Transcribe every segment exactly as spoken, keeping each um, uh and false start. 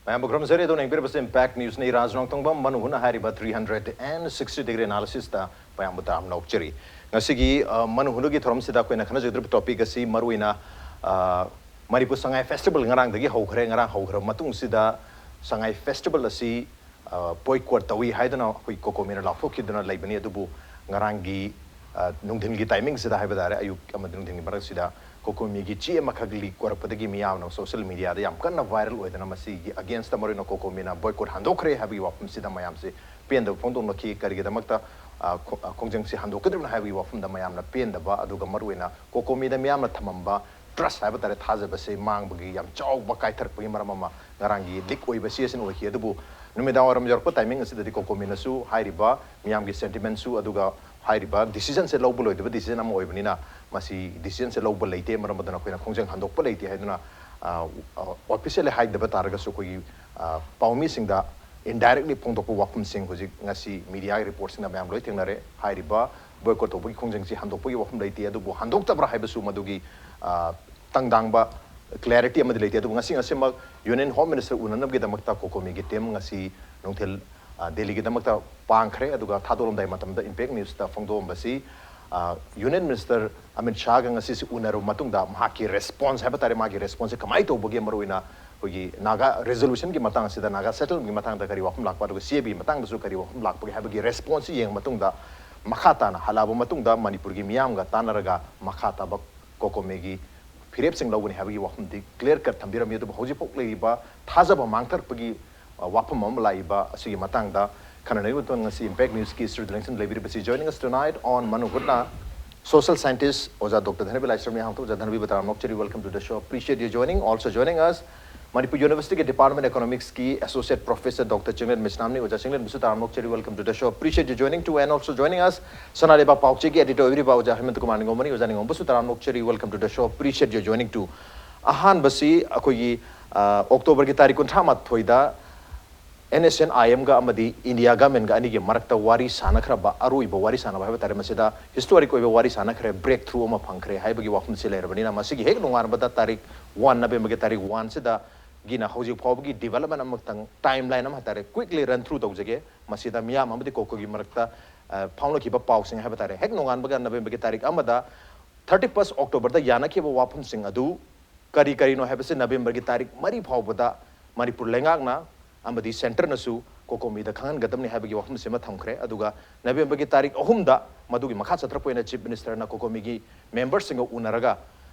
ꯃꯌꯥꯝꯕꯨ ꯈꯨꯔꯨꯝꯖꯔꯤ꯫ ꯑꯗꯣ ꯌꯦꯡꯕꯤꯔꯤꯕꯁꯤ Impact Newsꯅꯤ꯫ ꯔꯥꯖ ꯅꯣꯡꯊꯣꯡꯕꯝ ꯃꯅꯨ ꯍꯨꯅ ꯍꯥꯏꯔꯤꯕ three hundred and sixty degree analysisꯇ ꯃꯌꯥꯝꯕꯨ ꯇꯔꯥꯝꯅ ꯑꯣꯛꯆꯔꯤ꯫ ꯉꯁꯤꯒꯤ, ꯑ, ꯃꯅꯨ ꯍꯨꯅꯒꯤ ꯊꯧꯔꯝꯁꯤꯗ ꯑꯩꯈꯣꯏꯅ ꯈꯟꯅꯖꯒꯗꯧꯔꯤꯕ topic ꯑꯁꯤ ꯃꯔꯨꯑꯣꯏꯅ, ꯑ, ꯃꯅꯤꯄꯨꯔ ꯁꯉꯥꯏ festival ꯉꯔꯥꯡꯗꯒꯤ ꯍꯧꯈ꯭ꯔꯦ꯫ ꯉꯔꯥꯡ ꯍꯧꯈ꯭ꯔꯕ ꯃꯇꯨꯡꯁꯤꯗ ꯁꯉꯥꯏ festival ꯑꯁꯤ, ꯑ, boycott ꯇꯧꯏ ꯍꯥꯏꯗꯨꯅ ꯑꯩꯈꯣꯏ COCOMIꯅ ꯂꯥꯎꯊꯣꯛꯈꯤꯗꯨꯅ ꯂꯩꯕꯅꯤ꯫ ꯑꯗꯨꯕꯨ ꯉꯔꯥꯡꯒꯤ, ꯑ, ꯅꯨꯡꯊꯤꯜꯒꯤ timingꯁꯤꯗ ꯍꯥꯏꯕ ꯇꯥꯔꯦ, ꯑꯌꯨꯛ ꯑꯃꯗꯤ ꯅꯨꯡꯊꯤꯜꯒꯤ ꯃꯔꯛꯁꯤꯗ COCOMIꯒꯤ ꯆꯦ ꯑꯃꯈꯛ leak ꯑꯣꯏꯔꯛꯄꯗꯒꯤ ꯃꯤꯌꯥꯝꯅ social mediaꯗ ꯌꯥꯝ ꯀꯟꯅ viral ꯑꯣꯏꯗꯅ ꯃꯁꯤꯒꯤ againstꯇ ꯃꯔꯨꯑꯣꯏꯅ COCOMIꯅ boycott ꯍꯟꯗꯣꯛꯈ꯭ꯔꯦ ꯍꯥꯏꯕꯒꯤ ꯋꯥꯐꯝꯁꯤꯗ ꯃꯌꯥꯝꯁꯤ ꯄꯦꯟꯗꯕ ꯐꯣꯡꯗꯣꯛꯂꯛꯈꯤ꯫ ꯀꯔꯤꯒꯤꯗꯃꯛꯇ, ꯑ, ꯈꯣ-, ꯑ, ꯈꯣꯡꯖꯪꯁꯤ ꯍꯟꯗꯣꯛꯀꯗ꯭ꯔꯤꯕꯅꯣ ꯍꯥꯏꯕꯒꯤ ꯋꯥꯐꯝꯗ ꯃꯌꯥꯝꯅ ꯄꯦꯟꯗꯕ, ꯑꯗꯨꯒ ꯃꯔꯨꯑꯣꯏꯅ COCOMIꯗ ꯃꯤꯌꯥꯝꯅ ꯊꯝꯃꯝꯕ trust ꯍꯥꯏꯕ ꯇꯥꯔꯦ, ꯊꯥꯖꯕꯁꯦ ꯃꯥꯡꯕꯒꯤ ꯌꯥꯝ ꯆꯥꯎꯕ ꯀꯥꯏꯊꯔꯛꯄꯒꯤ ꯃꯔꯝ ꯑꯃ ꯉꯔꯥꯡꯒꯤ leak ꯑꯣꯏꯕ ꯆꯦ ꯑꯁꯤꯅ ꯑꯣꯏꯈꯤ꯫ ꯑꯗꯨꯕꯨ ꯅꯨꯃꯤꯗꯥꯡ ꯋꯥꯏꯔꯝ ꯌꯧꯔꯛꯄ timing ꯑꯁꯤꯗꯗꯤ COCOMIꯅꯁꯨ ꯍꯥꯏꯔꯤꯕ ꯃꯤꯌꯥꯝꯒꯤ sentimentꯁꯨ ꯑꯗꯨꯒ ꯍꯥꯏꯔꯤꯕ decisionꯁꯦ ꯂꯧꯕ ꯂꯣꯏꯗꯕ decision ꯑꯃ ꯑꯣꯏꯕꯅꯤꯅ ꯃꯁꯤ decisionꯁꯦ ꯂꯧꯕ ꯂꯩꯇꯦ, ꯃꯔꯝ ꯑꯗꯨꯅ ꯑꯩꯈꯣꯏꯅ ꯈꯣꯡꯖꯪ ꯍꯟꯗꯣꯛꯄ ꯂꯩꯇꯦ ꯍꯥꯏꯗꯨꯅ, ꯑ, ꯑ, officially ꯍꯥꯏꯗꯕ ꯇꯥꯔꯒꯁꯨ ꯑꯩꯈꯣꯏꯒꯤ, ꯑ, ꯄꯥꯎꯃꯤꯁꯤꯡꯗ indirectly ꯐꯣꯡꯗꯣꯛꯄ ꯋꯥꯐꯝꯁꯤꯡ ꯍꯧꯖꯤꯛ ꯉꯁꯤ mediaꯒꯤ reportꯁꯤꯡꯗ ꯃꯌꯥꯝ ꯂꯣꯏ ꯊꯦꯡꯅꯔꯦ꯫ ꯍꯥꯏꯔꯤꯕ boycott ꯇꯧꯕꯒꯤ ꯈꯣꯡꯖꯪꯁꯤ ꯍꯟꯗꯣꯛꯄꯒꯤ ꯋꯥꯐꯝ ꯂꯩꯇꯦ, ꯑꯗꯨꯕꯨ ꯍꯟꯗꯣꯛꯇꯕ꯭ꯔꯥ ꯍꯥꯏꯕꯁꯨ ꯃꯗꯨꯒꯤ, ꯑ, ꯇꯪꯗꯥꯡꯕ clarity ꯑꯃꯗꯤ ꯂꯩꯇꯦ꯫ ꯑꯗꯨꯕꯨ ꯉꯁꯤ ꯉꯁꯤꯃꯛ Union Home Minister ꯎꯅꯅꯕꯒꯤꯗꯃꯛꯇ COCOMIꯒꯤ team ꯉꯁꯤ ꯅꯨꯡꯊꯤꯜ, ꯑ, ꯗꯦꯜꯂꯤꯒꯤꯗꯃꯛꯇ ꯄꯥꯡꯈ꯭ꯔꯦ꯫ ꯑꯗꯨꯒ ꯊꯥꯗꯣꯛꯂꯝꯗꯥꯏ ꯃꯇꯝꯗ Impact Newsꯇ ꯐꯣꯡꯗꯣꯛꯑꯝꯕꯁꯤ, ꯑ, Union Minister ꯑꯃꯤꯠ ꯁꯥꯍꯒ ꯉꯁꯤꯁꯤ ꯎꯅꯔꯕ ꯃꯇꯨꯡꯗ ꯃꯍꯥꯛꯀꯤ response ꯍꯥꯏꯕ ꯇꯥꯔꯦ, ꯃꯥꯒꯤ responseꯁꯦ ꯀꯃꯥꯏꯅ ꯇꯧꯕꯒꯦ, ꯃꯔꯨꯑꯣꯏꯅ ꯑꯩꯈꯣꯏꯒꯤ ꯅꯥꯒꯥ resolutionꯒꯤ ꯃꯇꯥꯡ ꯑꯁꯤꯗ, ꯅꯥꯒꯥ settlementꯀꯤ ꯃꯇꯥꯡꯗ ꯀꯔꯤ ꯋꯥꯐꯝ ꯂꯥꯛꯄ, ꯑꯗꯨꯒ CABꯒꯤ ꯃꯇꯥꯡꯗꯁꯨ ꯀꯔꯤ ꯋꯥꯐꯝ ꯂꯥꯛꯄꯒꯦ ꯍꯥꯏꯕꯒꯤ responseꯁꯤ ꯌꯦꯡꯕ ꯃꯇꯨꯡꯗ, ꯃꯈꯥ ꯇꯥꯅ ꯍꯜꯂꯛꯑꯕ ꯃꯇꯨꯡꯗ ꯃꯅꯤꯄꯨꯔꯒꯤ ꯃꯤꯌꯥꯝꯒ ꯇꯥꯟꯅꯔꯒ ꯃꯈꯥ ꯇꯥꯕ COCOMIꯒꯤ ꯐꯤꯔꯦꯞꯁꯤꯡ ꯂꯧꯒꯅꯤ ꯍꯥꯏꯕꯒꯤ ꯋꯥꯐꯝꯗꯤ clear cut ꯊꯝꯕꯤꯔꯝꯃꯤ꯫ ꯑꯗꯨꯕꯨ ꯍꯧꯖꯤꯛꯐꯥꯎ ꯂꯩꯔꯤꯕ ꯊꯥꯖꯕ ꯃꯥꯡꯊꯔꯛꯄꯒꯤ, ꯑ, ꯋꯥꯐꯝ ꯑꯃ ꯂꯥꯛꯏꯕ ꯑꯁꯤꯒꯤ ꯃꯇꯥꯡꯗ ꯈꯟꯅꯅꯕꯒꯤ ꯃꯇꯨꯡ ꯉꯁꯤ Impact Newsꯀꯤ studio the ꯂꯩꯕꯤꯔꯤꯕꯁꯤ, joining us tonight on Manu Hutna, social scientist ꯑꯣꯖꯥ Doctor ꯙꯅꯕꯤ ꯂꯥꯏꯁ꯭ꯔꯝ ꯃꯌꯥꯝ꯫ ꯑꯣꯖꯥ ꯙꯅꯕꯤꯕꯨ ꯇꯔꯥꯝꯅ ꯑꯣꯛꯆꯔꯤ, welcome to the show, appreciate your joining. Also joining us, Manipur Universityꯒꯤ Department Economicsꯀꯤ Associate Professor Doctor Chinglen ꯃꯤꯁꯅꯥꯝꯅꯤ꯫ ꯑꯣꯖꯥ ꯆꯤꯡꯂꯦꯟꯕꯨꯁꯨ ꯇꯔꯥꯝꯅ ꯑꯣꯛꯆꯔꯤ, welcome to the show, appreciate your joining too. And also joining us, ꯁꯅꯥ ꯂꯩꯕꯥꯛ ꯄꯥꯎꯆꯦꯒꯤ editor ꯑꯣꯏꯕꯤꯔꯤꯕ ꯑꯣꯖꯥ ꯍꯦꯃꯟꯇ ꯀꯨꯃꯥꯔ ꯅꯤꯉꯣꯝꯕꯅꯤ꯫ ꯑꯣꯖꯥ ꯅꯤꯉꯣꯝꯕꯁꯨ ꯇꯔꯥꯝꯅ ꯑꯣꯛꯆꯔꯤ, welcome to the show, appreciate your joining too. ꯑꯍꯥꯟꯕꯁꯤ ꯑꯩꯈꯣꯏꯒꯤ, ꯑ, Octoberꯒꯤ ꯇꯥꯔꯤꯛ ꯀꯨꯟꯊ꯭ꯔꯥ ꯃꯥꯊꯣꯏꯗ NSCN-IMꯒ ꯑꯃꯗꯤ India governmentꯒ ꯑꯅꯤꯒꯤ ꯃꯔꯛꯇ ꯋꯥꯔꯤ ꯁꯥꯟꯅꯈ꯭ꯔꯕ, ꯑꯔꯣꯏꯕ ꯋꯥꯔꯤ ꯁꯥꯟꯅꯕ ꯍꯥꯏꯕ ꯇꯥꯔꯦ, ꯃꯁꯤꯗ historic ꯑꯣꯏꯕ ꯋꯥꯔꯤ ꯁꯥꯟꯅꯈ꯭ꯔꯦ, breakthrough ꯑꯃ ꯐꯪꯈ꯭ꯔꯦ ꯍꯥꯏꯕꯒꯤ ꯋꯥꯐꯝꯁꯤ ꯂꯩꯔꯕꯅꯤꯅ, ꯃꯁꯤꯒꯤ ꯍꯦꯛ ꯅꯣꯡꯉꯥꯟꯕꯗ ꯇꯥꯔꯤꯛ one, Novemberꯒꯤ ꯇꯥꯔꯤꯛ oneꯁꯤꯗ ꯒꯤꯅ ꯍꯧꯖꯤꯛ ꯐꯥꯎꯕꯒꯤ development ꯑꯃꯈꯛꯇꯪ, timeline ꯑꯃ ꯍꯥꯏꯇꯥꯔꯦ, quickly run through ꯇꯧꯖꯒꯦ꯫ ꯃꯁꯤꯗ ꯃꯤꯌꯥꯝ ꯑꯃꯗꯤ ꯀꯣꯀꯣꯒꯤ ꯃꯔꯛꯇ, ꯑ, ꯐꯥꯎꯅꯈꯤꯕ ꯄꯥꯎꯁꯤꯡ ꯍꯥꯏꯕ ꯇꯥꯔꯦ꯫ ꯍꯦꯛ ꯅꯣꯡꯉꯥꯟꯕꯒ ꯅꯕꯦꯝꯕꯔꯒꯤ ꯇꯥꯔꯤꯛ ꯑꯃꯗ thirty first Octoberꯗ ꯌꯥꯅꯈꯤꯕ ꯋꯥꯐꯝꯁꯤꯡ ꯑꯗꯨ ꯀꯔꯤ ꯀꯔꯤꯅꯣ ꯍꯥꯏꯕꯁꯤ ꯅꯕꯦꯝꯕꯔꯒꯤ ꯇꯥꯔꯤꯛ ꯃꯔꯤ ꯐꯥꯎꯕꯗ ꯃꯅꯤꯄꯨꯔ ꯂꯩꯉꯥꯛꯅ ꯑꯃꯗꯤ centreꯅꯁꯨ ꯀꯣꯀꯣꯃꯤꯗ ꯈꯪꯍꯟꯒꯗꯕꯅꯤ ꯍꯥꯏꯕꯒꯤ ꯋꯥꯐꯝꯁꯤꯃ ꯊꯝꯈ꯭ꯔꯦ꯫ ꯑꯗꯨꯒ ꯅꯕꯦꯝꯕꯔꯒꯤ ꯇꯥꯔꯤꯛ ꯑꯍꯨꯝꯗ ꯃꯗꯨꯒꯤ ꯃꯈꯥ ꯆꯠꯊꯔꯛꯄ ꯑꯣꯏꯅ Chief Ministerꯅ ꯀꯣꯀꯣꯃꯤꯒꯤ memberꯁꯤꯡꯒ ꯎꯅꯔꯒ,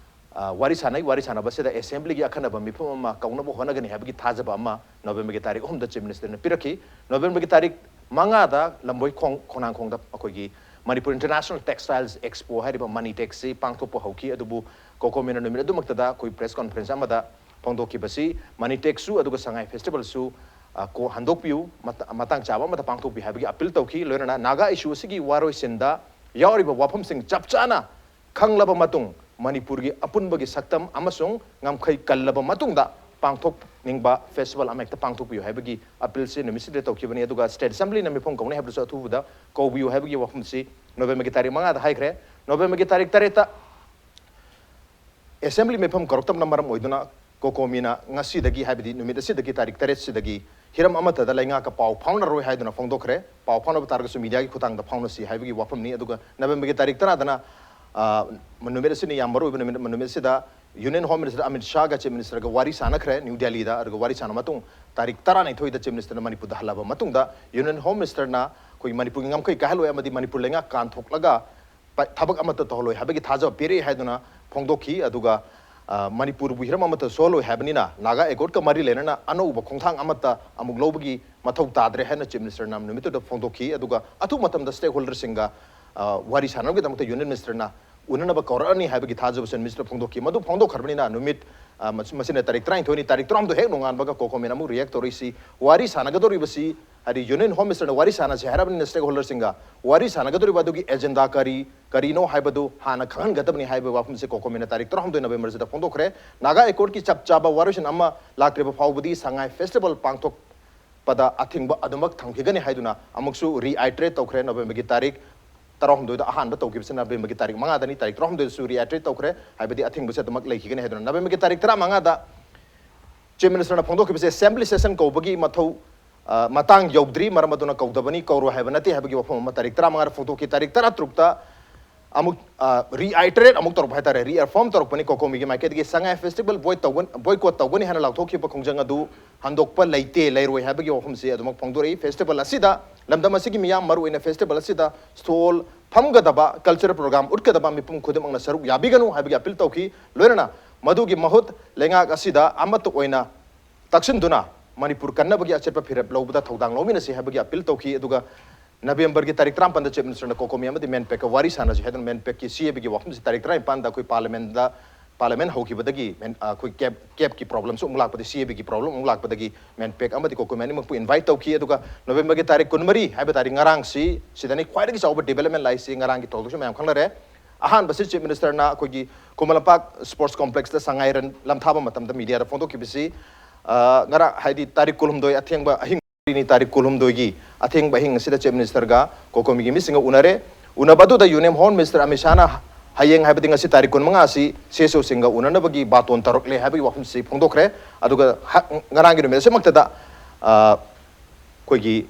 ꯑ, ꯋꯥꯔꯤ ꯁꯥꯟꯅꯩ꯫ ꯋꯥꯔꯤ ꯁꯥꯟꯅꯕꯁꯤꯗ assemblyꯒꯤ ꯑꯈꯟꯅꯕ ꯃꯤꯐꯝ ꯑꯃ ꯀꯧꯅꯕ ꯍꯣꯠꯅꯒꯅꯤ ꯍꯥꯏꯕꯒꯤ ꯊꯥꯖꯕ ꯑꯃ ꯅꯕꯦꯝꯕꯔꯒꯤ ꯇꯥꯔꯤꯛ ꯑꯍꯨꯝꯗ Chief Ministerꯅ ꯄꯤꯔꯛꯈꯤ꯫ ꯅꯕꯦꯝꯕꯔꯒꯤ ꯇꯥꯔꯤꯛ ꯃꯉꯥꯗ ꯂꯝꯕꯣꯏ ꯈꯣꯡ-, ꯈꯣꯡꯅꯥꯡꯈꯣꯡꯗ ꯑꯩꯈꯣꯏꯒꯤ Manipur International Textiles Expo ꯍꯥꯏꯔꯤꯕ ꯃꯅꯤꯇꯦꯛꯁꯁꯤ ꯄꯥꯡꯊꯣꯛꯄ ꯍꯧꯈꯤ꯫ ꯑꯗꯨꯕꯨ ꯀꯣꯀꯣꯃꯤꯅ ꯅꯨꯃꯤꯠ ꯑꯗꯨꯃꯛꯇꯗ ꯑꯩꯈꯣꯏ press conference ꯑꯃꯗ ꯐꯣꯡꯗꯣꯛꯈꯤꯕꯁꯤ ꯃꯅꯤꯇꯦꯛꯁꯨ ꯑꯗꯨꯒ ꯁꯉꯥꯏ ꯐꯦꯁꯇꯤꯚꯦꯜꯁꯨ, ꯑ, ꯀꯣ-, ꯍꯟꯗꯣꯛꯄꯤꯌꯨ, ꯃꯇ-, ꯃꯇꯥꯡ ꯆꯥꯕ ꯑꯃꯗ ꯄꯥꯡꯊꯣꯛꯄꯤꯌꯨ ꯍꯥꯏꯕꯒꯤ appeal ꯇꯧꯈꯤ꯫ ꯂꯣꯏꯅꯅ ꯅꯥꯒꯥ issue ꯑꯁꯤꯒꯤ ꯋꯥꯔꯣꯏꯁꯤꯟꯗ ꯌꯥꯎꯔꯤꯕ ꯋꯥꯐꯝꯁꯤꯡ ꯆꯞ ꯆꯥꯅ ꯈꯪꯂꯕ ꯃꯇꯨꯡ, ꯃꯅꯤꯄꯨꯔꯒꯤ ꯑꯄꯨꯟꯕꯒꯤ ꯁꯛꯇꯝ ꯑꯃꯁꯨꯡ ꯉꯝꯈꯩ ꯀꯜꯂꯕ ꯃꯇꯨꯡꯗ ꯄꯥꯡꯊꯣꯛꯅꯤꯡꯕ festival ꯑꯃ ꯍꯦꯛꯇ ꯄꯥꯡꯊꯣꯛꯄꯤꯌꯨ ꯍꯥꯏꯕꯒꯤ appealꯁꯤ ꯅꯨꯃꯤꯠꯁꯤꯗ ꯇꯧꯈꯤꯕꯅꯤ꯫ ꯑꯗꯨꯒ State Assemblyꯅ ꯃꯤꯐꯝ ꯀꯧꯅꯤ ꯍꯥꯏꯕꯗꯨꯁꯨ ꯑꯊꯨꯕꯗ ꯀꯧꯕꯤꯌꯨ ꯍꯥꯏꯕꯒꯤ ꯋꯥꯐꯝꯁꯤ ꯅꯕꯦꯝꯕꯔꯒꯤ ꯇꯥꯔꯤꯛ ꯃꯉꯥꯗ ꯍꯥꯏꯈ꯭ꯔꯦ꯫ ꯅꯕꯦꯝꯕꯔꯒꯤ ꯇꯥꯔꯤꯛ ꯇꯔꯦꯠꯇ Assembly ꯃꯤꯐꯝ ꯀꯧꯔꯛꯇꯕꯅ ꯃꯔꯝ ꯑꯣꯏꯗꯨꯅ ꯀꯣꯀꯣꯃꯤꯅ ꯉꯁꯤꯗꯒꯤ, ꯍꯥꯏꯕꯗꯤ ꯅꯨꯃꯤꯠ ꯑꯁꯤꯗꯒꯤ, ꯇꯥꯔꯤꯛ ꯇꯔꯦꯠꯁꯤꯗꯒꯤ ꯍꯤꯔꯝ ꯑꯃꯠꯇꯗ ꯂꯩꯉꯥꯛꯀ ꯄꯥꯎ ꯐꯥꯎꯅꯔꯣꯏ ꯍꯥꯏꯗꯨꯅ ꯐꯣꯡꯗꯣꯛꯈ꯭ꯔꯦ꯫ ꯄꯥꯎ ꯐꯥꯎꯅꯕ ꯇꯥꯔꯒꯁꯨ mediaꯒꯤ ꯈꯨꯠꯊꯥꯡꯗ ꯐꯥꯎꯅꯁꯤ ꯍꯥꯏꯕꯒꯤ ꯋꯥꯐꯝꯅꯤ꯫ ꯑꯗꯨꯒ ꯅꯕꯦꯝꯕꯔꯒꯤ ꯇꯥꯔꯤꯛ ꯇꯔꯥꯗꯅ, ꯑ, ꯅꯨꯃꯤꯠ ꯑꯁꯤꯅ ꯌꯥꯝ ꯃꯔꯨ ꯑꯣꯏꯕ ꯅꯨꯃꯤꯠ, ꯅꯨꯃꯤꯠ ꯑꯁꯤꯗ Union Home Minister Amit ꯁꯥꯍꯒ Chief Ministerꯒ ꯋꯥꯔꯤ ꯁꯥꯟꯅꯈ꯭ꯔꯦ ꯅ꯭ꯌꯨ ꯗꯦꯜꯂꯤꯗ꯫ ꯑꯗꯨꯒ ꯋꯥꯔꯤ ꯁꯥꯟꯅꯕ ꯃꯇꯨꯡ ꯇꯥꯔꯤꯛ ꯇꯔꯥꯅꯤꯊꯣꯏꯗ Chief Ministerꯅ ꯃꯅꯤꯄꯨꯔꯗ ꯍꯜꯂꯕ ꯃꯇꯨꯡꯗ Union Home Ministerꯅ ꯑꯩꯈꯣꯏꯒꯤ ꯃꯅꯤꯄꯨꯔꯒꯤ ꯉꯝꯈꯩ ꯀꯥꯏꯍꯜꯂꯣꯏ ꯑꯃꯗꯤ ꯃꯅꯤꯄꯨꯔ ꯂꯩꯉꯥꯛ ꯀꯥꯟꯊꯣꯛꯂꯒ ꯄ-, ꯊꯕꯛ ꯑꯃꯠꯇ ꯇꯧꯍꯜꯂꯣꯏ ꯍꯥꯏꯕꯒꯤ ꯊꯥꯖꯕ ꯄꯤꯔꯛꯏ ꯍꯥꯏꯗꯨꯅ ꯐꯣꯡꯗꯣꯛꯈꯤ꯫ ꯑꯗꯨꯒ, ꯑ, ꯃꯅꯤꯄꯨꯔꯕꯨ ꯍꯤꯔꯝ ꯑꯃꯠꯇ ꯁꯣꯛꯍꯜꯂꯣꯏ ꯍꯥꯏꯕꯅꯤꯅ ꯅꯥꯒꯥ Accordꯀ ꯃꯔꯤ ꯂꯩꯅꯅ ꯑꯅꯧꯕ ꯈꯣꯡꯊꯥꯡ ꯑꯃꯠꯇ ꯑꯃꯨꯛ ꯂꯧꯕꯒꯤ ꯃꯊꯧ ꯇꯥꯗ꯭ꯔꯦ ꯍꯥꯏꯅ Chief Ministerꯅ ꯅꯨꯃꯤꯠꯇꯨꯗ ꯐꯣꯡꯗꯣꯛꯈꯤ꯫ ꯑꯗꯨꯒ ꯑꯊꯨꯕ ꯃꯇꯝꯗ stakeholderꯁꯤꯡꯒ, ꯑ, ꯋꯥꯔꯤ ꯁꯥꯟꯅꯕꯒꯤꯗꯃꯛꯇ Union Ministerꯅ ꯎꯅꯅꯕ ꯀꯧꯔꯛꯑꯅꯤ ꯍꯥꯏꯕꯒꯤ ꯊꯥꯖꯕꯁꯨ Chief Minister ꯐꯣꯡꯗꯣꯛꯈꯤ꯫ ꯃꯗꯨ ꯐꯣꯡꯗꯣꯛꯈ꯭ꯔꯕꯅꯤꯅ ꯅꯨꯃꯤꯠ, ꯑ, ꯃꯁꯤ-, ꯃꯁꯤꯅ ꯇꯥꯔꯤꯛ ꯇꯔꯥꯅꯤꯊꯣꯏꯅꯤ, ꯇꯥꯔꯤꯛ ꯇꯔꯥꯍꯨꯝꯗꯣꯏ ꯍꯦꯛ ꯅꯣꯡꯉꯥꯟꯕꯒ ꯀꯣꯀꯣꯃꯤꯅ ꯑꯃꯨꯛ react ꯇꯧꯔꯛꯏꯁꯤ, ꯋꯥꯔꯤ ꯁꯥꯟꯅꯒꯗꯧꯔꯤꯕꯁꯤ, ꯍꯥꯏꯗꯤ Union Home Ministerꯅ ꯋꯥꯔꯤ ꯁꯥꯟꯅꯁꯦ ꯍꯥꯏꯔꯕꯅꯤꯅ stakeholderꯁꯤꯡꯒ ꯋꯥꯔꯤ ꯁꯥꯟꯅꯒꯗꯧꯔꯤꯕ ꯑꯗꯨꯒꯤ agenda ꯀꯔꯤ, ꯀꯔꯤꯅꯣ ꯍꯥꯏꯕꯗꯨ ꯍꯥꯟꯅ ꯈꯪꯍꯟꯒꯗꯕꯅꯤ ꯍꯥꯏꯕ ꯋꯥꯐꯝꯁꯦ ꯀꯣꯀꯣꯃꯤꯅ ꯇꯥꯔꯤꯛ ꯇꯔꯥꯍꯨꯝꯗꯣꯏ ꯅꯕꯦꯝꯕꯔꯁꯤꯗ ꯐꯣꯡꯗꯣꯛꯈ꯭ꯔꯦ꯫ ꯅꯥꯒꯥ Accordꯀꯤ ꯆꯞ ꯆꯥꯕ ꯋꯥꯔꯣꯏꯁꯤꯟ ꯑꯃ ꯂꯥꯛꯇ꯭ꯔꯤꯕ ꯐꯥꯎꯕꯗꯤ ꯁꯉꯥꯏ Festival ꯄꯥꯡꯊꯣꯛꯄꯗ ꯑꯊꯤꯡꯕ ꯑꯗꯨꯃꯛ ꯊꯝꯈꯤꯒꯅꯤ ꯍꯥꯏꯗꯨꯅ ꯑꯃꯨꯛꯁꯨ reiterate ꯇꯧꯈ꯭ꯔꯦ꯫ ꯅꯕꯦꯝꯕꯔꯒꯤ ꯇꯥꯔꯤꯛ ꯇꯔꯥꯍꯨꯝꯗꯣꯏꯗ ꯑꯍꯥꯟꯕ ꯇꯧꯈꯤꯕꯁꯤ ꯅꯕꯦꯝꯕꯔꯒꯤ ꯇꯥꯔꯤꯛ ꯃꯉꯥꯗꯅꯤ, ꯇꯥꯔꯤꯛ ꯇꯔꯥꯍꯨꯝꯗꯣꯏꯗꯁꯨ reiterate ꯇꯧꯈ꯭ꯔꯦ, ꯍꯥꯏꯕꯗꯤ ꯑꯊꯤꯡꯕꯁꯦ ꯑꯗꯨꯃꯛ ꯂꯩꯈꯤꯒꯅꯤ ꯍꯥꯏꯗꯨꯅ꯫ ꯅꯕꯦꯝꯕꯔꯒꯤ ꯇꯥꯔꯤꯛ ꯇꯔꯥꯃꯉꯥꯗ Chief Minister ꯅ ꯐꯣꯡꯗꯣꯛꯈꯤꯕꯁꯦ assembly session ꯀꯧꯕꯒꯤ ꯃꯊꯧ, ꯑ, ꯃꯇꯥꯡ ꯌꯧꯗ꯭ꯔꯤ, ꯃꯔꯝ ꯑꯗꯨꯅ ꯀꯧꯗꯕꯅꯤ, ꯀꯧꯔꯣꯏ ꯍꯥꯏꯕ ꯅꯠꯇꯦ ꯍꯥꯏꯕꯒꯤ ꯋꯥꯐꯝ ꯑꯃ ꯇꯥꯔꯤꯛ ꯇꯔꯥꯃꯉꯥꯗ ꯐꯣꯡꯗꯣꯛꯈꯤ꯫ ꯇꯥꯔꯤꯛ ꯇꯔꯥꯇꯔꯨꯛꯇ ꯑꯃꯨꯛ, ꯑ, reiterate ꯑꯃꯨꯛ ꯇꯧꯔꯛꯄ ꯍꯥꯏꯇꯥꯔꯦ, reaffirm ꯇꯧꯔꯛꯄꯅꯤ꯫ COCOMI ꯒꯤ ꯃꯥꯏꯀꯩꯗꯒꯤ Sangai Festival boycott ꯇꯧꯒꯅꯤ, boycott ꯇꯧꯒꯅꯤ ꯍꯥꯏꯅ ꯂꯥꯎꯊꯣꯛꯈꯤꯕ ꯈꯣꯡꯖꯪ ꯑꯗꯨ ꯍꯟꯗꯣꯛꯄ ꯂꯩꯇꯦ, ꯂꯩꯔꯣꯏ ꯍꯥꯏꯕꯒꯤ ꯋꯥꯐꯝꯁꯤ ꯑꯗꯨꯃꯛ ꯐꯣꯡꯗꯣꯔꯛꯏ꯫ Festival ꯑꯁꯤꯗ, ꯂꯝꯗꯝ ꯑꯁꯤꯒꯤ ꯃꯤꯌꯥꯝ, ꯃꯔꯨꯑꯣꯏꯅ festival ꯑꯁꯤꯗ stall ꯐꯝꯒꯗꯕ, cultural program ꯎꯠꯀꯗꯕ ꯃꯤꯄꯨꯝ ꯈꯨꯗꯤꯡꯃꯛꯅ ꯁꯔꯨꯛ ꯌꯥꯕꯤꯒꯅꯨ ꯍꯥꯏꯕꯒꯤ appeal ꯇꯧꯈꯤ꯫ ꯂꯣꯏꯅꯅ ꯃꯗꯨꯒꯤ ꯃꯍꯨꯠ ꯂꯩꯉꯥꯛ ꯑꯁꯤꯗ ꯑꯃꯠꯇ ꯑꯣꯏꯅ ꯇꯛꯁꯤꯟꯗꯨꯅ ꯃꯅꯤꯄꯨꯔ ꯀꯟꯅꯕꯒꯤ ꯑꯆꯦꯠꯄ ꯐꯤꯔꯦꯞ ꯂꯧꯕꯗ ꯊꯧꯗꯥꯡ ꯂꯧꯃꯤꯟꯅꯁꯤ ꯍꯥꯏꯕꯒꯤ appeal ꯇꯧꯈꯤ꯫ ꯑꯗꯨꯒ November ꯒꯤ ꯇꯥꯔꯤꯛ ꯇꯔꯥꯃꯥꯄꯟꯗ Chief Minister ꯅ COCOMI ꯑꯃꯗꯤ MANPAC ꯀ ꯋꯥꯔꯤ ꯁꯥꯟꯅꯁꯤ ꯍꯥꯏꯗꯨꯅ MANPAC ꯀꯤ C A B ꯒꯤ ꯋꯥꯐꯝꯁꯤ ꯇꯥꯔꯤꯛ ꯇꯔꯥꯅꯤꯄꯥꯟꯗ ꯑꯩꯈꯣꯏ Parliament ꯗ, Parliament ꯍꯧꯈꯤꯕꯗꯒꯤ, ꯃꯦꯟ-, ꯑ, ꯑꯩꯈꯣꯏ CAB, CAB ꯀꯤ problem ꯁꯨ ꯑꯃꯨꯛ ꯂꯥꯛꯄꯗꯒꯤ, C A B ꯒꯤ problem ꯑꯃꯨꯛ ꯂꯥꯛꯄꯗꯒꯤ MANPAC ꯑꯃꯗꯤ COCOMI ꯑꯅꯤꯃꯛꯄꯨ invite ꯇꯧꯈꯤ꯫ ꯑꯗꯨꯒ November ꯒꯤ ꯇꯥꯔꯤꯛ ꯀꯨꯟꯃꯔꯤ ꯍꯥꯏꯕ ꯇꯥꯔꯤꯛ ꯉꯔꯥꯡꯁꯤ, ꯁꯤꯗꯅꯤ ꯈ꯭ꯋꯥꯏꯗꯒꯤ ꯆꯥꯎꯕ development ꯂꯥꯛꯏꯁꯤ꯫ ꯉꯔꯥꯡꯒꯤ ꯊꯧꯗꯣꯛꯁꯨ ꯃꯌꯥꯝ ꯈꯪꯅꯔꯦ꯫ ꯑꯍꯥꯟꯕꯁꯤ Chief Minister ꯅ ꯑꯩꯈꯣꯏꯒꯤ ꯈꯨꯃꯟ ꯂꯝꯄꯥꯛ Sports Complex ꯇ ꯁꯉꯥꯏ ꯔꯟ ꯂꯝꯊꯥꯕ ꯃꯇꯝꯗ media ꯗ ꯐꯣꯡꯗꯣꯛꯈꯤꯕꯁꯤ, ꯑ, ꯉꯔꯥꯡ, ꯍꯥꯏꯗꯤ ꯇꯥꯔꯤꯛ ꯀꯨꯟꯍꯨꯝꯗꯣꯏ ꯑꯊꯦꯡꯕ ꯑꯍꯤꯡ, ꯇꯥꯔꯤꯛ ꯀꯨꯟꯍꯨꯝꯗꯣꯏꯒꯤ ꯑꯊꯦꯡꯕ ꯑꯍꯤꯡ ꯑꯁꯤꯗ Chief Minister ꯒ COCOMI ꯒꯤ ꯃꯤꯁꯤꯡꯒ ꯎꯅꯔꯦ꯫ ꯎꯅꯕ ꯑꯗꯨꯗ Union Home Minister ꯑꯃꯤꯠ ꯁꯥꯍꯅ ꯍꯌꯦꯡ, ꯍꯥꯏꯕꯗꯤ ꯉꯁꯤ ꯇꯥꯔꯤꯛ ꯀꯨꯟꯃꯉꯥ ꯑꯁꯤ C S O ꯁꯤꯡꯒ ꯎꯅꯅꯕꯒꯤ ꯕꯥꯇꯣꯟ ꯇꯧꯔꯛꯂꯦ ꯍꯥꯏꯕꯒꯤ ꯋꯥꯐꯝꯁꯤ ꯐꯣꯡꯗꯣꯛꯈ꯭ꯔꯦ꯫ ꯑꯗꯨꯒ ꯍ-, ꯉꯔꯥꯡꯒꯤ ꯅꯨꯃꯤꯠ ꯑꯁꯤꯃꯛꯇꯗ, ꯑ, ꯑꯩꯈꯣꯏꯒꯤ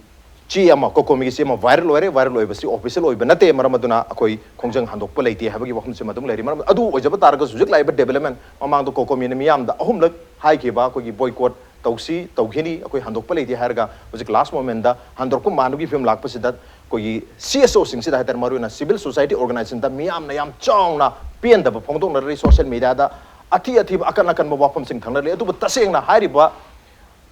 ꯆꯦ ꯑꯃ, COCOMI ꯒꯤ ꯆꯦ ꯑꯃ viral ꯑꯣꯏꯔꯦ꯫ Viral ꯑꯣꯏꯕꯁꯤ official ꯑꯣꯏꯕ ꯅꯠꯇꯦ, ꯃꯔꯝ ꯑꯗꯨꯅ ꯑꯩꯈꯣꯏ ꯈꯣꯡꯖꯪ ꯍꯟꯗꯣꯛꯄ ꯂꯩꯇꯦ ꯍꯥꯏꯕꯒꯤ ꯋꯥꯐꯝꯁꯤꯃ ꯑꯗꯨꯝ ꯂꯩꯔꯤ꯫ ꯃꯔꯝ ꯑꯗꯨ ꯑꯣꯏꯖꯕ ꯇꯥꯔꯒꯁꯨ, ꯍꯧꯖꯤꯛ ꯂꯥꯛꯏꯕ development, ꯃꯃꯥꯡꯗ COCOMI ꯅ ꯃꯤꯌꯥꯝꯗ ꯑꯍꯨꯝꯂꯛ ꯍꯥꯏꯈꯤꯕ ꯑꯩꯈꯣꯏꯒꯤ boycott ꯇꯧꯁꯤ, ꯇꯧꯈꯤꯅꯤ, ꯑꯩꯈꯣꯏ ꯍꯟꯗꯣꯛꯄ ꯂꯩꯇꯦ ꯍꯥꯏꯔꯒ ꯍꯧꯖꯤꯛ last moment ꯗ ꯍꯟꯗꯣꯔꯛꯄ ꯃꯥꯟꯕꯒꯤ ꯐꯤꯕꯝ ꯂꯥꯛꯄꯁꯤꯗ, ꯑꯩꯈꯣꯏꯒꯤ C S O ꯁꯤꯡꯁꯤꯗ ꯍꯥꯏꯇꯥꯔꯦ, ꯃꯔꯨꯑꯣꯏꯅ civil society organization ꯗ ꯃꯤꯌꯥꯝꯅ ꯌꯥꯝ ꯆꯥꯎꯅ ꯄꯦꯟꯗꯕ ꯐꯣꯡꯗꯣꯛꯅꯔꯤ꯫ Social media ꯗ ꯑꯊꯤ ꯑꯊꯤꯕ, ꯑꯀꯟ ꯑꯀꯟꯕ ꯋꯥꯐꯝꯁꯤꯡ ꯊꯝꯅꯔꯤ꯫ ꯑꯗꯨꯕꯨ ꯇꯁꯦꯡꯅ ꯍꯥꯏꯔꯤꯕ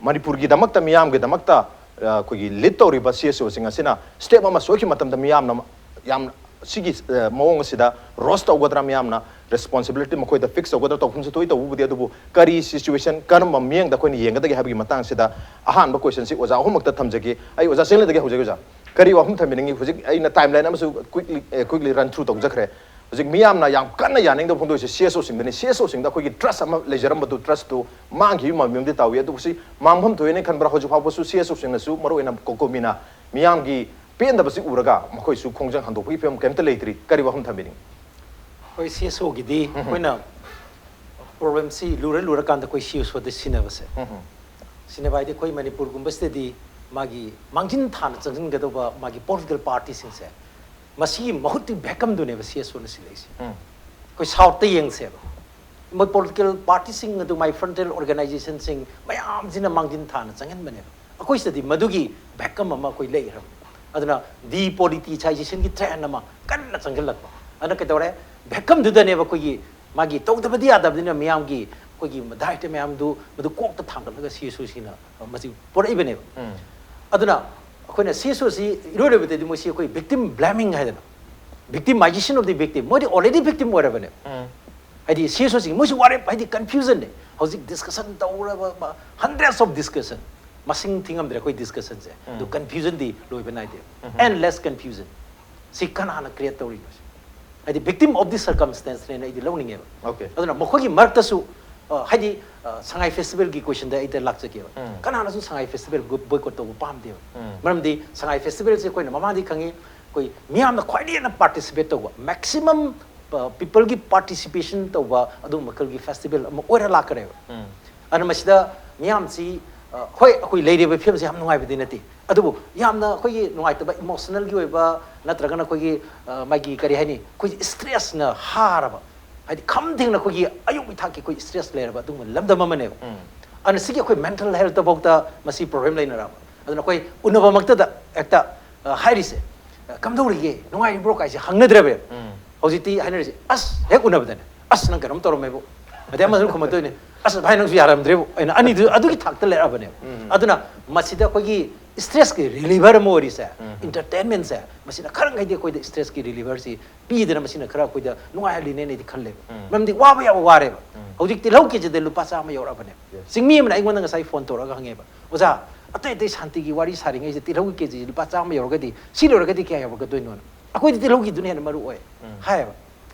ꯃꯅꯤꯄꯨꯔꯒꯤꯗꯃꯛꯇ, ꯃꯤꯌꯥꯝꯒꯤꯗꯃꯛꯇ, ꯑ, ꯑꯩꯈꯣꯏꯒꯤ lead ꯇꯧꯔꯤꯕ C S O ꯁꯤꯡ ꯑꯁꯤꯅ step ꯑꯃ ꯁꯣꯏꯈꯤꯕ ꯃꯇꯝꯗ ꯃꯤꯌꯥꯝꯅ ꯌꯥꯝ ꯁꯤꯒꯤ, ꯑ, ꯃꯑꯣꯡ ꯑꯁꯤꯗ roast ꯇꯧꯒꯗ꯭ꯔꯥ, ꯃꯤꯌꯥꯝꯅ responsibility ꯃꯈꯣꯏꯗ fix ꯇꯧꯒꯗ꯭ꯔꯥ, ꯇꯧꯐꯝꯁꯨ ꯊꯣꯛꯏ꯫ ꯇꯧꯕꯕꯨꯗꯤ, ꯑꯗꯨꯕꯨ ꯀꯔꯤ situation, ꯀꯔꯝꯕ ꯃꯤꯠꯌꯦꯡꯗ ꯑꯩꯈꯣꯏꯅ ꯌꯦꯡꯒꯗꯒꯦ ꯍꯥꯏꯕꯒꯤ ꯃꯇꯥꯡꯁꯤꯗ ꯑꯍꯥꯟꯕ question ꯁꯤ ꯑꯣꯖꯥ ꯑꯍꯨꯝꯃꯛꯇ ꯊꯝꯖꯒꯦ꯫ ꯑꯩ ꯑꯣꯖꯥ ꯆꯤꯡꯂꯦꯟꯗꯒꯤ ꯍꯧꯖꯒꯦ꯫ ꯑꯣꯖꯥ, ꯀꯔꯤ ꯋꯥꯐꯝ ꯊꯝꯕꯤꯅꯤꯡꯉꯤ? ꯍꯧꯖꯤꯛ ꯑꯩꯅ timeline ꯑꯃꯁꯨ quickly, ꯑ, quickly run through ꯇꯧꯖꯈ꯭ꯔꯦ꯫ ꯍꯧꯖꯤꯛ ꯃꯤꯌꯥꯝꯅ ꯌꯥꯝ ꯀꯟꯅ ꯌꯥꯅꯤꯡꯗꯕ ꯐꯣꯡꯗꯣꯛꯏꯁꯦ C S O ꯁꯤꯡꯗꯅꯤ꯫ C S O ꯁꯤꯡꯗ ꯑꯩꯈꯣꯏꯒꯤ trust ꯑꯃ ꯂꯩꯖꯔꯝꯕꯗꯨ, trust ꯇꯨ ꯃꯥꯡꯈꯤꯕꯒꯤ ꯃꯃꯤꯡꯗꯤ ꯇꯥꯎꯏ꯫ ꯑꯗꯨꯕꯨ ꯁꯤ ꯃꯥꯡꯐꯝ ꯊꯣꯛꯑꯦꯅ ꯈꯟꯕ꯭ꯔꯥ? ꯍꯧꯖꯤꯛ ꯐꯥꯎꯕꯁꯨ C S O ꯁꯤꯡꯅꯁꯨ, ꯃꯔꯨꯑꯣꯏꯅ COCOMI ꯅ ꯃꯤꯌꯥꯝꯒꯤ ꯄꯦꯟꯗꯕꯁꯤ ꯎꯔꯒ ꯃꯈꯣꯏꯁꯨ ꯈꯣꯡꯖꯪ ꯍꯟꯗꯣꯛꯄꯒꯤ ꯐꯤꯕꯝ ꯀꯔꯤꯝꯇ ꯂꯩꯇ꯭ꯔꯤ꯫ ꯀꯔꯤ ꯋꯥꯐꯝ ꯊꯝꯕꯤꯅꯤꯡꯉꯤ? ꯑꯩꯈꯣꯏ C S O ꯒꯤꯗꯤ ꯑꯩꯈꯣꯏꯅ ꯄ꯭ꯔꯣꯕ꯭ꯂꯦꯝꯁꯤ ꯂꯨꯔ ꯂꯨꯔꯀꯥꯟꯗ ꯑꯩꯈꯣꯏ ꯁꯤ ꯑꯦꯁ ꯑꯣꯗ ꯁꯤꯟꯅꯕꯁꯦ, ꯁꯤꯟꯅꯕ ꯍꯥꯏꯗꯤ ꯑꯩꯈꯣꯏ ꯃꯅꯤꯄꯨꯔꯒꯨꯝꯕꯁꯤꯗꯗꯤ ꯃꯥꯒꯤ ꯃꯥꯡꯖꯤꯟ ꯊꯥꯅ ꯆꯪꯁꯤꯟꯒꯗꯧꯕ ꯃꯥꯒꯤ ꯄꯣꯂꯤꯇꯤꯀꯦꯜ ꯄꯥꯔꯇꯤꯁꯤꯡꯁꯦ ꯃꯁꯤꯒꯤ ꯃꯍꯨꯠꯇꯤ ꯚꯦꯀꯝꯗꯨꯅꯦꯕ ꯁꯤ ꯑꯦꯁ ꯑꯣꯅ ꯁꯤꯜꯂꯛꯏꯁꯦ꯫ ꯑꯩꯈꯣꯏ ꯁꯥꯎꯠꯇ ꯌꯦꯡꯁꯦꯕ, ꯃꯣꯏ ꯄꯣꯂꯤꯇꯤꯀꯦꯜ ꯄꯥꯔꯇꯤꯁꯤꯡ ꯑꯗꯨ ꯃꯥꯏ ꯐ꯭ꯔꯟꯇꯦꯜ ꯑꯣꯔꯒꯅꯥꯏꯖꯦꯁꯟꯁꯤꯡ ꯃꯌꯥꯝꯁꯤꯅ ꯃꯥꯡꯖꯤꯟ ꯊꯥꯅ ꯆꯪꯍꯟꯕꯅꯦꯕ꯫ ꯑꯩꯈꯣꯏ ꯁꯤꯗꯗꯤ ꯃꯗꯨꯒꯤ ꯚꯦꯀꯝ ꯑꯃ ꯑꯩꯈꯣꯏ ꯂꯩꯈ꯭ꯔꯕꯅꯤ꯫ ꯑꯗꯨꯅ ꯗꯤꯄꯣꯂꯤꯇꯤꯁꯥꯏꯖꯦꯁꯟꯒꯤ ꯇ꯭ꯔꯦꯟ ꯑꯃ ꯀꯟꯅ ꯆꯪꯁꯤꯜꯂꯛꯄ꯫ ꯑꯗꯨꯅ ꯀꯩꯗꯧꯔꯦ? ꯚꯦꯀꯝꯗꯨꯗꯅꯦꯕ ꯑꯩꯈꯣꯏꯒꯤ ꯃꯥꯒꯤ ꯇꯧꯗꯕꯗꯤ ꯌꯥꯗꯕꯅꯤꯅ ꯃꯤꯌꯥꯝꯒꯤ ꯑꯩꯈꯣꯏꯒꯤ ꯗꯥꯏꯠ ꯃꯌꯥꯝꯗꯨ ꯃꯗꯨ ꯀꯣꯛꯇ ꯊꯥꯡꯒꯠꯂꯒ ꯁꯤ ꯑꯦꯁ ꯑꯣꯁꯤꯅ ꯃꯁꯤ ꯄꯨꯔꯛꯏꯕꯅꯦꯕ꯫ ꯑꯗꯨꯅ ꯑꯩꯈꯣꯏꯅ ꯁꯤ ꯑꯦꯁ ꯑꯣꯁꯤ ꯏꯔꯣꯏ ꯂꯣꯏꯕꯗꯗꯤ ꯃꯣꯏꯁꯤ ꯑꯩꯈꯣꯏ ꯚꯤꯛꯇꯤꯝ ꯕ꯭ꯂꯦꯃꯤꯡ ꯍꯥꯏꯗꯅ, victimization of the victim, ꯃꯣꯏꯗꯤ ꯑꯣꯜꯔꯦꯗꯤ ꯚꯤꯛꯇꯤꯝ ꯑꯣꯏꯔꯕꯅꯦꯕ꯫ ꯍꯥꯏꯗꯤ ꯁꯤ ꯑꯦꯁ ꯑꯣꯁꯤꯡ ꯃꯣꯏꯁꯨ ꯋꯥꯔꯦꯞ ꯍꯥꯏꯗꯤ ꯀꯟꯐ꯭ꯌꯨꯖꯟꯅꯦ꯫ ꯍꯧꯖꯤꯛ ꯗꯤꯁꯀꯁꯟ ꯇꯧꯔꯕ ꯍꯟꯗ꯭ꯔꯦꯠꯁ ꯑꯣꯐ ꯗꯤꯁꯀꯁꯟ, ꯃꯁꯤꯡ ꯊꯤꯉꯝꯗ꯭ꯔꯦ ꯑꯩꯈꯣꯏ ꯗꯤꯁꯀꯁꯟꯁꯦ꯫ ꯑꯗꯨ ꯀꯟꯐ꯭ꯌꯨꯖꯟꯗꯤ ꯂꯣꯏꯕ ꯅꯥꯏꯗꯦ꯫ ꯑꯦꯟꯂꯦꯁ ꯀꯟꯐ꯭ꯌꯨꯖꯟ꯫ ꯁꯤ ꯀꯅꯥꯅ ꯀ꯭ꯔꯤꯌꯦꯠ ꯇꯧꯔꯤꯅꯣ? ꯍꯥꯏꯗꯤ ꯚꯤꯛꯇꯤꯝ ꯑꯣꯐ ꯗꯤ ꯁꯔꯀꯝꯁꯇꯦꯟꯁꯅꯦꯅ ꯑꯩꯗꯤ ꯂꯧꯅꯤꯡꯉꯦꯕ꯫ Okay. ꯑꯗꯨꯅ ꯃꯈꯣꯏꯒꯤ ꯃꯔꯛꯇꯁꯨ ꯑ, ꯍꯥꯏꯗꯤ ꯑ, ꯁꯉꯥꯏ ꯐꯦꯁꯇꯤꯚꯦꯜꯒꯤ ꯀꯣꯏꯁꯟꯗ ꯑꯩꯗ ꯂꯥꯛꯆꯒꯦꯕ꯫ ꯀꯅꯥꯅꯁꯨ ꯁꯉꯥꯏ ꯐꯦꯁꯇꯤꯚꯦꯜ ꯕꯣꯏꯀꯣꯠ ꯇꯧꯕ ꯄꯥꯝꯗꯦꯕ꯫ ꯃꯔꯝꯗꯤ ꯁꯉꯥꯏ ꯐꯦꯁꯇꯤꯚꯦꯜꯁꯦ ꯑꯩꯈꯣꯏꯅ ꯃꯃꯥꯡꯗꯤ ꯈꯪꯉꯤ, ꯑꯩꯈꯣꯏ ꯃꯤꯌꯥꯝꯅ ꯈ꯭ꯋꯥꯏꯗꯒꯤ ꯍꯦꯟꯅ ꯄꯥꯔꯇꯤꯁꯤꯄꯦꯠ ꯇꯧꯕ, ꯃꯦꯛꯁꯤꯃꯝ ꯄꯤꯄꯜꯒꯤ ꯄꯥꯔꯇꯤꯁꯤꯄꯦꯁꯟ ꯇꯧꯕ ꯑꯗꯨꯒꯨꯝꯕ ꯃꯈꯜꯒꯤ ꯐꯦꯁꯇꯤꯚꯦꯜ ꯑꯃ ꯑꯣꯏꯔ ꯂꯥꯛꯈ꯭ꯔꯦꯕ꯫ ꯑꯗꯨꯅ ꯃꯁꯤꯗ ꯃꯤꯌꯥꯝꯁꯤ ꯑ, ꯍꯣꯏ, ꯑꯩꯈꯣꯏ ꯂꯩꯔꯤꯕ ꯐꯤꯕꯝꯁꯦ ꯌꯥꯝ ꯅꯨꯡꯉꯥꯏꯕꯗꯤ ꯅꯠꯇꯦ, ꯑꯗꯨꯕꯨ ꯌꯥꯝꯅ ꯑꯩꯈꯣꯏꯒꯤ ꯅꯨꯡꯉꯥꯏꯇꯕ ꯏꯃꯣꯁꯅꯦꯜꯒꯤ ꯑꯣꯏꯕ ꯅꯠꯇ꯭ꯔꯒꯅ ꯑꯩꯈꯣꯏꯒꯤ ꯑ, ꯃꯥꯒꯤ ꯀꯔꯤ ꯍꯥꯏꯅꯤ, ꯑꯩꯈꯣꯏꯒꯤ ꯏꯁꯇ꯭ꯔꯦꯁꯅ ꯍꯥꯔꯕ, ꯍꯥꯏꯗꯤ ꯈꯝ ꯊꯦꯡꯅ ꯑꯩꯈꯣꯏꯒꯤ ꯑꯌꯨꯛꯀꯤ ꯊꯥꯛꯀꯤ ꯑꯩꯈꯣꯏ ꯏꯁꯇ꯭ꯔꯦꯁ ꯂꯩꯔꯕ ꯑꯗꯨꯒꯨꯝꯕ ꯂꯝꯗꯝ ꯑꯃꯅꯦꯕ꯫ ꯑꯗꯨꯅ ꯁꯤꯒꯤ ꯑꯩꯈꯣꯏ ꯃꯦꯟꯇꯦꯜ ꯍꯦꯜꯠꯇꯐꯥꯎꯗ ꯃꯁꯤ ꯄ꯭ꯔꯣꯕ꯭ꯂꯦꯝ ꯂꯩꯅꯔꯕ꯫ ꯑꯗꯨꯅ ꯑꯩꯈꯣꯏ ꯎꯅꯕꯃꯛꯇꯗ ꯍꯦꯛꯇ ꯑ, ꯍꯥꯏꯔꯤꯁꯦ, "ꯑ, ꯀꯝꯗꯧꯔꯤꯒꯦ, ꯅꯨꯡꯉꯥꯏꯔꯤꯕ꯭ꯔꯣ?" ꯀꯥꯏꯁꯦ ꯍꯪꯅꯗ꯭ꯔꯕꯅꯦꯕ꯫ ꯍꯧꯖꯤꯛꯇꯤ ꯍꯥꯏꯅꯔꯤꯁꯦ, "ꯑꯁ, ꯍꯦꯛ ꯎꯅꯕꯗꯅꯦ, ꯑꯁ, ꯅꯪ ꯀꯩꯅꯣꯝ ꯇꯧꯔꯝꯃꯦꯕꯨ", ꯑꯗꯩ ꯑꯃꯗꯨꯅ ꯈꯨꯝꯃꯛꯇꯣꯏꯅꯦ, "ꯑꯁ, ꯚꯥꯏ, ꯅꯪꯁꯨ ꯌꯥꯔꯝꯗ꯭ꯔꯦꯕꯨ", ꯑꯩꯅ ꯑꯅꯤꯗꯨ ꯑꯗꯨꯒꯤ ꯊꯥꯛꯇ ꯂꯩꯔꯛꯑꯕꯅꯦꯕ꯫ ꯑꯗꯨꯅ ꯃꯁꯤꯗ ꯑꯩꯈꯣꯏꯒꯤ ꯏꯁꯇ꯭ꯔꯦꯁꯀꯤ ꯔꯤꯂꯤꯚꯔ ꯑꯃ ꯑꯣꯏꯔꯤꯁꯦ, ꯏꯟꯇꯔꯇꯦꯟꯃꯦꯟꯁꯦ, ꯃꯁꯤꯅ ꯈꯔ ꯃꯈꯩꯗꯤ ꯑꯩꯈꯣꯏꯗ ꯏꯁꯇ꯭ꯔꯦꯁꯀꯤ ꯔꯤꯂꯤꯚꯔꯁꯤ ꯄꯤꯗꯅ ꯃꯁꯤꯅ ꯈꯔ ꯑꯩꯈꯣꯏꯗ ꯅꯨꯡꯉꯥꯏꯍꯜꯂꯤꯅꯦꯅ ꯑꯩꯗꯤ ꯈꯜꯂꯦꯕ꯫ ꯃꯔꯝꯗꯤ ꯋꯥꯕ ꯌꯥꯕ ꯋꯥꯔꯦꯕ꯫ ꯍꯧꯖꯤꯛ ꯇꯤꯜꯍꯧ ꯀꯦꯖꯤꯗ ꯂꯨꯄꯥ ꯆꯥꯝꯃ ꯌꯧꯔꯛꯑꯕꯅꯦꯕ꯫ ꯆꯤꯡꯃꯤ ꯑꯃꯅ ꯑꯩꯉꯣꯟꯗ ꯉꯁꯥꯏ ꯐꯣꯟ ꯇꯧꯔꯒ ꯍꯪꯉꯦꯕ, "ꯑꯣꯖꯥ, ꯑꯇꯩ ꯑꯇꯩ ꯁꯥꯟꯇꯤꯒꯤ ꯋꯥꯔꯤ ꯁꯥꯔꯤꯉꯩꯁꯦ ꯇꯤꯜꯍꯧꯒꯤ ꯀꯦꯖꯤ ꯂꯨꯄꯥ ꯆꯥꯝꯃ ꯌꯧꯔꯒꯗꯤ ꯁꯤ ꯂꯣꯏꯔꯒꯗꯤ ꯀꯌꯥ ꯌꯧꯔꯛꯀꯗꯣꯏꯅꯣꯅ?" ꯑꯩꯈꯣꯏꯗꯤ ꯇꯤꯜꯍꯧꯒꯤꯗꯨꯅ ꯍꯦꯟꯅ ꯃꯔꯨ ꯑꯣꯏ ꯍꯥꯏꯌꯦꯕ꯫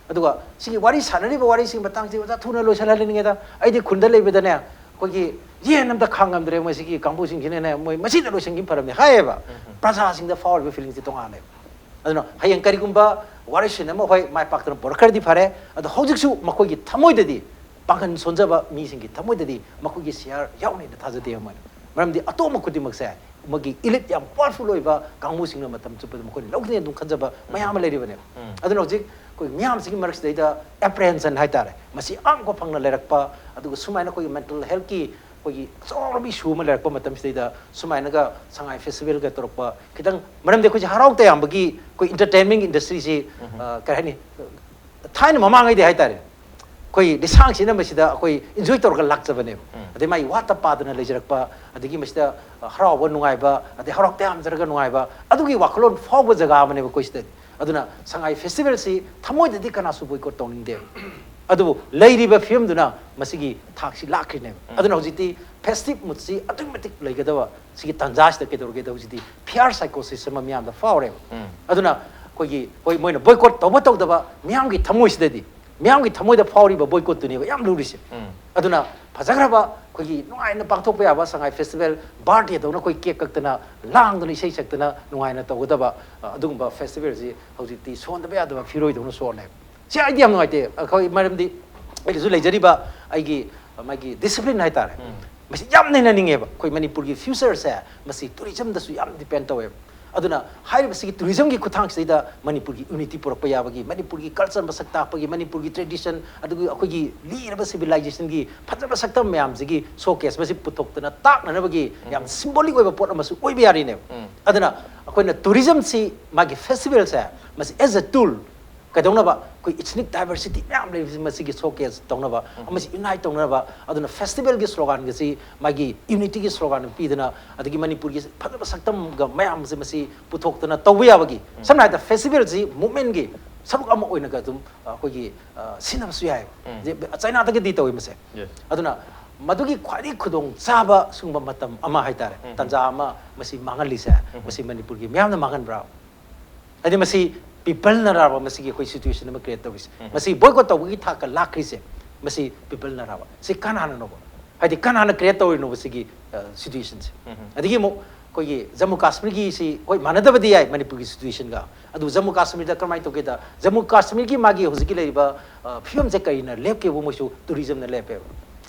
ꯑꯗꯨꯒ ꯁꯤꯒꯤ ꯋꯥꯔꯤ ꯁꯥꯟꯅꯔꯤꯕ ꯋꯥꯔꯤꯁꯤꯒꯤ ꯃꯇꯥꯡꯁꯤ ꯑꯣꯖꯥ ꯊꯨꯅ ꯂꯣꯏꯁꯤꯜꯍꯜꯂꯅꯤꯡꯉꯦꯗ꯫ ꯑꯩꯗꯤ ꯈꯨꯟꯗ ꯂꯩꯕꯗꯅꯦ, ꯑꯩꯈꯣꯏꯒꯤ ꯌꯦꯟ ꯑꯝꯇ ꯈꯥꯡ ꯉꯝꯗ꯭ꯔꯦ, ꯃꯣꯏ ꯁꯤꯒꯤ ꯀꯥꯡꯕꯨꯁꯤꯡꯁꯤꯅꯅꯦ, ꯃꯣꯏ ꯃꯁꯤꯗ ꯂꯣꯏꯁꯤꯟꯈꯤꯕ ꯐꯔꯕꯅꯤ ꯍꯥꯏꯌꯦꯕ꯫ ꯄ꯭ꯔꯖꯥꯁꯤꯡꯗ ꯐꯥꯎꯔꯤꯕ ꯐꯤꯂꯤꯡꯁꯤ ꯇꯣꯉꯥꯟꯅꯦꯕ꯫ ꯑꯗꯨꯅ ꯍꯌꯦꯡ ꯀꯔꯤꯒꯨꯝꯕ ꯋꯥꯔꯤꯁꯤꯟ ꯑꯃ ꯍꯣꯏ ꯃꯥꯏ ꯄꯥꯛꯇꯅ ꯄꯨꯔꯛꯈ꯭ꯔꯗꯤ ꯐꯔꯦ, ꯑꯗꯣ ꯍꯧꯖꯤꯛꯁꯨ ꯃꯈꯣꯏꯒꯤ ꯊꯃꯣꯏꯗꯗꯤ ꯄꯥꯡꯒꯜ ꯁꯣꯟꯖꯕ ꯃꯤꯁꯤꯡꯒꯤ ꯊꯃꯣꯏꯗꯗꯤ ꯃꯈꯣꯏꯒꯤ ꯁꯤꯌꯥꯔ ꯌꯥꯎꯅꯤꯅ ꯊꯥꯖꯗꯦ꯫ ꯑꯃꯅ ꯃꯔꯝꯗꯤ ꯑꯇꯣꯞꯄ ꯈꯨꯗꯤꯡꯃꯛꯁꯦ ꯃꯣꯏꯒꯤ ꯏꯂꯤꯠ ꯌꯥꯝ ꯄꯥꯋꯔꯐꯨꯜ ꯑꯣꯏꯕ ꯀꯥꯡꯕꯨꯁꯤꯡꯅ ꯃꯇꯝ ꯆꯨꯞꯄꯗ ꯃꯈꯣꯏꯅ ꯂꯧꯒꯅꯤ ꯑꯗꯨꯝ ꯈꯟꯖꯕ ꯃꯌꯥꯝ ꯑꯃ ꯂꯩꯔꯤꯕꯅꯦꯕ꯫ ꯑꯗꯨꯅ ꯍꯧꯖꯤꯛ ꯑꯩꯈꯣꯏ ꯃꯤꯌꯥꯝꯁꯤꯒꯤ ꯃꯔꯛꯁꯤꯗꯩꯗ ꯑꯦꯄ꯭ꯔꯦꯍꯦꯟꯁꯟ ꯍꯥꯏꯇꯥꯔꯦ, ꯃꯁꯤ ꯑꯉꯛꯄ ꯐꯪꯅ ꯂꯩꯔꯛꯄ, ꯑꯗꯨꯒ ꯁꯨꯃꯥꯏꯅ ꯑꯩꯈꯣꯏꯒꯤ ꯃꯦꯟꯇꯦꯜ ꯍꯦꯜꯠꯀꯤ ꯑꯩꯈꯣꯏꯒꯤ ꯑꯆꯧꯕ ꯏꯁꯨ ꯑꯃ ꯂꯩꯔꯛꯄ ꯃꯇꯝꯁꯤꯗꯩꯗ ꯁꯨꯃꯥꯏꯅꯒ ꯁꯉꯥꯏ ꯐꯦꯁꯇꯤꯚꯦꯜꯒ ꯇꯧꯔꯛꯄ ꯈꯤꯇꯪ, ꯃꯔꯝꯗꯤ ꯑꯩꯈꯣꯏꯁꯦ ꯍꯔꯥꯎ ꯇꯌꯥꯝꯕꯒꯤ ꯑꯩꯈꯣꯏ ꯏꯟꯇꯔꯇꯦꯟꯃꯦꯟꯒꯤ ꯏꯟꯗꯁꯇ꯭ꯔꯤꯁꯤ, ꯑ, ꯀꯩ ꯍꯥꯏꯅꯤ, ꯊꯥꯏꯅ ꯃꯃꯥꯡꯉꯩꯗꯤ ꯍꯥꯏꯇꯥꯔꯦ, ꯑꯩꯈꯣꯏ ꯂꯤꯁꯥꯡꯁꯤꯅ ꯃꯁꯤꯗ ꯑꯩꯈꯣꯏ ꯏꯟꯖꯣꯏ ꯇꯧꯔꯒ ꯂꯥꯛꯆꯕꯅꯦꯕ꯫ ꯑꯗꯩ ꯃꯥꯒꯤ ꯋꯥꯠꯇ ꯄꯥꯗꯅ ꯂꯩꯖꯔꯛꯄ, ꯑꯗꯒꯤ ꯃꯁꯤꯗ ꯍꯔꯥꯎꯕ ꯅꯨꯡꯉꯥꯏꯕ, ꯑꯗꯩ ꯍꯔꯥꯎ ꯇꯌꯥꯝꯖꯔꯒ ꯅꯨꯡꯉꯥꯏꯕ, ꯑꯗꯨꯒꯤ ꯋꯥꯈꯜꯂꯣꯟ ꯐꯥꯎꯕ ꯖꯒꯥ ꯑꯃꯅꯦꯕ ꯑꯩꯈꯣꯏ ꯁꯤꯗꯗꯤ꯫ ꯑꯗꯨꯅ ꯁꯉꯥꯏ ꯐꯦꯁꯇꯤꯚꯦꯜꯁꯤ ꯊꯃꯣꯏꯗꯗꯤ ꯀꯅꯥꯁꯨ ꯕꯣꯏꯀꯣꯠ ꯇꯧꯅꯤꯡꯗꯦꯕ, ꯑꯗꯨꯕꯨ ꯂꯩꯔꯤꯕ ꯐꯤꯕꯝꯗꯨꯅ ꯃꯁꯤꯒꯤ ꯊꯥꯛꯁꯤ ꯂꯥꯛꯈ꯭ꯔꯤꯅꯦꯕ꯫ ꯑꯗꯨꯅ ꯍꯧꯖꯤꯛꯇꯤ ꯐꯦꯁꯇꯤꯚ ꯃꯨꯠꯁꯤ ꯑꯗꯨꯛꯀꯤ ꯃꯇꯤꯛ ꯂꯩꯒꯗꯕ ꯁꯤꯒꯤ ꯇꯥꯟꯖꯥꯁꯤꯗ ꯀꯩꯗꯧꯔꯒꯦꯗ ꯍꯧꯖꯤꯛꯇꯤ ꯐꯤꯌꯥꯔ ꯁꯥꯏꯀꯣꯁꯤꯁ ꯑꯃ ꯃꯤꯌꯥꯝꯗ ꯐꯥꯎꯔꯦꯕ꯫ ꯑꯗꯨꯅ ꯑꯩꯈꯣꯏꯒꯤ, ꯍꯣꯏ, ꯃꯣꯏꯅ ꯕꯣꯏꯀꯣꯠ ꯇꯧꯕ ꯇꯧꯗꯕ ꯃꯤꯌꯥꯝꯒꯤ ꯊꯃꯣꯏꯁꯤꯗꯗꯤ, ꯃꯤꯌꯥꯝꯒꯤ ꯊꯃꯣꯏꯗ ꯐꯥꯎꯔꯤꯕ ꯕꯣꯏꯀꯣꯠꯇꯨꯅꯦꯕ ꯌꯥꯝ ꯂꯨꯔꯤꯁꯦ꯫ ꯑꯗꯨꯅ ꯐꯖꯈ꯭ꯔꯕ ꯑꯩꯈꯣꯏꯒꯤ ꯅꯨꯡꯉꯥꯏꯅ ꯄꯥꯡꯊꯣꯛꯄ ꯌꯥꯕ ꯁꯉꯥꯏ ꯐꯦꯁꯇꯤꯚꯦꯜ, ꯕꯥꯔꯊꯗꯦꯗꯧꯅ ꯑꯩꯈꯣꯏ ꯀꯦꯛ ꯀꯛꯇꯅ ꯂꯥꯡꯗꯅ ꯏꯁꯩ ꯁꯛꯇꯅ ꯅꯨꯡꯉꯥꯏꯅ ꯇꯧꯒꯗꯕ, ꯑ, ꯑꯗꯨꯒꯨꯝꯕ ꯐꯦꯁꯇꯤꯚꯦꯜꯁꯤ ꯍꯧꯖꯤꯛꯇꯤ ꯁꯣꯟꯗꯕ ꯌꯥꯗꯕ ꯐꯤꯔꯣꯏꯗꯧꯅ ꯁꯣꯜꯂꯦꯕ꯫ ꯁꯤ ꯑꯩꯗꯤ ꯌꯥꯝ ꯅꯨꯡꯉꯥꯏꯇꯦ꯫ ꯑꯩꯈꯣꯏ ꯃꯔꯝꯗꯤ ꯑꯩꯒꯤꯁꯨ ꯂꯩꯖꯔꯤꯕ ꯑꯩꯒꯤ, ꯃꯥꯒꯤ ꯗꯤꯁꯤꯄ꯭ꯂꯤꯟ ꯍꯥꯏꯇꯥꯔꯦ, ꯃꯁꯤ ꯌꯥꯝꯅ ꯍꯦꯟꯅ ꯅꯤꯡꯉꯦꯕ꯫ ꯑꯩꯈꯣꯏ ꯃꯅꯤꯄꯨꯔꯒꯤ ꯐ꯭ꯌꯨꯆꯔꯁꯦ ꯃꯁꯤ ꯇꯨꯔꯤꯖꯝꯗꯁꯨ ꯌꯥꯝ ꯗꯤꯄꯦꯟ ꯇꯧꯋꯦꯕ꯫ ꯑꯗꯨꯅ ꯍꯥꯏꯔꯤꯕꯁꯤꯒꯤ ꯇꯨꯔꯤꯖꯝꯒꯤ ꯈꯨꯠꯊꯥꯡꯁꯤꯗꯩꯗ ꯃꯅꯤꯄꯨꯔꯒꯤ ꯌꯨꯅꯤꯇꯤ ꯄꯨꯔꯛꯄ ꯌꯥꯕꯒꯤ, ꯃꯅꯤꯄꯨꯔꯒꯤ ꯀꯜꯆꯔ ꯃꯁꯛ ꯇꯥꯛꯄꯒꯤ, ꯃꯅꯤꯄꯨꯔꯒꯤ ꯇ꯭ꯔꯦꯗꯤꯁꯟ, ꯑꯗꯨꯒ ꯑꯩꯈꯣꯏꯒꯤ ꯂꯤꯔꯕ ꯁꯤꯚꯤꯂꯥꯏꯖꯦꯁꯟꯒꯤ ꯐꯖꯕ ꯁꯛꯇꯝ ꯃꯌꯥꯝꯁꯤꯒꯤ ꯁꯣꯀꯦꯁ ꯃꯁꯤ ꯄꯨꯊꯣꯛꯇꯅ ꯇꯥꯛꯅꯅꯕꯒꯤ ꯌꯥꯝ ꯁꯤꯝꯕꯣꯂꯤꯛ ꯑꯣꯏꯕ ꯄꯣꯠ ꯑꯃꯁꯨ ꯑꯣꯏꯕ ꯌꯥꯔꯤꯅꯦꯕ꯫ ꯑꯗꯨꯅ ꯑꯩꯈꯣꯏꯅ ꯇꯨꯔꯤꯖꯝꯁꯤ, ꯃꯥꯒꯤ ꯐꯦꯁꯇꯤꯚꯦꯜꯁꯦ, ꯃꯁꯤ ꯑꯦꯖ ꯑ ꯇꯨꯜ ꯀꯩꯗꯧꯅꯕ, ꯑꯩꯈꯣꯏ ꯏꯊꯅꯤꯛ ꯗꯥꯏꯚꯔꯁꯤꯇꯤ ꯃꯌꯥꯝ ꯂꯩꯕꯁꯤ ꯃꯁꯤꯒꯤ ꯁꯣꯀꯦꯁ ꯇꯧꯅꯕ, ꯑꯃꯁꯤ ꯌꯨꯅꯥꯏꯠ ꯇꯧꯅꯕ, ꯑꯗꯨꯅ ꯐꯦꯁꯇꯤꯚꯦꯜꯒꯤ ꯁ꯭ꯂꯣꯒꯥꯟꯒꯁꯤ ꯃꯥꯒꯤ ꯌꯨꯅꯤꯇꯤꯒꯤ ꯁ꯭ꯂꯣꯒꯥꯟ ꯄꯤꯗꯅ, ꯑꯗꯒꯤ ꯃꯅꯤꯄꯨꯔꯒꯤ ꯐꯖꯕ ꯁꯛꯇꯝꯒ ꯃꯌꯥꯝꯁꯦ ꯃꯁꯤ ꯄꯨꯊꯣꯛꯇꯅ ꯇꯧꯕ ꯌꯥꯕꯒꯤ, ꯁꯝꯅ ꯍꯥꯏꯔꯕꯗ ꯐꯦꯁꯇꯤꯚꯦꯜꯁꯤ ꯃꯨꯞꯃꯦꯟꯒꯤ ꯁꯔꯨꯛ ꯑꯃ ꯑꯣꯏꯅꯒ ꯑꯗꯨꯝ ꯑꯩꯈꯣꯏꯒꯤ, ꯑ, ꯁꯤꯖꯤꯟꯅꯕꯁꯨ ꯌꯥꯏ꯫ ꯆꯥꯏꯅꯥꯗꯒꯗꯤ ꯇꯧꯋꯤ ꯃꯁꯦ꯫ ꯑꯗꯨꯅ ꯃꯗꯨꯒꯤ ꯈ꯭ꯋꯥꯏꯗꯒꯤ ꯈꯨꯗꯣꯡ ꯆꯥꯕ ꯁꯤꯒꯨꯝꯕ ꯃꯇꯝ ꯑꯃ ꯍꯥꯏꯇꯥꯔꯦ, ꯇꯥꯟꯖꯥ ꯑꯃ ꯃꯁꯤ ꯃꯥꯡꯍꯜꯂꯤꯁꯦ, ꯃꯁꯤ ꯃꯅꯤꯄꯨꯔꯒꯤ ꯃꯤꯌꯥꯝꯅ ꯃꯥꯡꯍꯟꯕ꯭ꯔꯥ? ꯍꯥꯏꯗꯤ ꯃꯁꯤ ꯄꯤꯄꯜꯅꯔꯕ ꯃꯁꯤꯒꯤ ꯑꯩꯈꯣꯏ ꯁꯤꯆꯨꯋꯦꯁꯟ ꯑꯃ ꯀ꯭ꯔꯤꯌꯦꯠ ꯇꯧꯔꯤꯁꯦ? ꯃꯁꯤ ꯕꯣꯏꯀꯣꯠ ꯇꯧꯕꯒꯤ ꯊꯥꯛꯇ ꯂꯥꯛꯈ꯭ꯔꯤꯁꯦ ꯃꯁꯤ ꯄꯤꯄꯜꯅꯔꯕ? ꯁꯤ ꯀꯅꯥꯅꯅꯣꯕ? ꯍꯥꯏꯗꯤ ꯀꯅꯥꯅ ꯀ꯭ꯔꯤꯌꯦꯠ ꯇꯧꯔꯤꯅꯣꯕ ꯁꯤꯒꯤ, ꯑ, ꯁꯤꯆꯨꯋꯦꯁꯟꯁꯦ? ꯑꯗꯒꯤ ꯑꯃꯨꯛ ꯑꯩꯈꯣꯏꯒꯤ ꯖꯝꯃꯨ ꯀꯥꯁꯃꯤꯔꯒꯤꯁꯤ ꯍꯣꯏ ꯃꯥꯟꯅꯗꯕꯗꯤ ꯌꯥꯏ ꯃꯅꯤꯄꯨꯔꯒꯤ ꯁꯤꯆꯨꯋꯦꯁꯟꯒ꯫ ꯑꯗꯨ ꯖꯝꯃꯨ ꯀꯥꯁꯃꯤꯔꯗ ꯀꯔꯝꯍꯥꯏꯅ ꯇꯧꯒꯦꯗ, ꯖꯝꯃꯨ ꯀꯥꯁꯃꯤꯔꯒꯤ ꯃꯥꯒꯤ ꯍꯧꯖꯤꯛꯀꯤ ꯂꯩꯔꯤꯕ ꯑ, ꯐꯤꯕꯝꯁꯦ ꯀꯔꯤꯅ ꯂꯦꯞꯀꯦꯕꯨ ꯃꯣꯏꯁꯨ ꯇꯨꯔꯤꯖꯝꯅ ꯂꯦꯞꯄꯦꯕ꯫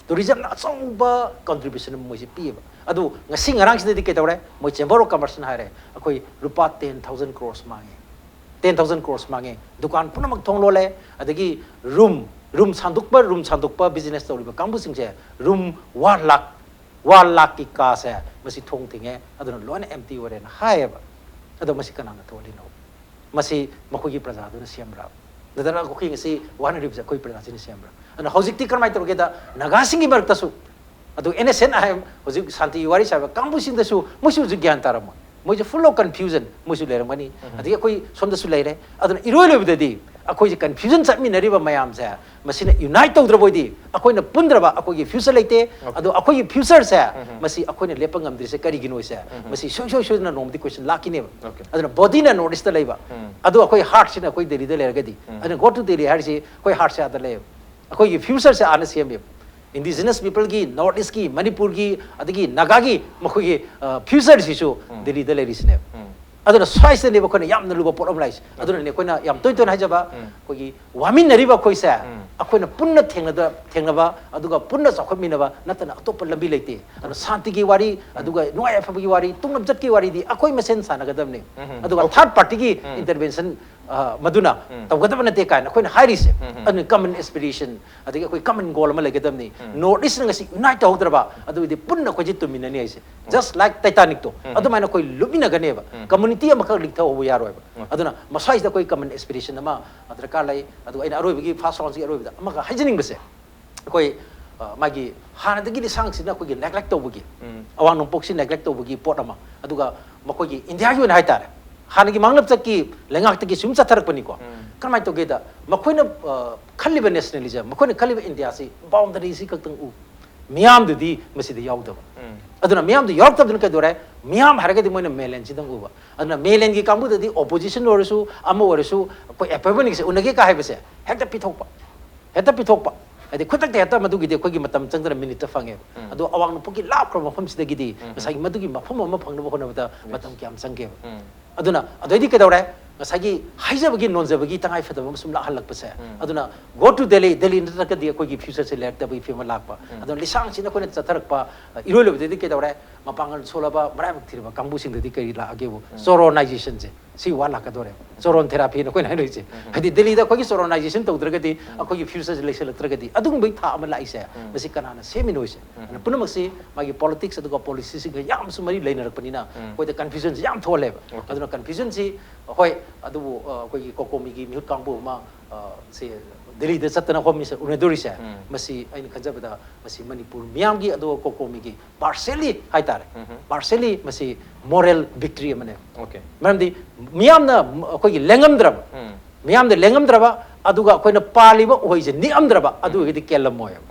ꯇꯨꯔꯤꯖꯝꯅ ꯑꯆꯧꯕ ꯀꯟꯇ꯭ꯔꯤꯕ꯭ꯌꯨꯁꯟ ꯑꯃ ꯃꯣꯏꯁꯦ ꯄꯤꯌꯦꯕ꯫ ꯑꯗꯨ ꯉꯁꯤ ꯉꯔꯥꯡꯁꯤꯗꯗꯤ ꯀꯩꯗꯧꯔꯦ? ꯃꯣꯏ ꯆꯦꯝꯕꯔ ꯑꯣꯐ ꯀꯃꯔꯁꯅ ꯍꯥꯏꯔꯦ, ꯑꯩꯈꯣꯏ ꯂꯨꯄꯥ ꯇꯦꯟ ꯊꯥꯎꯖꯟ ꯀ꯭ꯔꯣꯔꯁ ꯃꯥꯡꯉꯦ, ꯇꯦꯟ ꯊꯥꯎꯖꯟ ꯀ꯭ꯔꯣꯔꯁ ꯃꯥꯡꯉꯦ꯫ ꯗꯨꯀꯥꯟ ꯄꯨꯝꯅꯃꯛ ꯊꯣꯡ ꯂꯣꯜꯂꯦ꯫ ꯑꯗꯒꯤ ꯔꯨꯝ ꯔꯨꯝ ꯁꯥꯟꯗꯣꯛꯄ ꯔꯨꯝ ꯁꯥꯟꯗꯣꯛꯄ ꯕꯤꯖꯤꯅꯦꯁ ꯇꯧꯔꯤꯕ ꯀꯥꯡꯕꯨꯁꯤꯡꯁꯦ ꯔꯨꯝ ꯋꯥꯟ ꯂꯥꯛ ꯋꯥꯟ ꯂꯥꯛꯀꯤ ꯀꯥꯁꯦ ꯃꯁꯤ ꯊꯣꯡ ꯊꯤꯡꯉꯦ, ꯑꯗꯨꯅ ꯂꯣꯏꯅ ꯑꯦꯝꯇꯤ ꯑꯣꯏꯔꯦꯅ ꯍꯥꯏꯌꯦꯕ꯫ ꯑꯗꯣ ꯃꯁꯤ ꯀꯅꯥꯅ ꯊꯣꯛꯍꯜꯂꯤꯅꯣ? ꯃꯁꯤ ꯃꯈꯣꯏꯒꯤ ꯄ꯭ꯔꯖꯥꯗꯨꯅ ꯁꯦꯝꯕ꯭ꯔꯥ? ꯅꯠꯇ꯭ꯔꯒ ꯑꯩꯈꯣꯏ ꯉꯁꯤ ꯋꯥꯅꯔꯤꯕꯁꯦ ꯑꯩꯈꯣꯏ ꯄ꯭ꯔꯖꯥꯁꯤꯅ ꯁꯦꯝꯕ꯭ꯔꯥ? ꯑꯗꯨꯅ ꯍꯧꯖꯤꯛꯇꯤ ꯀꯔꯝꯍꯥꯏꯅ ꯇꯧꯔꯒꯦꯗ, ꯅꯥꯒꯥꯁꯤꯡꯒꯤ ꯃꯔꯛꯇꯁꯨ, ꯑꯗꯨ N S N I M ꯍꯧꯖꯤꯛ ꯁꯥꯟꯇꯤꯒꯤ ꯋꯥꯔꯤ ꯁꯥꯕ ꯀꯥꯡꯕꯨꯁꯤꯡꯗꯁꯨ ꯃꯣꯏꯁꯨ ꯍꯧꯖꯤꯛ ꯒ꯭ꯌꯥꯟ ꯇꯥꯔꯝꯃꯣꯏ꯫ ꯃꯣꯏꯁꯨ ꯐꯨꯜ ꯑꯣꯐ ꯀꯟꯐ꯭ꯌꯨꯖꯟ ꯃꯣꯏꯁꯨ ꯂꯩꯔꯝꯒꯅꯤ꯫ ꯑꯗꯒꯤ ꯑꯩꯈꯣꯏ ꯁꯣꯝꯗꯁꯨ ꯂꯩꯔꯦ꯫ ꯑꯗꯨꯅ ꯏꯔꯣꯏ ꯂꯣꯏꯕꯗꯗꯤ ꯑꯩꯈꯣꯏꯁꯦ ꯀꯟꯐ꯭ꯌꯨꯖꯟ ꯆꯠꯃꯤꯟꯅꯔꯤꯕ ꯃꯌꯥꯝꯁꯦ ꯃꯁꯤꯅ ꯌꯨꯅꯥꯏꯠ ꯇꯧꯗ꯭ꯔꯕ ꯑꯣꯏꯗꯤ, ꯑꯩꯈꯣꯏꯅ ꯄꯨꯟꯗ꯭ꯔꯕ ꯑꯩꯈꯣꯏꯒꯤ ꯐ꯭ꯌꯨꯆꯔ ꯂꯩꯇꯦ꯫ ꯑꯗꯣ ꯑꯩꯈꯣꯏꯒꯤ ꯐ꯭ꯌꯨꯆꯔꯁꯦ ꯃꯁꯤ ꯑꯩꯈꯣꯏꯅ ꯂꯦꯞꯄ ꯉꯝꯗ꯭ꯔꯤꯁꯦ ꯀꯔꯤꯒꯤꯅꯣꯁꯦ ꯃꯁꯤ ꯁꯨꯡꯁꯣꯏ ꯁꯣꯏꯗꯅ ꯅꯣꯡꯃꯗꯤ ꯀꯣꯏꯁꯟ ꯂꯥꯛꯈꯤꯅꯦꯕ꯫ ꯑꯗꯨꯅ ꯕꯣꯗꯤꯅ ꯅꯣꯔꯠ ꯏꯁꯇ ꯂꯩꯕ, ꯑꯗꯣ ꯑꯩꯈꯣꯏ ꯍꯥꯔꯠꯁꯤꯅ ꯑꯩꯈꯣꯏ ꯗꯦꯜꯂꯤꯗ ꯂꯩꯔꯒꯗꯤ, ꯑꯗꯨꯅ ꯒꯣ ꯇꯨ ꯗꯦꯜꯂꯤ ꯍꯥꯏꯔꯤꯁꯤ ꯑꯩꯈꯣꯏ ꯍꯥꯔꯠꯁꯦ ꯑꯥꯗ ꯂꯩꯌꯦꯕ꯫ ꯑꯩꯈꯣꯏꯒꯤ ꯐ꯭ꯌꯨꯆꯔꯁꯦ ꯑꯥꯅ ꯁꯦꯝꯃꯦꯕ꯫ ꯏꯟꯗꯤꯖꯤꯅꯁ ꯄꯤꯄꯜꯒꯤ, ꯅꯣꯔꯠ ꯏꯁꯀꯤ, ꯃꯅꯤꯄꯨꯔꯒꯤ, ꯑꯗꯒꯤ ꯅꯥꯒꯥꯒꯤ ꯃꯈꯣꯏꯒꯤ ꯐ꯭ꯌꯨꯆꯔꯁꯤꯁꯨ ꯗꯦꯜꯂꯤꯗ ꯂꯩꯔꯤꯁꯤꯅꯦꯕ꯫ ꯑꯗꯨꯅ ꯁ꯭ꯋꯥꯏꯁꯤꯗꯅꯦꯕ ꯑꯩꯈꯣꯏꯅ ꯌꯥꯝꯅ ꯂꯨꯕ ꯄꯣꯠ ꯑꯃ ꯂꯥꯛꯏꯁꯦ꯫ ꯑꯗꯨꯅꯅꯦ ꯑꯩꯈꯣꯏꯅ ꯌꯥꯝ ꯇꯣꯏ ꯇꯣꯏꯅ ꯍꯥꯏꯖꯕ, ꯑꯩꯈꯣꯏꯒꯤ ꯋꯥꯃꯤꯟꯅꯔꯤꯕ ꯑꯩꯈꯣꯏꯁꯦ ꯑꯩꯈꯣꯏꯅ ꯄꯨꯟꯅ ꯊꯦꯡꯅꯗ ꯊꯦꯡꯅꯕ ꯑꯗꯨꯒ ꯄꯨꯟꯅ ꯆꯥꯎꯈꯠꯃꯤꯟꯅꯕ ꯅꯠꯇꯅ ꯑꯇꯣꯞꯄ ꯂꯝꯕꯤ ꯂꯩꯇꯦ꯫ ꯑꯗꯨꯅ ꯁꯥꯟꯇꯤꯒꯤ ꯋꯥꯔꯤ, ꯑꯗꯨꯒ ꯅꯨꯡꯉꯥꯏ ꯌꯥꯏꯐꯕꯒꯤ ꯋꯥꯔꯤ, ꯇꯨꯡꯂꯝꯆꯠꯀꯤ ꯋꯥꯔꯤꯗꯤ ꯑꯩꯈꯣꯏ ꯃꯁꯦꯟ ꯁꯥꯟꯅꯒꯗꯕꯅꯤ꯫ ꯑꯗꯨꯒ ꯊꯥꯔꯠ ꯄꯥꯔꯇꯤꯒꯤ ꯏꯟꯇꯔꯚꯦꯟꯁꯟ ꯃꯗꯨꯅ ꯇꯧꯒꯗꯕ ꯅꯠꯇꯦ ꯀꯥꯏꯅ ꯑꯩꯈꯣꯏꯅ ꯍꯥꯏꯔꯤꯁꯦ꯫ ꯑꯗꯨꯅ ꯀꯃꯟ ꯑꯦꯁꯄꯤꯔꯦꯁꯟ, ꯑꯗꯒꯤ ꯑꯩꯈꯣꯏ ꯀꯃꯟ ꯒꯣꯜ ꯑꯃ ꯂꯩꯒꯗꯕꯅꯤ꯫ ꯅꯣꯔꯠ ꯏꯁꯅ ꯉꯁꯤ ꯌꯨꯅꯥꯏꯠ ꯇꯧꯍꯧꯗ꯭ꯔꯕ ꯑꯗꯨ ꯑꯣꯏꯗꯤ ꯄꯨꯟꯅ ꯑꯩꯈꯣꯏꯁꯦ ꯇꯨꯝꯃꯤꯟꯅꯅꯤ ꯍꯥꯏꯁꯦ꯫ ꯖꯁ ꯂꯥꯏꯛ ꯇꯥꯏꯇꯥꯅꯤꯛꯇꯣ ꯑꯗꯨꯃꯥꯏꯅ ꯑꯩꯈꯣꯏ ꯂꯨꯞꯃꯤꯟꯅꯒꯅꯦꯕ꯫ ꯀꯝꯃꯨꯅꯤꯇꯤ ꯑꯃꯈꯛ ꯂꯤꯛꯊꯍꯧꯕ ꯌꯥꯔꯣꯏꯕ꯫ ꯑꯗꯨꯅ ꯃꯁ꯭ꯋꯥꯏꯁꯤꯗ ꯑꯩꯈꯣꯏ ꯀꯃꯟ ꯑꯦꯁꯄꯤꯔꯦꯁꯟ ꯑꯃ ꯗꯔꯀꯥꯔ ꯂꯩ꯫ ꯑꯗꯨꯒ ꯑꯩꯅ ꯑꯔꯣꯏꯕꯒꯤ ꯐꯥꯔꯁ ꯔꯥꯎꯟꯁꯤꯒꯤ ꯑꯔꯣꯏꯕꯗ ꯑꯃꯒ ꯍꯥꯏꯖꯅꯤꯡꯕꯁꯦ, ꯑꯩꯈꯣꯏ ꯑ, ꯃꯥꯒꯤ ꯍꯥꯟꯅꯗꯒꯤ ꯂꯤꯁꯥꯡꯁꯤꯠꯅ ꯑꯩꯈꯣꯏꯒꯤ ꯅꯦꯒ꯭ꯂꯦꯛ ꯇꯧꯕꯒꯤ, ꯑꯋꯥꯡ ꯅꯣꯡꯄꯣꯛꯁꯤ ꯅꯦꯒ꯭ꯂꯦꯛ ꯇꯧꯕꯒꯤ ꯄꯣꯠ ꯑꯃ, ꯑꯗꯨꯒ ꯃꯈꯣꯏꯒꯤ ꯏꯟꯗꯤꯌꯥꯒꯤ ꯑꯣꯏꯅ ꯍꯥꯏꯇꯥꯔꯦ, ꯍꯥꯟꯅꯒꯤ ꯃꯥꯡꯂꯞꯆꯠꯀꯤ ꯂꯩꯉꯥꯛꯇꯒꯤ ꯁꯨꯝ ꯆꯠꯊꯔꯛꯄꯅꯤꯀꯣ꯫ ꯀꯔꯝꯍꯥꯏꯅ ꯇꯧꯒꯦꯗ, ꯃꯈꯣꯏꯅ ꯑ, ꯈꯜꯂꯤꯕ ꯅꯦꯁꯅꯦꯂꯤꯖꯝ, ꯃꯈꯣꯏꯅ ꯈꯜꯂꯤꯕ ꯏꯟꯗꯤꯌꯥꯁꯤ ꯕꯥꯎꯟꯗꯔꯤꯁꯤ ꯈꯛꯇꯪ ꯎ, ꯃꯤꯌꯥꯝꯗꯨꯗꯤ ꯃꯁꯤꯗ ꯌꯥꯎꯗꯕ꯫ ꯑꯗꯨꯅ ꯃꯤꯌꯥꯝꯗꯨ ꯌꯥꯎꯔꯛꯇꯕꯗꯨꯅ ꯀꯩꯗꯧꯔꯦ? ꯃꯤꯌꯥꯝ ꯍꯥꯏꯔꯒꯗꯤ ꯃꯣꯏꯅ ꯃꯦꯟꯂꯦꯟꯁꯤꯗꯪ ꯎꯕ꯫ ꯑꯗꯨꯅ ꯃꯦꯟꯂꯦꯟꯒꯤ ꯀꯥꯡꯕꯨꯗꯗꯤ ꯑꯣꯄꯣꯖꯤꯁꯟ ꯑꯣꯏꯔꯁꯨ ꯑꯃ ꯑꯣꯏꯔꯁꯨ ꯑꯩꯈꯣꯏ ꯑꯦꯄꯣꯏꯟꯃꯦꯟꯒꯤꯁꯦ ꯎꯅꯒꯦ ꯀꯥ ꯍꯥꯏꯕꯁꯦ ꯍꯦꯛꯇ ꯄꯤꯊꯣꯛꯄ, ꯍꯦꯛꯇ ꯄꯤꯊꯣꯛꯄ꯫ ꯍꯥꯏꯗꯤ ꯈꯨꯗꯛꯇ ꯍꯦꯛꯇ ꯃꯗꯨꯒꯤꯗꯤ ꯑꯩꯈꯣꯏꯒꯤ ꯃꯇꯝ ꯆꯪꯗꯅ ꯃꯤꯅꯤꯠꯇ ꯐꯪꯉꯦꯕ꯫ ꯑꯗꯣ ꯑꯋꯥꯡ ꯅꯣꯡꯄꯣꯛꯀꯤ ꯂꯥꯞꯈ꯭ꯔꯕ ꯃꯐꯝꯁꯤꯗꯒꯤꯗꯤ ꯉꯁꯥꯏꯒꯤ ꯃꯗꯨꯒꯤ ꯃꯐꯝ ꯑꯃ ꯐꯪꯅꯕ ꯍꯣꯠꯅꯕꯗ ꯃꯇꯝ ꯀꯌꯥꯝ ꯆꯪꯒꯦꯕ? ꯑꯗꯨꯅ ꯑꯗꯩꯗꯤ ꯀꯩꯗꯧꯔꯦ? ꯉꯁꯥꯏꯒꯤ ꯍꯥꯏꯖꯕꯒꯤ ꯅꯣꯟꯖꯕꯒꯤ ꯇꯉꯥꯏ ꯐꯗꯕ ꯑꯃ ꯁꯨꯝ ꯂꯥꯛꯍꯜꯂꯛꯄꯁꯦ꯫ ꯑꯗꯨꯅ go to Delhi, ꯗꯦꯜꯂꯤ ꯅꯠꯇ꯭ꯔꯒꯗꯤ ꯑꯩꯈꯣꯏꯒꯤ future ꯁꯦ ꯂꯩꯔꯛꯇꯕꯒꯤ ꯐꯤꯕꯝ ꯑꯃ ꯂꯥꯛꯄ꯫ ꯑꯗꯨꯅ ꯂꯤꯁꯥꯡꯁꯤꯟꯅ ꯑꯩꯈꯣꯏꯅ ꯆꯠꯊꯔꯛꯄ, ꯑ, ꯏꯔꯣꯏ ꯂꯣꯏꯕꯗꯩꯗꯤ ꯀꯩꯗꯧꯔꯦ? ꯃꯄꯥꯡꯒꯜ ꯁꯣꯜꯂꯕ, ꯃꯔꯥꯏꯕꯛ ꯊꯤꯔꯕ ꯀꯥꯡꯕꯨꯁꯤꯡꯗꯗꯤ ꯀꯔꯤ ꯂꯥꯛꯑꯒꯦꯕꯨ? ꯆꯣꯔꯣꯅꯥꯏꯖꯦꯁꯟꯁꯦ꯫ ꯁꯤ ꯋꯥ ꯂꯥꯛꯀꯗꯣꯔꯦ꯫ ꯆꯣꯔꯣꯟ ꯊꯦꯔꯥꯄꯤꯅ ꯑꯩꯈꯣꯏꯅ ꯍꯥꯏꯅꯔꯤꯁꯦ꯫ ꯍꯥꯏꯗꯤ ꯗꯦꯜꯂꯤꯗ ꯑꯩꯈꯣꯏꯒꯤ ꯆꯣꯔꯣꯅꯥꯏꯖꯦꯁꯟ ꯇꯧꯗ꯭ꯔꯒꯗꯤ, ꯑꯩꯈꯣꯏꯒꯤ ꯐ꯭ꯌꯨꯆꯔꯁꯦ ꯂꯩꯁꯜꯂꯛꯇ꯭ꯔꯒꯗꯤ, ꯑꯗꯨꯒꯨꯝꯕꯒꯤ ꯊꯥꯛ ꯑꯃ ꯂꯥꯛꯏꯁꯦ, ꯃꯁꯤ ꯀꯅꯥꯅ ꯁꯦꯝꯃꯤꯅꯣ ꯁꯦ? ꯑꯗꯨꯅ ꯄꯨꯝꯅꯃꯛꯁꯤ ꯃꯥꯒꯤ ꯄꯣꯂꯤꯇꯤꯛꯁ ꯑꯗꯨꯒ ꯄꯣꯂꯤꯁꯤꯁꯤꯡꯒ ꯌꯥꯝꯁꯨ ꯃꯔꯤ ꯂꯩꯅꯔꯛꯄꯅꯤꯅ, ꯑꯩꯈꯣꯏꯗ ꯀꯟꯐ꯭ꯌꯨꯖꯟꯁꯤ ꯌꯥꯝ ꯊꯣꯛꯍꯜꯂꯦꯕ꯫ ꯑꯗꯨꯅ ꯀꯟꯐ꯭ꯌꯨꯖꯟꯁꯤ, ꯍꯣꯏ, ꯑꯗꯨꯕꯨ, ꯑ, ꯑꯩꯈꯣꯏꯒꯤ ꯀꯣꯀꯣꯃꯤꯒꯤ ꯃꯤꯍꯨꯠ ꯀꯥꯡꯕꯨ ꯑꯃ, ꯑ, ꯁꯤ ꯗꯦꯜꯂꯤꯗ ꯆꯠꯇꯅ ꯍꯣꯝ ꯃꯤꯅꯤꯁꯇꯔ ꯎꯅꯗꯣꯔꯤꯁꯦ, ꯃꯁꯤ ꯑꯩꯅ ꯈꯟꯖꯕꯗ ꯃꯁꯤ ꯃꯅꯤꯄꯨꯔ ꯃꯤꯌꯥꯝꯒꯤ ꯑꯗꯨꯒ ꯀꯣꯀꯣꯃꯤꯒꯤ partially ꯍꯥꯏꯇꯥꯔꯦ, partially ꯃꯁꯤ moral victory ꯑꯃꯅꯦ꯫ Okay. ꯃꯔꯝꯗꯤ ꯃꯤꯌꯥꯝꯅ ꯑꯩꯈꯣꯏꯒꯤ ꯂꯦꯡꯉꯝꯗ꯭ꯔꯕ, ꯃꯤꯌꯥꯝꯅ ꯂꯦꯡꯉꯝꯗ꯭ꯔꯕ, ꯑꯗꯨꯒ ꯑꯩꯈꯣꯏꯅ ꯄꯥꯜꯂꯤꯕ ꯎꯍꯩꯁꯦ ꯅꯤꯛꯑꯝꯗ꯭ꯔꯕ, ꯑꯗꯨ ꯑꯣꯏꯔꯒꯗꯤ ꯀꯦꯜꯂꯝꯃꯣꯏꯕ꯫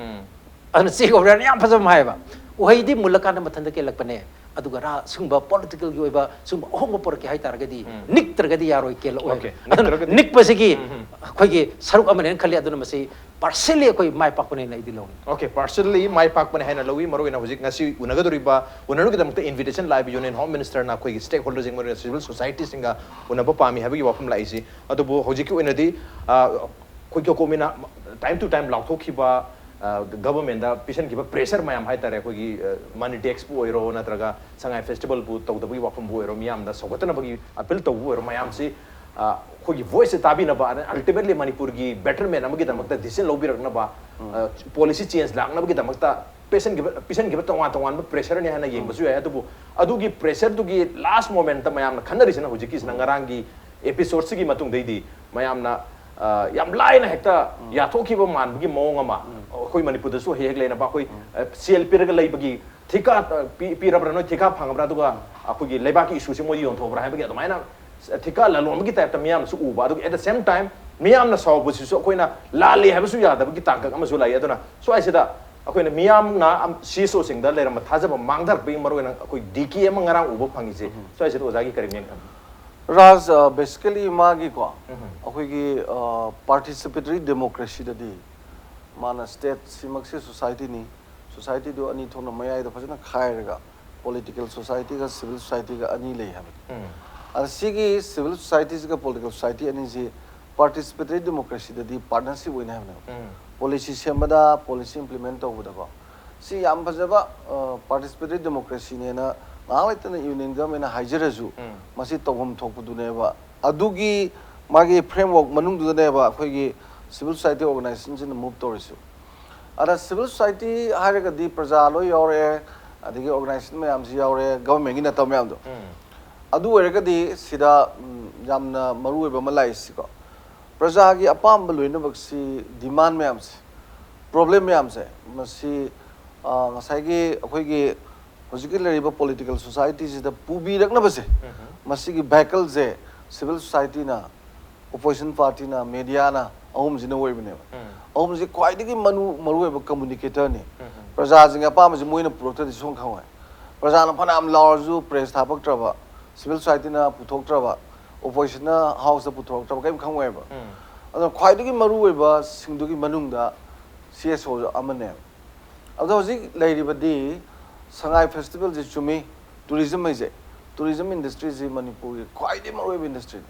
ꯑꯗꯨꯅ ꯆꯦ ꯒꯣꯕꯔꯅꯔꯅ ꯌꯥꯝ ꯐꯖꯕ ꯑꯃ ꯍꯥꯏꯌꯦꯕ, "ꯎꯍꯩꯗꯤ ꯃꯨꯜꯂꯀꯥꯟꯗ ꯃꯊꯟꯇ ꯀꯦꯜꯂꯛꯄꯅꯦ, ꯑꯗꯨꯒ ꯔꯥ ꯁꯨꯝꯕ ꯄꯣꯂꯤꯇꯤꯀꯦꯜꯒꯤ ꯑꯣꯏꯕ ꯁꯨꯝꯕ ꯑꯍꯣꯡꯕ ꯄꯨꯔꯛꯀꯦ ꯍꯥꯏꯇꯥꯔꯒꯗꯤ ꯅꯤꯛꯇ꯭ꯔꯒꯗꯤ ꯌꯥꯔꯣꯏ, ꯀꯦꯜꯂꯛꯑꯣꯏ"꯫ Okay. ꯑꯗꯨꯅ ꯅꯤꯛꯇ꯭ꯔꯒꯗꯤ ꯅꯤꯛꯄꯁꯤꯒꯤ ꯑꯩꯈꯣꯏꯒꯤ ꯁꯔꯨꯛ ꯑꯃꯅꯦꯅ ꯈꯜꯂꯤ꯫ ꯑꯗꯨꯅ ꯃꯁꯤ partially ꯑꯩꯈꯣꯏ ꯃꯥꯏ ꯄꯥꯛꯄꯅꯦꯅ ꯑꯩꯗꯤ ꯂꯧꯏ꯫ Okay, partially ꯃꯥꯏ ꯄꯥꯛꯄꯅꯦ ꯍꯥꯏꯅ ꯂꯧꯏ꯫ ꯃꯔꯨꯑꯣꯏꯅ ꯍꯧꯖꯤꯛ ꯉꯁꯤ ꯎꯅꯒꯗꯧꯔꯤꯕ, ꯎꯅꯅꯕꯒꯤꯗꯃꯛꯇ invitation ꯂꯥꯛꯏꯕ Union Home Minister ꯅ ꯑꯩꯈꯣꯏꯒꯤ stakeholder ꯁꯤꯡ, ꯃꯔꯨꯑꯣꯏꯅ civil society ꯁꯤꯡꯒ ꯎꯅꯕ ꯄꯥꯝꯃꯤ ꯍꯥꯏꯕꯒꯤ ꯋꯥꯐꯝ ꯂꯥꯛꯏꯁꯤ꯫ ꯑꯗꯨꯕꯨ ꯍꯧꯖꯤꯛꯀꯤ ꯑꯣꯏꯅꯗꯤ, ꯑ, ꯑꯩꯈꯣꯏ ꯀꯣꯀꯣꯃꯤꯅ time to time ꯂꯥꯎꯊꯣꯛꯈꯤꯕ, ꯑ, government ꯗ ꯄꯤꯁꯟꯈꯤꯕ pressure ꯃꯌꯥꯝ ꯍꯥꯏꯇꯥꯔꯦ, ꯑꯩꯈꯣꯏꯒꯤ, ꯑ, ꯃꯅꯤ tax ꯄꯨ ꯑꯣꯏꯔꯣ, ꯅꯠꯇ꯭ꯔꯒ ꯁꯉꯥꯏ festival ꯄꯨ ꯇꯧꯗꯕꯒꯤ ꯋꯥꯐꯝꯕꯨ ꯑꯣꯏꯔꯣ, ꯃꯤꯌꯥꯝꯗ ꯁꯧꯒꯠꯇꯅꯕꯒꯤ appeal ꯇꯧꯕꯕꯨ ꯑꯣꯏꯔꯣ, ꯃꯌꯥꯝꯁꯤ, ꯑ, ꯑꯩꯈꯣꯏꯒꯤ voice ꯁꯦ ꯇꯥꯕꯤꯅꯕ, ꯑꯗ ultimately ꯃꯅꯤꯄꯨꯔꯒꯤ betterment ꯑꯃꯒꯤꯗꯃꯛꯇ decision ꯂꯧꯕꯤꯔꯛꯅꯕ, ꯑ, policy change ꯂꯥꯛꯅꯕꯒꯤꯗꯃꯛꯇ ꯄꯤꯁꯟꯈꯤꯕ, ꯄꯤꯁꯟꯈꯤꯕ ꯇꯣꯉꯥꯟ ꯇꯣꯉꯥꯟꯕ pressure ꯅꯦ ꯍꯥꯏꯅ ꯌꯦꯡꯕꯁꯨ ꯌꯥꯏ꯫ ꯑꯗꯨꯕꯨ ꯑꯗꯨꯒꯤ pressure ꯗꯨꯒꯤ last moment ꯇ ꯃꯌꯥꯝꯅ ꯈꯟꯅꯔꯤꯁꯤꯅ ꯍꯧꯖꯤꯛꯀꯤꯁꯤꯅ ꯉꯔꯥꯡꯒꯤ episode ꯁꯤꯒꯤ ꯃꯇꯨꯡꯗꯩꯗꯤ ꯃꯌꯥꯝꯅ, ꯑ, ꯌꯥꯝ ꯂꯥꯏꯅ ꯍꯦꯛꯇ ꯌꯥꯊꯣꯛꯈꯤꯕ ꯃꯥꯟꯕꯒꯤ ꯃꯑꯣꯡ ꯑꯃ, ꯑꯩꯈꯣꯏ ꯃꯅꯤꯄꯨꯔꯗꯁꯨ ꯍꯦꯛ ꯍꯦꯛ ꯂꯩꯅꯕ, ꯑꯩꯈꯣꯏ, ꯑ, ꯁꯦꯜ ꯄꯤꯔꯒ ꯂꯩꯕꯒꯤ ꯊꯤꯀꯥ, ꯑ, ꯄꯤ-, ꯄꯤꯔꯕ꯭ꯔꯥ, ꯅꯣꯏ ꯊꯤꯀꯥ ꯐꯪꯉꯕ꯭ꯔꯥ, ꯑꯗꯨꯒ ꯑꯩꯈꯣꯏꯒꯤ ꯂꯩꯕꯥꯛꯀꯤ ꯏꯁꯨꯁꯤ ꯃꯣꯏꯗ ꯌꯣꯟꯊꯣꯛꯑꯕ꯭ꯔꯥ ꯍꯥꯏꯕꯒꯤ ꯑꯗꯨꯃꯥꯏꯅ ꯊꯤꯀꯥ ꯂꯂꯣꯟꯕꯒꯤ type ꯇ ꯃꯤꯌꯥꯝꯅꯁꯨ ꯎꯕ, ꯑꯗꯨꯒ at the same time ꯃꯤꯌꯥꯝꯅ ꯁꯥꯎꯕꯁꯤꯁꯨ ꯑꯩꯈꯣꯏꯅ ꯂꯥꯜꯂꯤ ꯍꯥꯏꯕꯁꯨ ꯌꯥꯗꯕꯒꯤ ꯇꯥꯡꯀꯛ ꯑꯃꯁꯨ ꯂꯥꯛꯏ꯫ ꯑꯗꯨꯅ ꯁ꯭ꯋꯥꯏꯁꯤꯗ ꯑꯩꯈꯣꯏꯅ ꯃꯤꯌꯥꯝꯅ ꯑꯝ-, C S O ꯁꯤꯡꯗ ꯂꯩꯔꯝꯕ ꯊꯥꯖꯕ ꯃꯥꯡꯊꯔꯛꯄꯒꯤ ꯃꯔꯨꯑꯣꯏꯅ ꯑꯩꯈꯣꯏ D K ꯑꯃ ꯉꯔꯥꯡ ꯎꯕ ꯐꯪꯉꯤꯁꯦ, ꯁ꯭ꯋꯥꯏꯁꯤꯗ ꯑꯣꯖꯥꯒꯤ ꯀꯔꯤ ꯃꯤꯠꯌꯦꯡ ꯊꯝꯕꯤ? ꯔꯥꯖ, ꯑ, basically ꯃꯥꯒꯤꯀꯣ, ꯑꯩꯈꯣꯏꯒꯤ, ꯑ, participatory democracy ꯗꯗꯤ ꯃꯥꯅ ꯁ꯭ꯇꯦꯠ ꯁꯤꯃꯛꯁꯤ ꯁꯣꯁꯥꯏꯇꯤꯅꯤ, ꯁꯣꯁꯥꯏꯇꯤꯗꯨ ꯑꯅꯤ ꯊꯣꯛꯅ ꯃꯌꯥꯏꯗ ꯐꯖꯅ ꯈꯥꯏꯔꯒ ꯄꯣꯂꯤꯇꯤꯀꯦꯜ ꯁꯣꯁꯥꯏꯇꯤꯒ ꯁꯤꯚꯤꯜ ꯁꯣꯁꯥꯏꯇꯤꯒ ꯑꯅꯤ ꯂꯩ ꯍꯥꯏꯕꯅꯤ꯫ ꯑꯗ ꯁꯤꯒꯤ ꯁꯤꯚꯤꯜ ꯁꯣꯁꯥꯏꯇꯤꯁꯤꯒ ꯄꯣꯂꯤꯇꯤꯀꯦꯜ ꯁꯣꯁꯥꯏꯇꯤ ꯑꯅꯤꯁꯤ ꯄꯥꯔꯇꯤꯁꯤꯄꯦꯇꯔꯤ ꯗꯦꯃꯣꯀ꯭ꯔꯦꯁꯤꯗꯗꯤ ꯄꯥꯔꯠꯅꯔꯁꯤꯞ ꯑꯣꯏꯅ ꯍꯥꯏꯕꯅꯦꯕ꯫ ꯄꯣꯂꯤꯁꯤ ꯁꯦꯝꯕꯗ, ꯄꯣꯂꯤꯁꯤ ꯏꯝꯄ꯭ꯂꯤꯃꯦꯟ ꯇꯧꯕꯗꯀꯣ꯫ ꯁꯤ ꯌꯥꯝ ꯐꯖꯕ ꯄꯥꯔꯇꯤꯁꯤꯄꯦꯇꯔꯤ ꯗꯦꯃꯣꯀ꯭ꯔꯦꯁꯤꯅꯦꯅ ꯉꯥꯏꯍꯥꯛ ꯂꯩꯇꯅ ꯌꯨꯅꯤꯌꯟ ꯒꯚꯔꯟꯃꯦꯟꯅ ꯍꯥꯏꯖꯔꯁꯨ, ꯃꯁꯤ ꯇꯧꯐꯝ ꯊꯣꯛꯄꯗꯨꯅꯦꯕ꯫ ꯑꯗꯨꯒꯤ ꯃꯥꯒꯤ ꯐ꯭ꯔꯦꯝꯋꯥꯔꯛ ꯃꯅꯨꯡꯗꯨꯗꯅꯦꯕ ꯑꯩꯈꯣꯏꯒꯤ ꯁꯤꯚꯤꯜ ꯁꯣꯁꯥꯏꯇꯤ ꯑꯣꯔꯒꯅꯥꯏꯖꯦꯁꯟꯁꯤꯅ ꯃꯨꯚ ꯇꯧꯔꯤꯁꯨ꯫ ꯑꯗ ꯁꯤꯚꯤꯜ ꯁꯣꯁꯥꯏꯇꯤ ꯍꯥꯏꯔꯒꯗꯤ ꯄ꯭ꯔꯖꯥ ꯂꯣꯏ ꯌꯥꯎꯔꯛꯑꯦ, ꯑꯗꯒꯤ ꯑꯣꯔꯒꯅꯥꯏꯖꯦꯁꯟ ꯃꯌꯥꯝꯁꯤ ꯌꯥꯎꯔꯦ, ꯒꯚꯔꯟꯃꯦꯟꯒꯤ ꯅꯠꯇꯕ ꯃꯌꯥꯝꯗꯣ꯫ ꯑꯗꯨ ꯑꯣꯏꯔꯒꯗꯤ ꯁꯤꯗ ꯎꯝ, ꯌꯥꯝꯅ ꯃꯔꯨ ꯑꯣꯏꯕ ꯑꯃ ꯂꯥꯛꯏꯁꯤꯀꯣ, ꯄ꯭ꯔꯖꯥꯒꯤ ꯑꯄꯥꯝꯕ ꯂꯣꯏꯅꯃꯛꯁꯤ, ꯗꯤꯃꯥꯟ ꯃꯌꯥꯝꯁꯦ, ꯄ꯭ꯔꯣꯕ꯭ꯂꯦꯝ ꯃꯌꯥꯝꯁꯦ, ꯃꯁꯤ ꯑ, ꯉꯁꯥꯏꯒꯤ ꯑꯩꯈꯣꯏꯒꯤ ꯍꯧꯖꯤꯛꯀꯤ ꯂꯩꯔꯤꯕ ꯄꯣꯂꯤꯇꯤꯀꯦꯜ ꯁꯣꯁꯥꯏꯇꯤꯁꯤꯗ ꯄꯨꯕꯤꯔꯛꯅꯕꯁꯦ, ꯃꯁꯤꯒꯤ ꯚꯦꯍꯤꯀꯜꯁꯦ ꯁꯤꯚꯤꯜ ꯁꯣꯁꯥꯏꯇꯤꯅ, ꯑꯣꯄꯣꯖꯤꯁꯟ ꯄꯥꯔꯇꯤꯅ, ꯃꯦꯗꯤꯌꯥꯅ, ꯑꯍꯨꯝꯁꯤꯅ ꯑꯣꯏꯕꯅꯦꯕ꯫ ꯑꯍꯨꯝꯁꯤ ꯈ꯭ꯋꯥꯏꯗꯒꯤ ꯃꯔꯨ ꯃꯔꯨꯑꯣꯏꯕ ꯀꯝꯃꯨꯅꯤꯀꯦꯇꯔꯅꯤ꯫ ꯄ꯭ꯔꯖꯥꯁꯤꯡꯒꯤ ꯑꯄꯥꯝꯕꯁꯤ ꯃꯣꯏꯅ ꯄꯨꯔꯛꯇ꯭ꯔꯗꯤ ꯁꯨꯡꯈꯪ ꯈꯪꯉꯣꯏ꯫ ꯄ꯭ꯔꯖꯥꯅ ꯐꯅꯌꯥꯝ ꯂꯥꯎꯔꯁꯨ ꯄ꯭ꯔꯦꯁ ꯍꯥꯄꯛꯇ꯭ꯔꯕ, ꯁꯤꯚꯤꯜ ꯁꯣꯁꯥꯏꯇꯤꯅ ꯄꯨꯊꯣꯛꯇ꯭ꯔꯕ, ꯑꯣꯄꯣꯖꯤꯁꯟꯅ ꯍꯥꯎꯁꯇ ꯄꯨꯊꯣꯔꯛꯇ꯭ꯔꯕ ꯀꯔꯤꯝ ꯈꯪꯉꯣꯏꯕ꯫ ꯑꯗꯨꯅ ꯈ꯭ꯋꯥꯏꯗꯒꯤ ꯃꯔꯨꯑꯣꯏꯕꯁꯤꯡꯗꯨꯒꯤ ꯃꯅꯨꯡꯗ ꯁꯤ ꯑꯦꯁ ꯑꯣꯁꯨ ꯑꯃꯅꯦꯕ꯫ ꯑꯗꯣ ꯍꯧꯖꯤꯛ ꯂꯩꯔꯤꯕꯗꯤ ꯁꯉꯥꯏ ꯐꯦꯁꯇꯤꯚꯦꯜꯁꯤ ꯆꯨꯝꯃꯤ, ꯇꯨꯔꯤꯖꯝ ꯍꯥꯏꯁꯦ, ꯇꯨꯔꯤꯖꯝ ꯏꯟꯗꯁꯇ꯭ꯔꯤꯁꯤ ꯃꯅꯤꯄꯨꯔꯒꯤ ꯈ꯭ꯋꯥꯏꯗꯒꯤ ꯃꯔꯨꯑꯣꯏꯕ ꯏꯟꯗꯁꯇ꯭ꯔꯤꯅꯤ꯫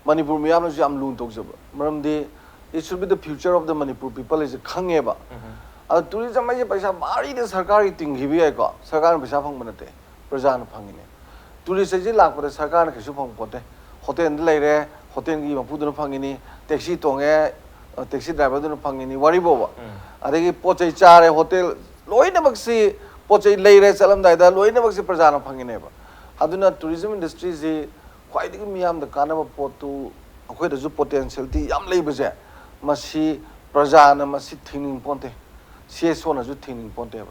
ꯃꯅꯤꯄꯨꯔ ꯃꯤꯌꯥꯝꯅꯁꯨ ꯌꯥꯝ ꯂꯨꯅ ꯇꯧꯖꯕ, ꯃꯔꯝꯗꯤ it should be the future of the Manipur people ꯍꯥꯏꯁꯦ ꯈꯪꯉꯦꯕ꯫ ꯑꯗꯣ ꯇꯨꯔꯤꯖꯝ ꯍꯥꯏꯁꯦ ꯄꯩꯁꯥ ꯚꯥꯔꯤꯗ ꯁꯔꯀꯥꯔꯒꯤ ꯇꯤꯡꯈꯤꯕ ꯌꯥꯏꯀꯣ, ꯁꯔꯀꯥꯔꯅ ꯄꯩꯁꯥ ꯐꯪꯕ ꯅꯠꯇꯦ, ꯄ꯭ꯔꯖꯥꯅ ꯐꯪꯉꯤꯅꯦ꯫ ꯇꯨꯔꯤꯁ ꯍꯥꯏꯁꯦ ꯂꯥꯛꯄꯗ ꯁꯔꯀꯥꯔꯅ ꯀꯩꯁꯨ ꯐꯪꯄꯣꯠꯇꯦ꯫ ꯍꯣꯇꯦꯜꯗ ꯂꯩꯔꯦ, ꯍꯣꯇꯦꯜꯒꯤ ꯃꯄꯨꯗꯨꯅ ꯐꯪꯉꯤꯅꯤ, ꯇꯦꯛꯁꯤ ꯇꯣꯡꯉꯦ, ꯑ, ꯇꯦꯛꯁꯤ ꯗ꯭ꯔꯥꯏꯚꯔꯗꯨꯅ ꯐꯪꯉꯤꯅꯤ, ꯋꯥꯔꯤꯕꯣꯕ꯫ ꯑꯗꯒꯤ ꯄꯣꯠ ꯆꯩ ꯆꯥꯔꯦ, ꯍꯣꯇꯦꯜ, ꯂꯣꯏꯅꯃꯛꯁꯤ, ꯄꯣꯠ ꯆꯩ ꯂꯩꯔꯦ, ꯆꯠꯂꯝꯗꯥꯏꯗ ꯂꯣꯏꯅꯃꯛꯁꯤ ꯄ꯭ꯔꯖꯥꯅ ꯐꯪꯉꯤꯅꯦꯕ꯫ ꯑꯗꯨꯅ ꯇꯨꯔꯤꯖꯝ ꯏꯟꯗꯁꯇ꯭ꯔꯤꯁꯤ ꯈ꯭ꯋꯥꯏꯗꯒꯤ ꯃꯤꯌꯥꯝꯗ ꯀꯥꯟꯅꯕ ꯄꯣꯠꯇꯨ, ꯑꯩꯈꯣꯏꯗꯁꯨ ꯄꯣꯇꯦꯟꯁꯤꯌꯦꯂꯤꯇꯤ ꯌꯥꯝ ꯂꯩꯕꯁꯦ, ꯃꯁꯤ ꯄ꯭ꯔꯖꯥꯅ ꯃꯁꯤ ꯊꯤꯡꯅꯤꯡ ꯄꯣꯟꯇꯦ, ꯁꯤ ꯑꯦꯁ ꯑꯣꯅꯁꯨ ꯊꯤꯡꯅꯤꯡ ꯄꯣꯟꯇꯦꯕ꯫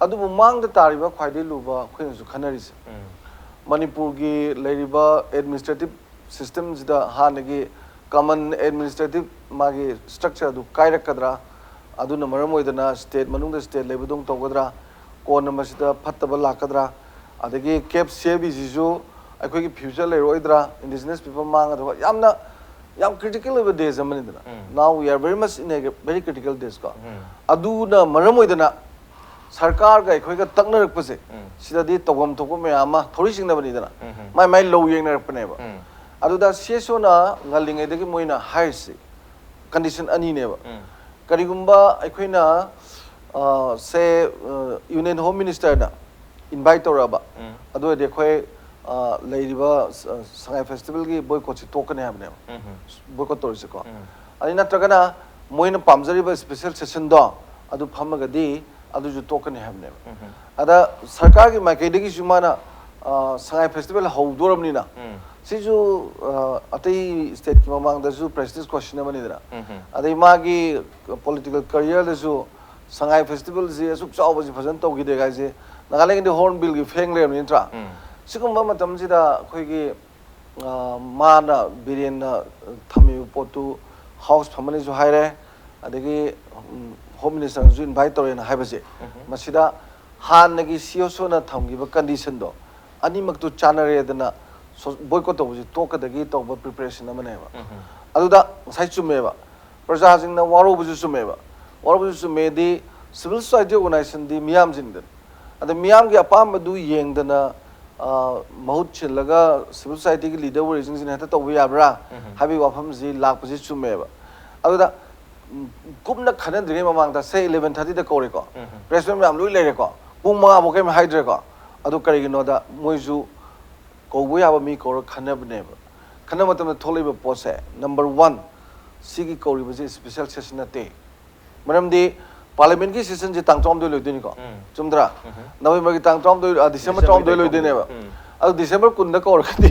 ꯑꯗꯨꯕꯨ ꯃꯥꯡꯗ ꯇꯥꯔꯤꯕ ꯈ꯭ꯋꯥꯏꯗꯒꯤ ꯂꯨꯕ ꯑꯩꯈꯣꯏꯅꯁꯨ ꯈꯟꯅꯔꯤꯁꯦ, ꯃꯅꯤꯄꯨꯔꯒꯤ ꯂꯩꯔꯤꯕ ꯑꯦꯗꯃꯤꯅꯤꯁꯇ꯭ꯔꯦꯇꯤꯚ ꯁꯤꯁꯇꯦꯝꯁꯤꯗ ꯍꯥꯟꯅꯒꯤ ꯀꯃꯟ ꯑꯦꯗꯃꯤꯅꯤꯁꯇ꯭ꯔꯦꯇꯤꯚ ꯃꯥꯒꯤ ꯁ꯭ꯇ꯭ꯔꯛꯆꯔ ꯑꯗꯨ ꯀꯥꯏꯔꯛꯀꯗ꯭ꯔꯥ? ꯑꯗꯨꯅ ꯃꯔꯝ ꯑꯣꯏꯗꯅ ꯁ꯭ꯇꯦꯠ ꯃꯅꯨꯡꯗ ꯁ꯭ꯇꯦꯠ ꯂꯩꯕꯗꯧ ꯇꯧꯒꯗ꯭ꯔꯥ? ꯀꯣꯟꯅ ꯃꯁꯤꯗ ꯐꯠꯇꯕ ꯂꯥꯛꯀꯗ꯭ꯔꯥ? ꯑꯗꯒꯤ ꯀꯦꯞ ꯁꯤ ꯑꯦ ꯕꯤꯁꯤꯁꯨ ꯑꯩꯈꯣꯏꯒꯤ ꯐ꯭ꯌꯨꯆꯔ ꯂꯩꯔꯣꯏꯗ꯭ꯔꯥ? ꯏꯟꯗꯤꯖꯤꯅꯁ ꯄꯤꯄꯜ ꯃꯥꯡꯒꯗꯕ ꯌꯥꯝꯅ ꯌꯥꯝ ꯀ꯭ꯔꯤꯇꯤꯀꯦꯜ ꯑꯣꯏꯕ days ꯑꯃꯅꯤꯗꯅ꯫ Now we are very much in a very critical days ꯀꯣ꯫ ꯑꯗꯨꯅ ꯃꯔꯝ ꯑꯣꯏꯗꯅ ꯁꯔꯀꯥꯔꯒ ꯑꯩꯈꯣꯏꯒ ꯇꯛꯅꯔꯛꯄꯁꯦ, ꯁꯤꯗꯗꯤ ꯇꯧꯐꯝ ꯊꯣꯛꯄ ꯃꯌꯥꯝ ꯑꯃ ꯊꯧꯔꯤ ꯆꯤꯡꯅꯕꯅꯤꯗꯅ꯫ ꯃꯥꯏ ꯃꯥꯏ ꯂꯧ ꯌꯦꯡꯅꯔꯛꯄꯅꯦꯕ꯫ ꯑꯗꯨꯗ ꯁꯤ ꯑꯦꯁ ꯑꯣꯅ ꯉꯜꯂꯤꯉꯩꯗꯒꯤ ꯃꯣꯏꯅ ꯍꯥꯏꯔꯤꯁꯤ ꯀꯟꯗꯤꯁꯟ ꯑꯅꯤꯅꯦꯕ꯫ ꯀꯔꯤꯒꯨꯝꯕ ꯑꯩꯈꯣꯏꯅ ꯁꯦ ꯌꯨꯅꯤꯌꯟ ꯍꯣꯝ ꯃꯤꯅꯤꯁꯇꯔꯅ ꯏꯟꯚꯥꯏꯠ ꯇꯧꯔꯛꯑꯕ, ꯑꯗꯨ ꯑꯣꯏꯔꯗꯤ ꯑꯩꯈꯣꯏ ꯑ, ꯂꯩꯔꯤꯕ ꯁ- ꯁꯉꯥꯏ ꯐꯦꯁꯇꯤꯚꯦꯜꯒꯤ ꯕꯣꯏꯀꯣꯠꯁꯤ ꯇꯣꯛꯀꯅꯤ ꯍꯥꯏꯕꯅꯦꯕ꯫ ꯕꯣꯏꯀꯣꯠ ꯇꯧꯔꯤꯁꯦꯀꯣ꯫ ꯑꯗꯩ ꯅꯠꯇ꯭ꯔꯒꯅ ꯃꯣꯏꯅ ꯄꯥꯝꯖꯔꯤꯕ ꯁ꯭ꯄꯦꯁꯦꯜ ꯁꯦꯁꯟꯗꯣ ꯑꯗꯨ ꯐꯝꯃꯒꯗꯤ ꯑꯗꯨꯁꯨ ꯇꯣꯛꯀꯅꯤ ꯍꯥꯏꯕꯅꯦꯕ꯫ ꯑꯗ ꯁꯔꯀꯥꯔꯒꯤ ꯃꯥꯏꯀꯩꯗꯒꯤꯁꯨ ꯃꯥꯅ ꯑ, ꯁꯉꯥꯏ ꯐꯦꯁꯇꯤꯚꯦꯜ ꯍꯧꯗꯣꯔꯕꯅꯤꯅ ꯁꯤꯁꯨ ꯑ, ꯑꯇꯩ ꯁ꯭ꯇꯦꯠꯀꯤ ꯃꯃꯥꯡꯗꯁꯨ ꯄ꯭ꯔꯦꯁꯇꯤꯖ ꯀ꯭ꯋꯦꯁꯟ ꯑꯃꯅꯤꯗꯅ꯫ ꯑꯗꯩ ꯃꯥꯒꯤ ꯄꯣꯂꯤꯇꯤꯀꯦꯜ ꯀꯔꯤꯌꯔꯗꯁꯨ ꯁꯉꯥꯏ ꯐꯦꯁꯇꯤꯚꯦꯜꯁꯤ ꯑꯁꯨꯛ ꯆꯥꯎꯕꯁꯤ ꯐꯖꯅ ꯇꯧꯈꯤꯗꯦ ꯍꯥꯏꯁꯦ ꯅꯥꯒꯥꯂꯦꯟꯒꯤꯗꯤ ꯍꯣꯔꯟꯕꯤꯜꯒꯤ ꯐꯦꯡ ꯂꯩꯔꯕꯅꯤ ꯅꯠꯇ꯭ꯔꯥ? ꯁꯤꯒꯨꯝꯕ ꯃꯇꯝꯁꯤꯗ ꯑꯩꯈꯣꯏꯒꯤ ꯑ, ꯃꯥꯅ, ꯕꯤꯔꯦꯟꯅ ꯊꯝꯃꯤꯕ ꯄꯣꯠꯇꯨ ꯍꯥꯎꯁ ꯐꯝꯃꯅꯤꯁꯨ ꯍꯥꯏꯔꯦ, ꯑꯗꯒꯤ ꯎꯝ, ꯍꯣꯝ ꯃꯤꯅꯤꯁꯇꯔꯅꯁꯨ ꯏꯟꯚꯥꯏꯠ ꯇꯧꯔꯦꯅ ꯍꯥꯏꯕꯁꯦ, ꯃꯁꯤꯗ ꯍꯥꯟꯅꯒꯤ ꯁꯤ ꯑꯣ ꯁꯣꯅ ꯊꯝꯈꯤꯕ ꯀꯟꯗꯤꯁꯟꯗꯣ ꯑꯅꯤꯃꯛꯇꯨ ꯆꯥꯟꯅꯔꯦꯗꯅ ꯁꯣ- ꯕꯣꯏꯀꯣꯠ ꯇꯧꯕꯁꯤ ꯇꯣꯛꯀꯗꯒꯤ ꯇꯧꯕ ꯄ꯭ꯔꯤꯄꯦꯔꯦꯁꯟ ꯑꯃꯅꯦꯕ꯫ ꯑꯗꯨꯗ ꯉꯁꯥꯏ ꯆꯨꯝꯃꯦꯕ, ꯄ꯭ꯔꯖꯥꯁꯤꯡꯅ ꯋꯥꯔꯧꯕꯁꯨ ꯆꯨꯝꯃꯦꯕ꯫ ꯋꯥꯔꯧꯕꯁꯨ ꯆꯨꯝꯃꯦꯗꯤ ꯁꯤꯚꯤꯜ ꯁꯣꯁꯥꯏꯇꯤ ꯑꯣꯔꯒꯅꯥꯏꯖꯦꯁꯟꯗꯤ ꯃꯤꯌꯥꯝꯁꯤꯡꯗꯅ꯫ ꯑꯗ ꯃꯤꯌꯥꯝꯒꯤ ꯑꯄꯥꯝꯕꯗꯨ ꯌꯦꯡꯗꯅ ꯑ, ꯃꯍꯨꯠ ꯁꯤꯜꯂꯒ ꯁꯤꯚꯤꯜ ꯁꯣꯁꯥꯏꯇꯤꯒꯤ ꯂꯤꯗꯔ ꯑꯣꯏꯔꯤꯁꯤꯡꯁꯤꯅ ꯍꯦꯛꯇ ꯇꯧꯕ ꯌꯥꯕ꯭ꯔꯥ ꯍꯥꯏꯕꯒꯤ ꯋꯥꯐꯝꯁꯤ ꯂꯥꯛꯄꯁꯤ ꯆꯨꯝꯃꯦꯕ꯫ ꯑꯗꯨꯗ ꯎꯝ, ꯀꯨꯞꯅ ꯈꯟꯅꯗ꯭ꯔꯤꯉꯩ ꯃꯃꯥꯡꯗ ꯁꯦ ꯏꯂꯦꯚꯦꯟ ꯊꯥꯔꯇꯤꯗ ꯀꯧꯔꯦꯀꯣ, ꯄ꯭ꯔꯦꯁ ꯃꯌꯥꯝ ꯂꯣꯏ ꯂꯩꯔꯦꯀꯣ, ꯄꯨꯡ ꯃꯉꯥꯐꯥꯎ ꯀꯔꯤꯝ ꯍꯥꯏꯗ꯭ꯔꯦꯀꯣ꯫ ꯑꯗꯨ ꯀꯔꯤꯒꯤꯅꯣꯗ ꯃꯣꯏꯁꯨ ꯀꯧꯕ ꯌꯥꯕ ꯃꯤ ꯀꯧꯔ ꯈꯟꯅꯕꯅꯦꯕ꯫ ꯈꯟꯅꯕ ꯃꯇꯝꯗ ꯊꯣꯛꯂꯛꯏꯕ ꯄꯣꯠꯁꯦ, ꯅꯝꯕꯔ ꯋꯥꯟ, ꯁꯤꯒꯤ ꯀꯧꯔꯤꯕꯁꯤ ꯁ꯭ꯄꯦꯁꯦꯜ ꯁꯦꯁꯟ ꯅꯠꯇꯦ꯫ ꯃꯔꯝꯗꯤ ꯄꯥꯔꯂꯤꯌꯥꯃꯦꯟꯠꯀꯤ ꯁꯦꯁꯟꯁꯦ ꯇꯥꯡ ꯇꯔꯥꯃꯥꯊꯣꯏ ꯂꯣꯏꯗꯣꯏꯅꯤꯀꯣ, ꯆꯨꯝꯗ꯭ꯔꯥ? ꯅꯕꯦꯝꯕꯔꯒꯤ ꯇꯥꯡ ꯇꯔꯥꯃꯥꯊꯣꯏ, ꯑ, ꯗꯤꯁꯦꯝꯕꯔ ꯇꯔꯥꯃꯥꯊꯣꯏ ꯂꯣꯏꯗꯣꯏꯅꯦꯕ꯫ ꯑꯗꯨ ꯗꯤꯁꯦꯝꯕꯔ ꯀꯨꯟꯗ ꯀꯧꯔꯒꯗꯤ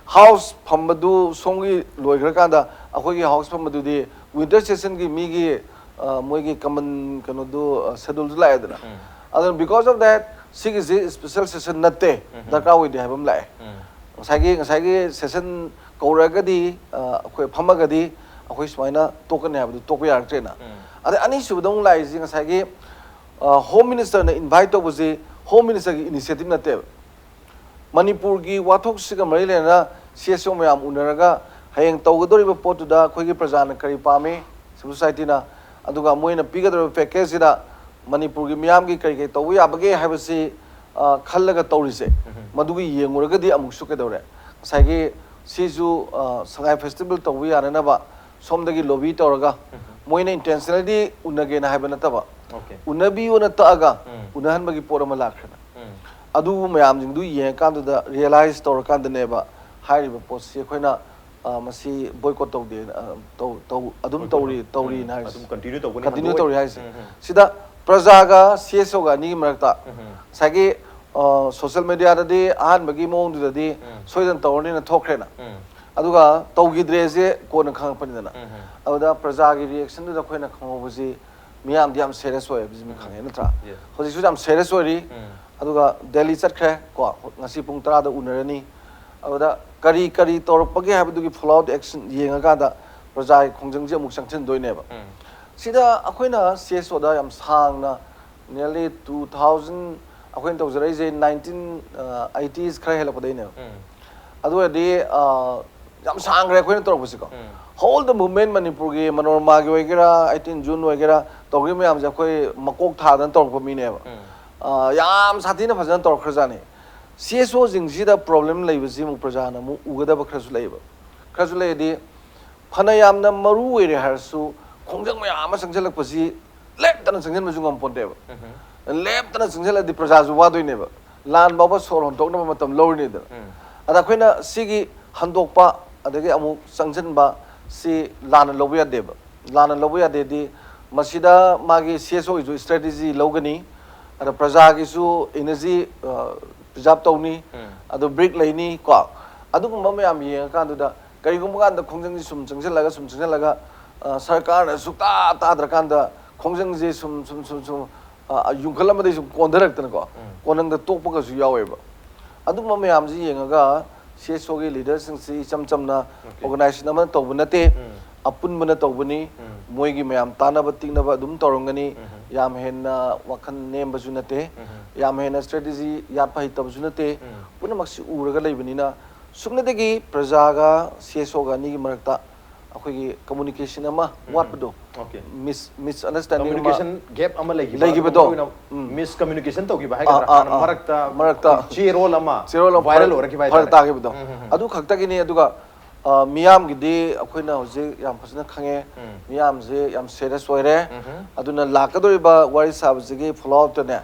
ꯍꯥꯎꯁ ꯐꯝꯕꯗꯨ ꯁꯣꯝꯒꯤ ꯂꯣꯏꯈ꯭ꯔꯀꯥꯟꯗ ꯑꯩꯈꯣꯏꯒꯤ ꯍꯥꯎꯁ ꯐꯝꯕꯗꯨꯗꯤ ꯋꯤꯟꯇꯔ ꯁꯦꯁꯟꯒꯤ ꯃꯤꯒꯤ, ꯑ, ꯃꯣꯏꯒꯤ ꯀꯃꯟ ꯀꯩꯅꯣꯗꯨ, ꯑ, ꯁꯦꯗꯨꯜꯗꯨ ꯂꯥꯛꯑꯦꯗꯅ꯫ ꯑꯗꯨꯅ because of that ꯁꯤꯒꯤꯁꯤ ꯁ꯭ꯄꯦꯁꯦꯜ ꯁꯦꯁꯟ ꯅꯠꯇꯦ, ꯗꯔꯀꯥꯔ ꯑꯣꯏꯗꯦ ꯍꯥꯏꯕ ꯑꯃ ꯂꯥꯛꯑꯦ꯫ ꯉꯁꯥꯏꯒꯤ, ꯉꯁꯥꯏꯒꯤ ꯁꯦꯁꯟ ꯀꯧꯔꯒꯗꯤ, ꯑ, ꯑꯩꯈꯣꯏ ꯐꯝꯃꯒꯗꯤ ꯑꯩꯈꯣꯏ ꯁꯨꯃꯥꯏꯅ ꯇꯣꯛꯀꯅꯤ ꯍꯥꯏꯕꯗꯨ ꯇꯣꯛꯄ ꯌꯥꯔꯛꯇ꯭ꯔꯦꯅ꯫ ꯑꯗꯩ ꯑꯅꯤꯁꯨꯕꯗ ꯑꯃꯨꯛ ꯂꯥꯛꯏꯁꯤ ꯉꯁꯥꯏꯒꯤ, ꯑ, ꯍꯣꯝ ꯃꯤꯅꯤꯁꯇꯔꯅ ꯏꯟꯚꯥꯏꯠ ꯇꯧꯕꯁꯤ ꯍꯣꯝ ꯃꯤꯅꯤꯁꯇꯔꯒꯤ ꯏꯅꯤꯁꯤꯌꯦꯇꯤꯚ ꯅꯠꯇꯦꯕ꯫ ꯃꯅꯤꯄꯨꯔꯒꯤ ꯋꯥꯊꯣꯛꯁꯤꯒ ꯃꯔꯤ ꯂꯩꯅꯅ ꯁꯤ ꯑꯦꯁ ꯑꯣ ꯃꯌꯥꯝ ꯎꯅꯔꯒ ꯍꯌꯦꯡ ꯇꯧꯒꯗꯧꯔꯤꯕ ꯄꯣꯠꯇꯨꯗ ꯑꯩꯈꯣꯏꯒꯤ ꯄ꯭ꯔꯖꯥꯅ ꯀꯔꯤ ꯄꯥꯝꯃꯤ, ꯁꯤꯚꯤꯜ ꯁꯣꯁꯥꯏꯇꯤꯅ, ꯑꯗꯨꯒ ꯃꯣꯏꯅ ꯄꯤꯒꯗꯧꯔꯤꯕ ꯄꯦꯀꯦꯖꯁꯤꯗ ꯃꯅꯤꯄꯨꯔꯒꯤ ꯃꯤꯌꯥꯝꯒꯤ ꯀꯔꯤ ꯀꯔꯤ ꯇꯧꯕ ꯌꯥꯕꯒꯦ ꯍꯥꯏꯕꯁꯤ, ꯑ, ꯈꯜꯂꯒ ꯇꯧꯔꯤꯁꯦ, ꯃꯗꯨꯒꯤ ꯌꯦꯡꯉꯨꯔꯒꯗꯤ ꯑꯃꯨꯛꯁꯨ ꯀꯩꯗꯧꯔꯦ, ꯉꯁꯥꯏꯒꯤ ꯁꯤꯁꯨ, ꯑ, ꯁꯉꯥꯏ ꯐꯦꯁꯇꯤꯚꯦꯜ ꯇꯧꯕ ꯌꯥꯅꯅꯕ ꯁꯣꯝꯗꯒꯤ ꯂꯣꯕꯤ ꯇꯧꯔꯒ ꯃꯣꯏꯅ ꯏꯟꯇꯦꯟꯁꯅꯦꯜꯂꯤ ꯎꯅꯒꯦꯅ ꯍꯥꯏꯕ ꯅꯠꯇꯕ, Okay. ꯎꯅꯕꯤꯌꯣꯅ ꯇꯛꯑꯒ ꯎꯝ. ꯎꯅꯍꯟꯕꯒꯤ ꯄꯣꯠ ꯑꯃ ꯂꯥꯛꯈ꯭ꯔꯦꯅ꯫ ꯎꯝ. ꯑꯗꯨ ꯃꯌꯥꯝꯁꯤꯡꯗꯨ ꯌꯦꯡꯉꯀꯥꯟꯗꯨꯗ ꯔꯤꯌꯦꯂꯥꯏꯁ ꯇꯧꯔꯀꯥꯟꯗꯅꯦꯕ ꯍꯥꯏꯔꯤꯕ ꯄꯣꯠꯁꯤ ꯑꯩꯈꯣꯏꯅ, ꯑ, ꯃꯁꯤ ꯕꯣꯏꯀꯣꯠ ꯇꯧꯗꯦ, ꯑ, ꯇꯧ-, ꯇꯧ-, ꯑꯗꯨꯝ ꯇꯧꯔꯤ, ꯇꯧꯔꯤꯅ ꯍꯥꯏꯔꯤꯁꯦ꯫ ꯑꯗꯨꯝ ꯀꯟꯇꯤꯅ꯭ꯌꯨ ꯇꯧꯒꯅꯤ, ꯀꯟꯇꯤꯅ꯭ꯌꯨ ꯍꯟꯗꯣꯛꯑꯣꯏ꯫ ꯇꯧꯔꯤ ꯍꯥꯏꯔꯤꯁꯦ꯫ ꯎꯝ, ꯎꯝ. ꯁꯤꯗ ꯄ꯭ꯔꯖꯥꯒ ꯁꯤ ꯑꯦꯁ ꯑꯣꯒ ꯑꯅꯤꯒꯤ ꯃꯔꯛꯇ ꯎꯝ, ꯎꯝ. ꯉꯁꯥꯏꯒꯤ, ꯑ, ꯁꯣꯁꯦꯜ ꯃꯦꯗꯤꯌꯥꯗꯗꯤ ꯑꯍꯥꯟꯕꯒꯤ ꯃꯑꯣꯡꯗꯨꯗꯗꯤ ꯎꯝ. ꯁꯣꯏꯗꯅ ꯇꯧꯔꯅꯤꯅ ꯊꯣꯛꯈ꯭ꯔꯦꯅ꯫ ꯎꯝ. ꯑꯗꯨꯒ ꯇꯧꯈꯤꯗ꯭ꯔꯦꯁꯦ ꯀꯣꯟꯅ ꯈꯪꯉꯛꯄꯅꯤꯗꯅ꯫ ꯎꯝ, ꯎꯝ. ꯑꯗꯨꯗ ꯄ꯭ꯔꯖꯥꯒꯤ ꯔꯤꯌꯦꯛꯁꯟꯗꯨꯗ ꯑꯩꯈꯣꯏꯅ ꯈꯪꯍꯧꯕꯁꯤ ꯃꯤꯌꯥꯝꯗꯤ ꯌꯥꯝ ꯁꯦꯔꯤꯌꯁ ꯑꯣꯏ ꯍꯥꯏꯕꯁꯤ ꯃꯤ ꯎꯝ. ꯈꯪꯉꯦ ꯅꯠꯇ꯭ꯔꯥ? Yes. ꯍꯧꯖꯤꯛꯁꯨ ꯌꯥꯝ ꯁꯦꯔꯤꯌꯁ ꯑꯣꯏꯔꯤ꯫ ꯎꯝ. ꯑꯗꯨꯒ ꯗꯦꯜꯂꯤ ꯆꯠꯈ꯭ꯔꯦ ꯀꯣ, ꯉꯁꯤ ꯄꯨꯡ ꯇꯔꯥꯗ ꯎꯅꯔꯅꯤ꯫ ꯑꯗꯨꯗ ꯀꯔꯤ ꯀꯔꯤ ꯇꯧꯔꯛꯄꯒꯦ ꯍꯥꯏꯕꯗꯨꯒꯤ ꯐꯣꯂꯣ ꯑꯞ ꯑꯦꯛꯁꯟ ꯌꯦꯡꯉꯀꯥꯟꯗ ꯄ꯭ꯔꯖꯥꯒꯤ ꯈꯣꯡꯖꯪꯁꯦ ꯑꯃꯨꯛ ꯆꯪꯁꯤꯟꯗꯣꯏꯅꯦꯕ꯫ ꯎꯝ. ꯁꯤꯗ ꯑꯩꯈꯣꯏꯅ ꯁꯤ ꯑꯦꯁ ꯑꯣꯗ ꯌꯥꯝ ꯁꯥꯡꯅ, ꯅꯤꯌꯔꯂꯤ ꯇꯨ ꯊꯥꯎꯖꯟ, ꯑꯩꯈꯣꯏꯅ ꯇꯧꯖꯔꯛꯏꯁꯦ ꯅꯥꯏꯟꯇꯤꯟ ꯑꯩꯠꯇꯤꯁ ꯈꯔ ꯍꯦꯜꯂꯛꯄꯗꯩꯅꯦꯕ꯫ ꯎꯝ. ꯑꯗꯨ ꯑꯣꯏꯔꯗꯤ, ꯑ, ꯌꯥꯝ ꯁꯥꯡꯈ꯭ꯔꯦ ꯑꯩꯈꯣꯏꯅ ꯇꯧꯔꯛꯄꯁꯤꯀꯣ꯫ ꯎꯝ. ꯍꯣꯜ ꯗ ꯃꯨꯚꯃꯦꯟ, ꯃꯅꯤꯄꯨꯔꯒꯤ ꯃꯅꯣꯔꯃꯥꯒꯤ ꯑꯣꯏꯒꯦꯔꯥ, ꯑꯩꯠꯇꯤꯟ ꯖꯨꯟ ꯑꯣꯏꯒꯦꯔꯥ, ꯇꯧꯈ꯭ꯔꯤꯕ ꯃꯌꯥꯝꯁꯦ ꯑꯩꯈꯣꯏ ꯃꯀꯣꯛ ꯊꯥꯗꯅ ꯇꯧꯔꯛꯄ ꯃꯤꯅꯦꯕ꯫ ꯎꯝ. ꯑ, ꯌꯥꯝ ꯁꯥꯊꯤꯅ ꯐꯖꯅ ꯇꯧꯔꯛꯈ꯭ꯔꯖꯥꯠꯅꯤ꯫ ꯁꯤ ꯑꯦꯁ ꯑꯣꯁꯤꯡꯁꯤꯗ ꯄ꯭ꯔꯣꯕ꯭ꯂꯦꯝ ꯂꯩꯕꯁꯤ ꯑꯃꯨꯛ ꯄ꯭ꯔꯖꯥꯅ ꯑꯃꯨꯛ ꯎꯒꯗꯕ ꯈꯔꯁꯨ ꯂꯩꯌꯦꯕ꯫ ꯈꯔꯁꯨ ꯂꯩꯔꯗꯤ ꯐꯅ ꯌꯥꯝꯅ ꯃꯔꯨ ꯑꯣꯏꯔꯦ ꯍꯥꯏꯔꯁꯨ ꯈꯣꯡꯖꯪ ꯃꯌꯥꯝ ꯑꯃ ꯆꯪꯁꯤꯜꯂꯛꯄꯁꯤ ꯂꯦꯞꯇꯅ ꯆꯪꯁꯤꯟꯕꯁꯨ ꯉꯝꯄꯣꯟꯇꯦꯕ꯫ ꯎꯝ. ꯂꯦꯞꯇꯅ ꯆꯪꯁꯤꯜꯂꯗꯤ ꯄ꯭ꯔꯖꯥꯁꯨ ꯋꯥꯗꯣꯏꯅꯦꯕ꯫ ꯂꯥꯟ ꯐꯥꯎꯕ ꯁꯣꯔ ꯍꯣꯟꯗꯣꯛꯅꯕ ꯃꯇꯝ ꯂꯧꯔꯤꯅꯤꯗꯅ꯫ ꯎꯝ. ꯑꯗ ꯑꯩꯈꯣꯏꯅ ꯁꯤꯒꯤ ꯍꯟꯗꯣꯛꯄ ꯑꯗꯒꯤ ꯑꯃꯨꯛ ꯆꯪꯁꯤꯟꯕ ꯁꯤ ꯂꯥꯟꯅ ꯂꯧꯕ ꯌꯥꯗꯦꯕ꯫ ꯂꯥꯟꯅ ꯂꯧꯕ ꯌꯥꯗꯦꯗꯤ ꯃꯁꯤꯗ ꯃꯥꯒꯤ ꯁꯤ ꯑꯦꯁ ꯑꯣꯒꯤꯁꯨ ꯏꯁꯇ꯭ꯔꯦꯇꯦꯖꯤ ꯂꯧꯒꯅꯤ, ꯑꯗ ꯄ꯭ꯔꯖꯥꯒꯤꯁꯨ ꯏꯅꯔꯖꯤ ꯄ꯭ꯔꯤꯖꯥꯕ ꯇꯧꯅꯤ, ꯎꯝ. ꯑꯗꯨ ꯕ꯭ꯔꯦꯛ ꯂꯩꯅꯤ ꯀꯣ꯫ ꯑꯗꯨꯒꯨꯝꯕ ꯃꯌꯥꯝ ꯌꯦꯡꯉꯀꯥꯟꯗꯨꯗ ꯀꯔꯤꯒꯨꯝꯕ ꯀꯥꯟꯗ ꯈꯣꯡꯖꯪꯁꯤ ꯁꯨꯝ ꯆꯪꯁꯤꯜꯂꯒ ꯁꯨꯝ ꯆꯪꯁꯤꯜꯂꯒ, ꯑ, ꯁꯔꯀꯥꯔꯅ ꯁꯨꯛꯇꯥ ꯇꯥꯗ꯭ꯔꯀꯥꯟꯗ ꯈꯣꯡꯖꯪꯁꯤ ꯁꯨꯝ ꯁꯨꯝ ꯁꯨꯝ ꯁꯨꯝ, ꯑ, ꯌꯨꯝꯈꯠꯂꯝꯕꯗꯒꯤ ꯁꯨꯝ ꯀꯣꯟꯊꯔꯛꯇꯅꯀꯣ, ꯎꯝ. ꯀꯣꯟꯅꯪꯗ ꯇꯣꯛꯄꯒꯁꯨ ꯌꯥꯎꯋꯦꯕ꯫ ꯑꯗꯨꯒꯨꯝꯕ ꯃꯌꯥꯝꯁꯤ ꯌꯦꯡꯉꯒ ꯁꯤ ꯑꯦꯁ ꯑꯣꯒꯤ ꯂꯤꯗꯔꯁꯤꯡꯁꯤ ꯏꯆꯝ ꯆꯝꯅ Okay. ꯑꯣꯔꯒꯅꯥꯏꯖꯦꯁꯟ ꯑꯃꯅ ꯇꯧꯕ ꯅꯠꯇꯦ, ꯎꯝ. ꯑꯄꯨꯟꯕꯅ ꯇꯧꯕꯅꯤ꯫ ꯎꯝ. ꯃꯣꯏꯒꯤ ꯃꯌꯥꯝ ꯇꯥꯟꯅꯕ ꯇꯤꯛꯅꯕ ꯑꯗꯨꯝ ꯇꯧꯔꯝꯒꯅꯤ꯫ ꯎꯝ. ꯌꯥꯝ ꯍꯦꯟꯅ ꯋꯥꯈꯜ ꯅꯦꯝꯕꯁꯨ ꯅꯠꯇꯦ, ꯎꯝ. ꯌꯥꯝ ꯍꯦꯟꯅ ꯏꯁꯇ꯭ꯔꯦꯇꯦꯖꯤ ꯌꯥꯠꯄ ꯍꯩꯇꯕꯁꯨ ꯅꯠꯇꯦ꯫ ꯎꯝ. ꯄꯨꯝꯅꯃꯛꯁꯤ ꯎꯔꯒ ꯂꯩꯕꯅꯤꯅ ꯁꯨꯞꯅꯇꯒꯤ ꯄ꯭ꯔꯖꯥꯒ ꯁꯤ ꯑꯦꯁ ꯑꯣꯒ ꯑꯅꯤꯒꯤ ꯃꯔꯛꯇ ꯑꯩꯈꯣꯏꯒꯤ ꯀꯝꯃꯨꯅꯤꯀꯦꯁꯟ ꯑꯃ ꯋꯥꯠꯄꯗꯣ, Okay. ꯃꯤꯁ ꯃꯤꯁꯑꯟꯗꯔꯁꯇꯦꯟꯗꯤꯡ ꯑꯃ ꯀꯝꯃ꯭ꯌꯨꯅꯤꯀꯦꯁꯟ ꯒꯦꯞ ꯑꯃ ꯂꯩꯈꯤꯕ, ꯂꯩꯈꯤꯕꯗꯣ꯫ ꯑꯗꯨꯒ ꯃꯔꯨ ꯑꯣꯏꯅ ꯃꯤꯁ ꯀꯝꯃ꯭ꯌꯨꯅꯤꯀꯦꯁꯟ ꯇꯧꯈꯤꯕ ꯍꯥꯏꯒꯗ꯭ꯔꯥ, ꯑꯥ, ꯑꯥ, ꯍꯥꯟꯅ ꯑꯥ꯫ ꯃꯔꯛꯇ ꯃꯔꯛꯇ ꯆꯦꯔꯣꯜ ꯑꯃ ꯆꯦꯔꯣꯜ ꯑꯃ ꯚꯥꯏꯔꯦꯜ ꯐꯔꯛ- ꯑꯣꯏꯔꯛꯈꯤꯕ ꯐꯔꯛ ꯍꯥꯏꯇꯥꯔꯦ꯫ ꯇꯥꯈꯤꯕꯗꯣ꯫ ꯑꯗꯨ ꯈꯛꯇꯒꯤꯅꯤ꯫ ꯑꯗꯨꯒ ꯑ, ꯃꯤꯌꯥꯝꯒꯤꯗꯤ ꯑꯩꯈꯣꯏꯅ ꯍꯧꯖꯤꯛ ꯌꯥꯝ ꯐꯖꯅ ꯈꯪꯉꯦ꯫ ꯃꯤꯌꯥꯝꯁꯦ ꯌꯥꯝ ꯁꯦꯔꯤꯌꯁ ꯑꯣꯏꯔꯦ꯫ ꯑꯗꯨꯅ ꯂꯥꯛꯀꯗꯧꯔꯤꯕ ꯋꯥꯔꯤ ꯁꯥꯕꯁꯤꯒꯤ ꯐꯣꯂꯣ ꯑꯞꯇꯅꯦ,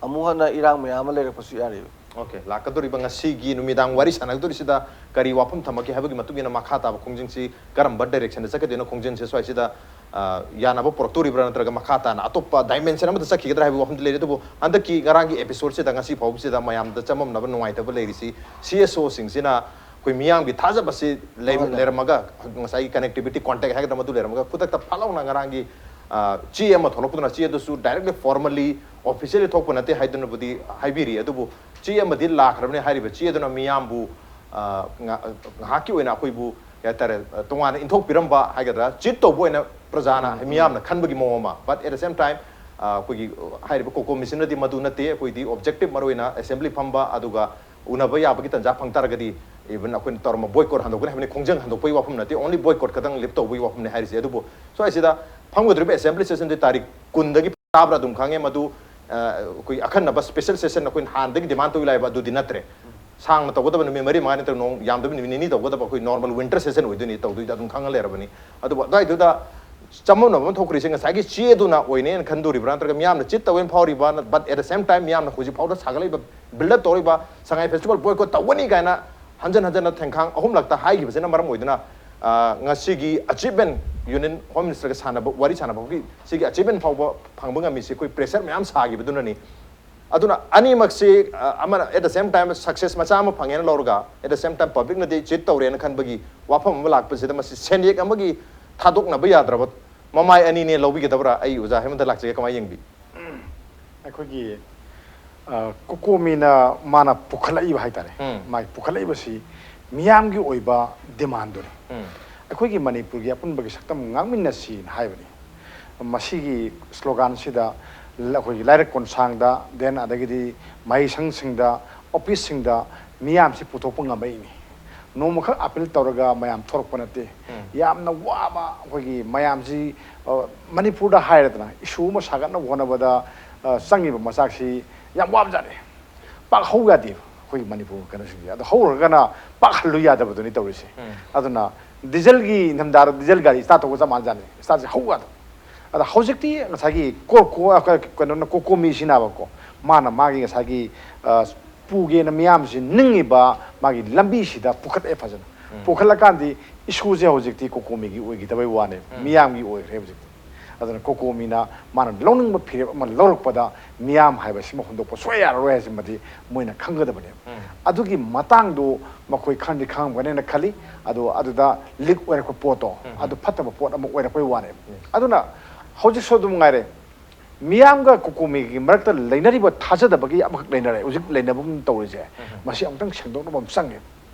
ꯑꯃꯨꯛ ꯍꯟꯅ ꯏꯔꯥꯡ ꯃꯌꯥꯝ ꯑꯃ ꯂꯩꯔꯛꯄꯁꯨ ꯌꯥꯔꯤꯕ꯫ Okay, ꯂꯥꯛꯀꯗꯧꯔꯤꯕ ꯉꯁꯤꯒꯤ ꯅꯨꯃꯤꯗꯥꯡ ꯋꯥꯔꯤ ꯁꯥꯟꯅꯒꯗꯧꯔꯤꯁꯤꯗ ꯀꯔꯤ ꯋꯥꯐꯝ ꯊꯝꯃꯛꯀꯦ ꯍꯥꯏꯕꯒꯤ ꯃꯇꯨꯡ ꯏꯟꯅ ꯃꯈꯥ ꯇꯥꯕ ꯈꯣꯡꯖꯪꯁꯤ ꯀꯔꯝꯕ ꯗꯥꯏꯔꯦꯛꯁꯟꯗ ꯆꯠꯀꯗꯣꯏꯅꯣ, ꯈꯣꯡꯖꯪꯁꯦ ꯁ꯭ꯋꯥꯏꯁꯤꯗ ꯑ, ꯌꯥꯅꯕ ꯄꯨꯔꯛꯇꯣꯔꯤꯕ꯭ꯔꯥ, ꯅꯠꯇ꯭ꯔꯒ ꯃꯈꯥ ꯇꯥꯅ ꯑꯇꯣꯞꯄ ꯗꯥꯏꯃꯦꯟꯁꯟ ꯑꯃꯗ ꯆꯠꯈꯤꯒꯗ꯭ꯔꯥ ꯍꯥꯏꯕꯒꯤ ꯋꯥꯐꯝꯗꯤ ꯂꯩꯔꯦ꯫ ꯑꯗꯨꯕꯨ ꯍꯟꯗꯛꯀꯤ ꯉꯔꯥꯡꯒꯤ ꯑꯦꯄꯤꯁꯣꯗꯁꯤꯗ ꯉꯁꯤ ꯐꯥꯎꯕꯁꯤꯗ ꯃꯌꯥꯝꯗ ꯆꯃꯝꯅꯕ, ꯅꯨꯡꯉꯥꯏꯇꯕ ꯂꯩꯔꯤꯁꯤ, ꯁꯤ ꯑꯦꯁ ꯑꯣꯁꯤꯡꯁꯤꯅ ꯑꯩꯈꯣꯏ ꯃꯤꯌꯥꯝꯒꯤ ꯊꯥꯖꯕꯁꯤ ꯂꯩ- ꯂꯩꯔꯝꯃꯒ, ꯉꯁꯥꯏꯒꯤ ꯀꯅꯦꯛꯇꯤꯕꯤꯇꯤ, ꯀꯣꯟꯇꯦꯛ ꯍꯥꯏꯒꯗ꯭ꯔꯥ, ꯃꯗꯨ ꯂꯩꯔꯝꯃꯒ ꯈꯨꯗꯛꯇ ꯐꯠ ꯂꯥꯎꯅ ꯉꯔꯥꯡꯒꯤ ꯑ, ꯆꯦ ꯑꯃ ꯊꯣꯛꯂꯛꯄꯗꯨꯅ, ꯆꯦ ꯑꯗꯨꯁꯨ ꯗꯥꯏꯔꯦꯛꯂꯤ ꯐꯣꯔꯃꯦꯜꯂꯤ ꯑꯣꯐꯤꯁꯤꯌꯦꯜꯂꯤ ꯊꯣꯛꯄ ꯅꯠꯇꯦ ꯍꯥꯏꯗꯨꯅꯕꯨꯗꯤ ꯍꯥꯏꯕꯤꯔꯤ꯫ ꯑꯗꯨꯕꯨ ꯆꯦ ꯑꯃꯗꯤ ꯂꯥꯛꯈ꯭ꯔꯕꯅꯤ꯫ ꯍꯥꯏꯔꯤꯕ ꯆꯦ ꯑꯗꯨꯅ ꯃꯤꯌꯥꯝꯕꯨ ꯑ, ꯉ- ꯉꯥꯏꯍꯥꯛꯀꯤ ꯑꯣꯏꯅ ꯑꯩꯈꯣꯏꯕꯨ, ꯀꯩ ꯍꯥꯏꯇꯥꯔꯦ, ꯑ, ꯇꯣꯉꯥꯟꯅ ꯏꯟꯊꯣꯛꯄꯤꯔꯝꯕ ꯍꯥꯏꯒꯗ꯭ꯔꯥ, ꯆꯤꯠ ꯇꯧꯕ ꯑꯣꯏꯅ ꯄ꯭ꯔꯖꯥꯅ, ꯃꯤꯌꯥꯝꯅ ꯈꯟꯕꯒꯤ ꯃꯑꯣꯡ ꯑꯃ, but at the same time, ꯑ, ꯑꯩꯈꯣꯏꯒꯤ, ꯑ, ꯍꯥꯏꯔꯤꯕ ꯀꯣꯀꯣ ꯃꯤꯁꯟꯅꯗꯤ ꯃꯗꯨ ꯅꯠꯇꯦ꯫ ꯑꯩꯈꯣꯏꯗꯤ ꯑꯣꯕꯖꯦꯛꯇꯤꯚ ꯃꯔꯨ ꯑꯣꯏꯅ ꯑꯦꯁꯦꯝꯕ꯭ꯂꯤ ꯐꯝꯕ, ꯑꯗꯨꯒ ꯎꯅꯕ ꯌꯥꯕꯒꯤ ꯇꯥꯟꯖꯥ ꯐꯪ ꯇꯥꯔꯒꯗꯤ, even ꯑꯩꯈꯣꯏꯅ ꯇꯧꯔꯝꯕ ꯕꯣꯏꯀꯣꯠ ꯍꯟꯗꯣꯛꯀꯅꯤ ꯍꯥꯏꯕꯅꯤ, ꯈꯣꯡꯖꯪ ꯍꯟꯗꯣꯛꯄꯒꯤ ꯋꯥꯐꯝ ꯅꯠꯇꯦ, only ꯕꯣꯏꯀꯣꯠ ꯈꯛꯇꯪ ꯂꯤꯐ ꯇꯧꯕꯒꯤ ꯋꯥꯐꯝꯅꯤ ꯍꯥꯏꯔꯤꯁꯦ꯫ ꯑꯗꯨꯕꯨ ꯁ꯭ꯋꯥꯏꯁꯤꯗ ꯐꯝꯒꯗꯧꯔꯤꯕ ꯑꯦꯁꯦꯝꯕ꯭ꯂꯤ ꯁꯦꯁꯟꯁꯤ ꯇꯥꯔꯤꯛ ꯀꯨꯟꯗꯒꯤ ꯇꯥꯕ꯭ꯔꯥ ꯑꯗꯨꯝ ꯈꯪꯉꯦ꯫ ꯃꯗꯨ, ꯑ, ꯑꯩꯈꯣꯏ ꯑꯈꯟꯅꯕ ꯁ꯭ꯄꯦꯁꯦꯜ ꯁꯦꯁꯟ ꯑꯩꯈꯣꯏꯅ ꯍꯥꯟꯅꯗꯒꯤ ꯗꯤꯃꯥꯟ ꯇꯧꯏ ꯂꯥꯛꯏꯕ ꯑꯗꯨꯗꯤ ꯅꯠꯇ꯭ꯔꯦ꯫ ꯁꯥꯡꯅ ꯇꯧꯒꯗꯕ ꯅꯨꯃꯤꯠ ꯃꯔꯤ ꯃꯉꯥꯅꯤ, ꯅꯠꯇ꯭ꯔꯒ ꯅꯣꯡ ꯌꯥꯝꯗꯕ ꯅꯨꯃꯤꯠ ꯅꯤꯅꯤ ꯇꯧꯒꯗꯕ ꯑꯩꯈꯣꯏ ꯅꯣꯔꯃꯦꯜ ꯋꯤꯟꯇꯔ ꯁꯦꯁꯟ ꯑꯣꯏꯗꯣꯏꯅꯤ ꯇꯧꯗꯣꯏꯗꯣ ꯑꯗꯨꯝ ꯈꯪꯉ ꯂꯩꯔꯕꯅꯤ꯫ ꯑꯗꯨꯕꯨ ꯑꯗꯨꯋꯥꯏꯗꯨꯗ ꯆꯃꯝꯅꯕ ꯑꯃ ꯊꯣꯛꯈ꯭ꯔꯤꯁꯦ ꯉꯁꯥꯏꯒꯤ ꯆꯦꯗꯨꯅ ꯑꯣꯏꯅꯦꯅ ꯈꯟꯗꯣꯔꯤꯕ꯭ꯔꯥ, ꯅꯠꯇ꯭ꯔꯒ ꯃꯤꯌꯥꯝꯅ ꯆꯤꯠ ꯇꯧꯋꯦꯅ ꯐꯥꯎꯔꯤꯕ꯭ꯔꯥ, but at the same time ꯃꯤꯌꯥꯝꯅ ꯍꯧꯖꯤꯛ ꯐꯥꯎꯗ ꯁꯥꯒꯠꯂꯛꯏꯕ, ꯕꯤꯜ ꯑꯞ ꯇꯧꯔꯤꯕ ꯁꯉꯥꯏ ꯐꯦꯁꯇꯤꯚꯦꯜ ꯕꯣꯏꯀꯣꯠ ꯇꯧꯒꯅꯤ ꯀꯥꯏꯅ ꯍꯟꯖꯟ ꯍꯟꯖꯟꯅ ꯊꯦꯡꯈꯥꯡ ꯑꯍꯨꯝꯂꯛꯇ ꯍꯥꯏꯈꯤꯕꯁꯤꯅ ꯃꯔꯝ ꯑꯣꯏꯗꯨꯅ, ꯑ, ꯉꯁꯤꯒꯤ ꯑꯆꯤꯞꯃꯦꯟ ꯌꯨꯅꯤꯌꯟ ꯍꯣꯝ ꯃꯤꯅꯤꯁꯇꯔꯒ ꯁꯥꯟꯅꯕ, ꯋꯥꯔꯤ ꯁꯥꯟꯅꯕꯒꯤ ꯁꯤꯒꯤ ꯑꯆꯤꯞꯃꯦꯟ ꯐꯥꯎꯕ ꯐꯪꯕ ꯉꯝꯃꯤꯁꯤ ꯑꯩꯈꯣꯏ ꯄ꯭ꯔꯦꯁꯔ ꯃꯌꯥꯝ ꯁꯥꯈꯤꯕꯗꯨꯅꯅꯤ꯫ ꯑꯗꯨꯅ ꯑꯅꯤꯃꯛꯁꯤ, ꯑ, ꯑꯃꯅ at the same time success ꯃꯆꯥ ꯑꯃ ꯐꯪꯉꯦꯅ ꯂꯧꯔꯒ, at the same time ꯄꯕ꯭ꯂꯤꯛꯅꯗꯤ ꯆꯤꯠ ꯇꯧꯔꯦꯅ ꯈꯟꯕꯒꯤ ꯋꯥꯐꯝ ꯑꯃ ꯂꯥꯛꯄꯁꯤꯗ ꯃꯁꯤ ꯁꯦꯟꯌꯦꯛ ꯑꯃꯒꯤ ꯊꯥꯗꯣꯛꯅꯕ ꯌꯥꯗ꯭ꯔꯕ ꯃꯃꯥꯏ ꯑꯅꯤꯅꯦ ꯂꯧꯕꯤꯒꯗꯕ꯭ꯔꯥ? ꯑꯩ ꯑꯣꯖꯥ ꯍꯦꯃꯟꯇ ꯂꯥꯛꯆꯒꯦ, ꯀꯃꯥꯏꯅ ꯌꯦꯡꯕꯤ? ꯑꯩꯈꯣꯏꯒꯤ, ꯑ, ꯀꯣꯀꯣꯃꯤꯅ ꯃꯥꯅ ꯄꯨꯈꯠꯂꯛꯏꯕ ꯍꯥꯏꯇꯥꯔꯦ꯫ ꯎꯝ꯫ ꯃꯥꯒꯤ ꯄꯨꯈꯠꯂꯛꯏꯕꯁꯤ ꯃꯤꯌꯥꯝꯒꯤ ꯑꯣꯏꯕ ꯗꯤꯃꯥꯟꯗꯨꯅꯤ꯫ ꯎꯝ꯫ ꯑꯩꯈꯣꯏꯒꯤ ꯃꯅꯤꯄꯨꯔꯒꯤ ꯑꯄꯨꯟꯕꯒꯤ ꯁꯛꯇꯝ ꯉꯥꯛꯃꯤꯟꯅꯁꯤꯅ ꯍꯥꯏꯕꯅꯤ꯫ ꯃꯁꯤꯒꯤ ꯁ꯭ꯂꯣꯒꯥꯟꯁꯤꯗ ꯂ-, ꯑꯩꯈꯣꯏꯒꯤ ꯂꯥꯏꯔꯤꯛ ꯀꯣꯟꯁꯥꯡꯗ, then ꯑꯗꯒꯤꯗꯤ ꯃꯍꯩꯁꯪꯁꯤꯡꯗ, ꯑꯣꯐꯤꯁꯁꯤꯡꯗ ꯃꯤꯌꯥꯝꯁꯤ ꯄꯨꯊꯣꯛꯄ ꯉꯝꯃꯛꯏꯅꯤ꯫ ꯅꯣꯡꯃꯈꯛ ꯑꯥꯄꯤꯜ ꯇꯧꯔꯒ ꯃꯌꯥꯝ ꯊꯣꯔꯛꯄ ꯅꯠꯇꯦ꯫ ꯌꯥꯝꯅ ꯋꯥꯕ ꯑꯩꯈꯣꯏꯒꯤ ꯃꯌꯥꯝꯁꯤ, ꯑ, ꯃꯅꯤꯄꯨꯔꯗ ꯍꯥꯏꯔꯗꯅ ꯏꯁꯨ ꯑꯃ ꯁꯥꯒꯠꯅꯕ ꯍꯣꯠꯅꯕꯗ, ꯑ, ꯆꯪꯉꯤꯕ ꯃꯆꯥꯛꯁꯤ ꯌꯥꯝ ꯋꯥꯕꯖꯥꯠꯅꯤ꯫ ꯄꯥꯛ ꯍꯧ ꯌꯥꯗꯦꯕ ꯑꯩꯈꯣꯏꯒꯤ ꯃꯅꯤꯄꯨꯔ ꯀꯩꯅꯣꯁꯤꯡꯁꯦ꯫ ꯑꯗꯣ ꯍꯧꯔꯒꯅ ꯄꯥꯛ ꯍꯜꯂꯨ ꯌꯥꯗꯕꯗꯨꯅꯤ ꯇꯧꯔꯤꯁꯦ꯫ ꯑꯗꯨꯅ ꯗꯤꯖꯜꯒꯤ ꯏꯪꯊꯝꯊꯥꯗ ꯗꯤꯖꯜ ꯒꯥꯔꯤ ꯁ꯭ꯇꯥꯔꯠ ꯇꯧꯕ ꯆꯞ ꯃꯥꯟꯅꯖꯥꯠꯅꯤ꯫ ꯁ꯭ꯇꯥꯔꯠꯁꯦ ꯍꯧ ꯌꯥꯗꯕ꯫ ꯑꯗ ꯍꯧꯖꯤꯛꯇꯤ ꯉꯁꯥꯏꯒꯤ ꯀꯣ-, ꯀꯣ-, ꯀꯩꯅꯣꯅ ꯀꯣꯀꯣꯃꯤ ꯁꯤꯖꯤꯟꯅꯕꯀꯣ, ꯃꯥꯅ ꯃꯥꯒꯤ ꯉꯁꯥꯏꯒꯤ, ꯑ, ꯄꯨꯒꯦꯅ ꯃꯤꯌꯥꯝꯁꯤ ꯅꯤꯡꯉꯤꯕ ꯃꯥꯒꯤ ꯂꯝꯕꯤꯁꯤꯗ ꯄꯨꯈꯠꯂꯛꯑꯦ ꯐꯖꯅ꯫ ꯄꯨꯈꯠꯂꯀꯥꯟꯗꯤ ꯏꯁꯨꯁꯦ ꯍꯧꯖꯤꯛꯇꯤ ꯀꯣꯀꯣꯃꯤꯒꯤ ꯑꯣꯏꯈꯤꯗꯕꯩ ꯋꯥꯅꯦ, ꯃꯤꯌꯥꯝꯒꯤ ꯑꯣꯏꯈ꯭ꯔꯦ ꯍꯧꯖꯤꯛꯇꯤ꯫ ꯑꯗꯨꯅ ꯀꯣꯀꯣꯃꯤꯅ ꯃꯥꯅ ꯂꯧꯅꯤꯡꯕ ꯐꯤꯔꯦꯞ ꯑꯃ ꯂꯧꯔꯛꯄꯗ ꯃꯤꯌꯥꯝ ꯍꯥꯏꯕꯁꯤꯃ ꯍꯨꯟꯗꯣꯛꯄ ꯁꯨꯡꯌꯥ ꯌꯥꯔꯔꯣꯏ ꯍꯥꯏꯁꯤꯃꯗꯤ ꯃꯣꯏꯅ ꯈꯪꯒꯗꯕꯅꯦꯕ꯫ ꯑꯗꯨꯒꯤ ꯃꯇꯥꯡꯗꯣ ꯃꯈꯣꯏ ꯈꯪꯗꯤ ꯈꯪꯉꯝꯒꯅꯦꯅ ꯈꯜꯂꯤ꯫ ꯑꯗꯣ ꯑꯗꯨꯗ ꯂꯤꯛ ꯑꯣꯏꯔꯛꯄ ꯄꯣꯠꯇꯣ, ꯑꯗꯨ ꯐꯠꯇꯕ ꯄꯣꯠ ꯑꯃ ꯑꯣꯏꯔꯛꯄꯩ ꯋꯥꯅꯦꯕ꯫ ꯑꯗꯨꯅ ꯍꯧꯖꯤꯛꯁꯨ ꯑꯗꯨꯝ ꯉꯥꯏꯔꯦ, ꯃꯤꯌꯥꯝꯒ ꯀꯣꯀꯣꯃꯤꯒꯤ ꯃꯔꯛꯇ ꯂꯩꯅꯔꯤꯕ ꯊꯥꯖꯗꯕꯒꯤ ꯑꯃꯈꯛ ꯂꯩꯅꯔꯦ꯫ ꯍꯧꯖꯤꯛ ꯂꯩꯅꯕꯒꯨꯝ ꯇꯧꯔꯤꯁꯦ, ꯃꯁꯤ ꯑꯃꯨꯛꯇꯪ ꯁꯦꯡꯗꯣꯛꯅꯕ ꯑꯃ ꯆꯪꯉꯦ꯫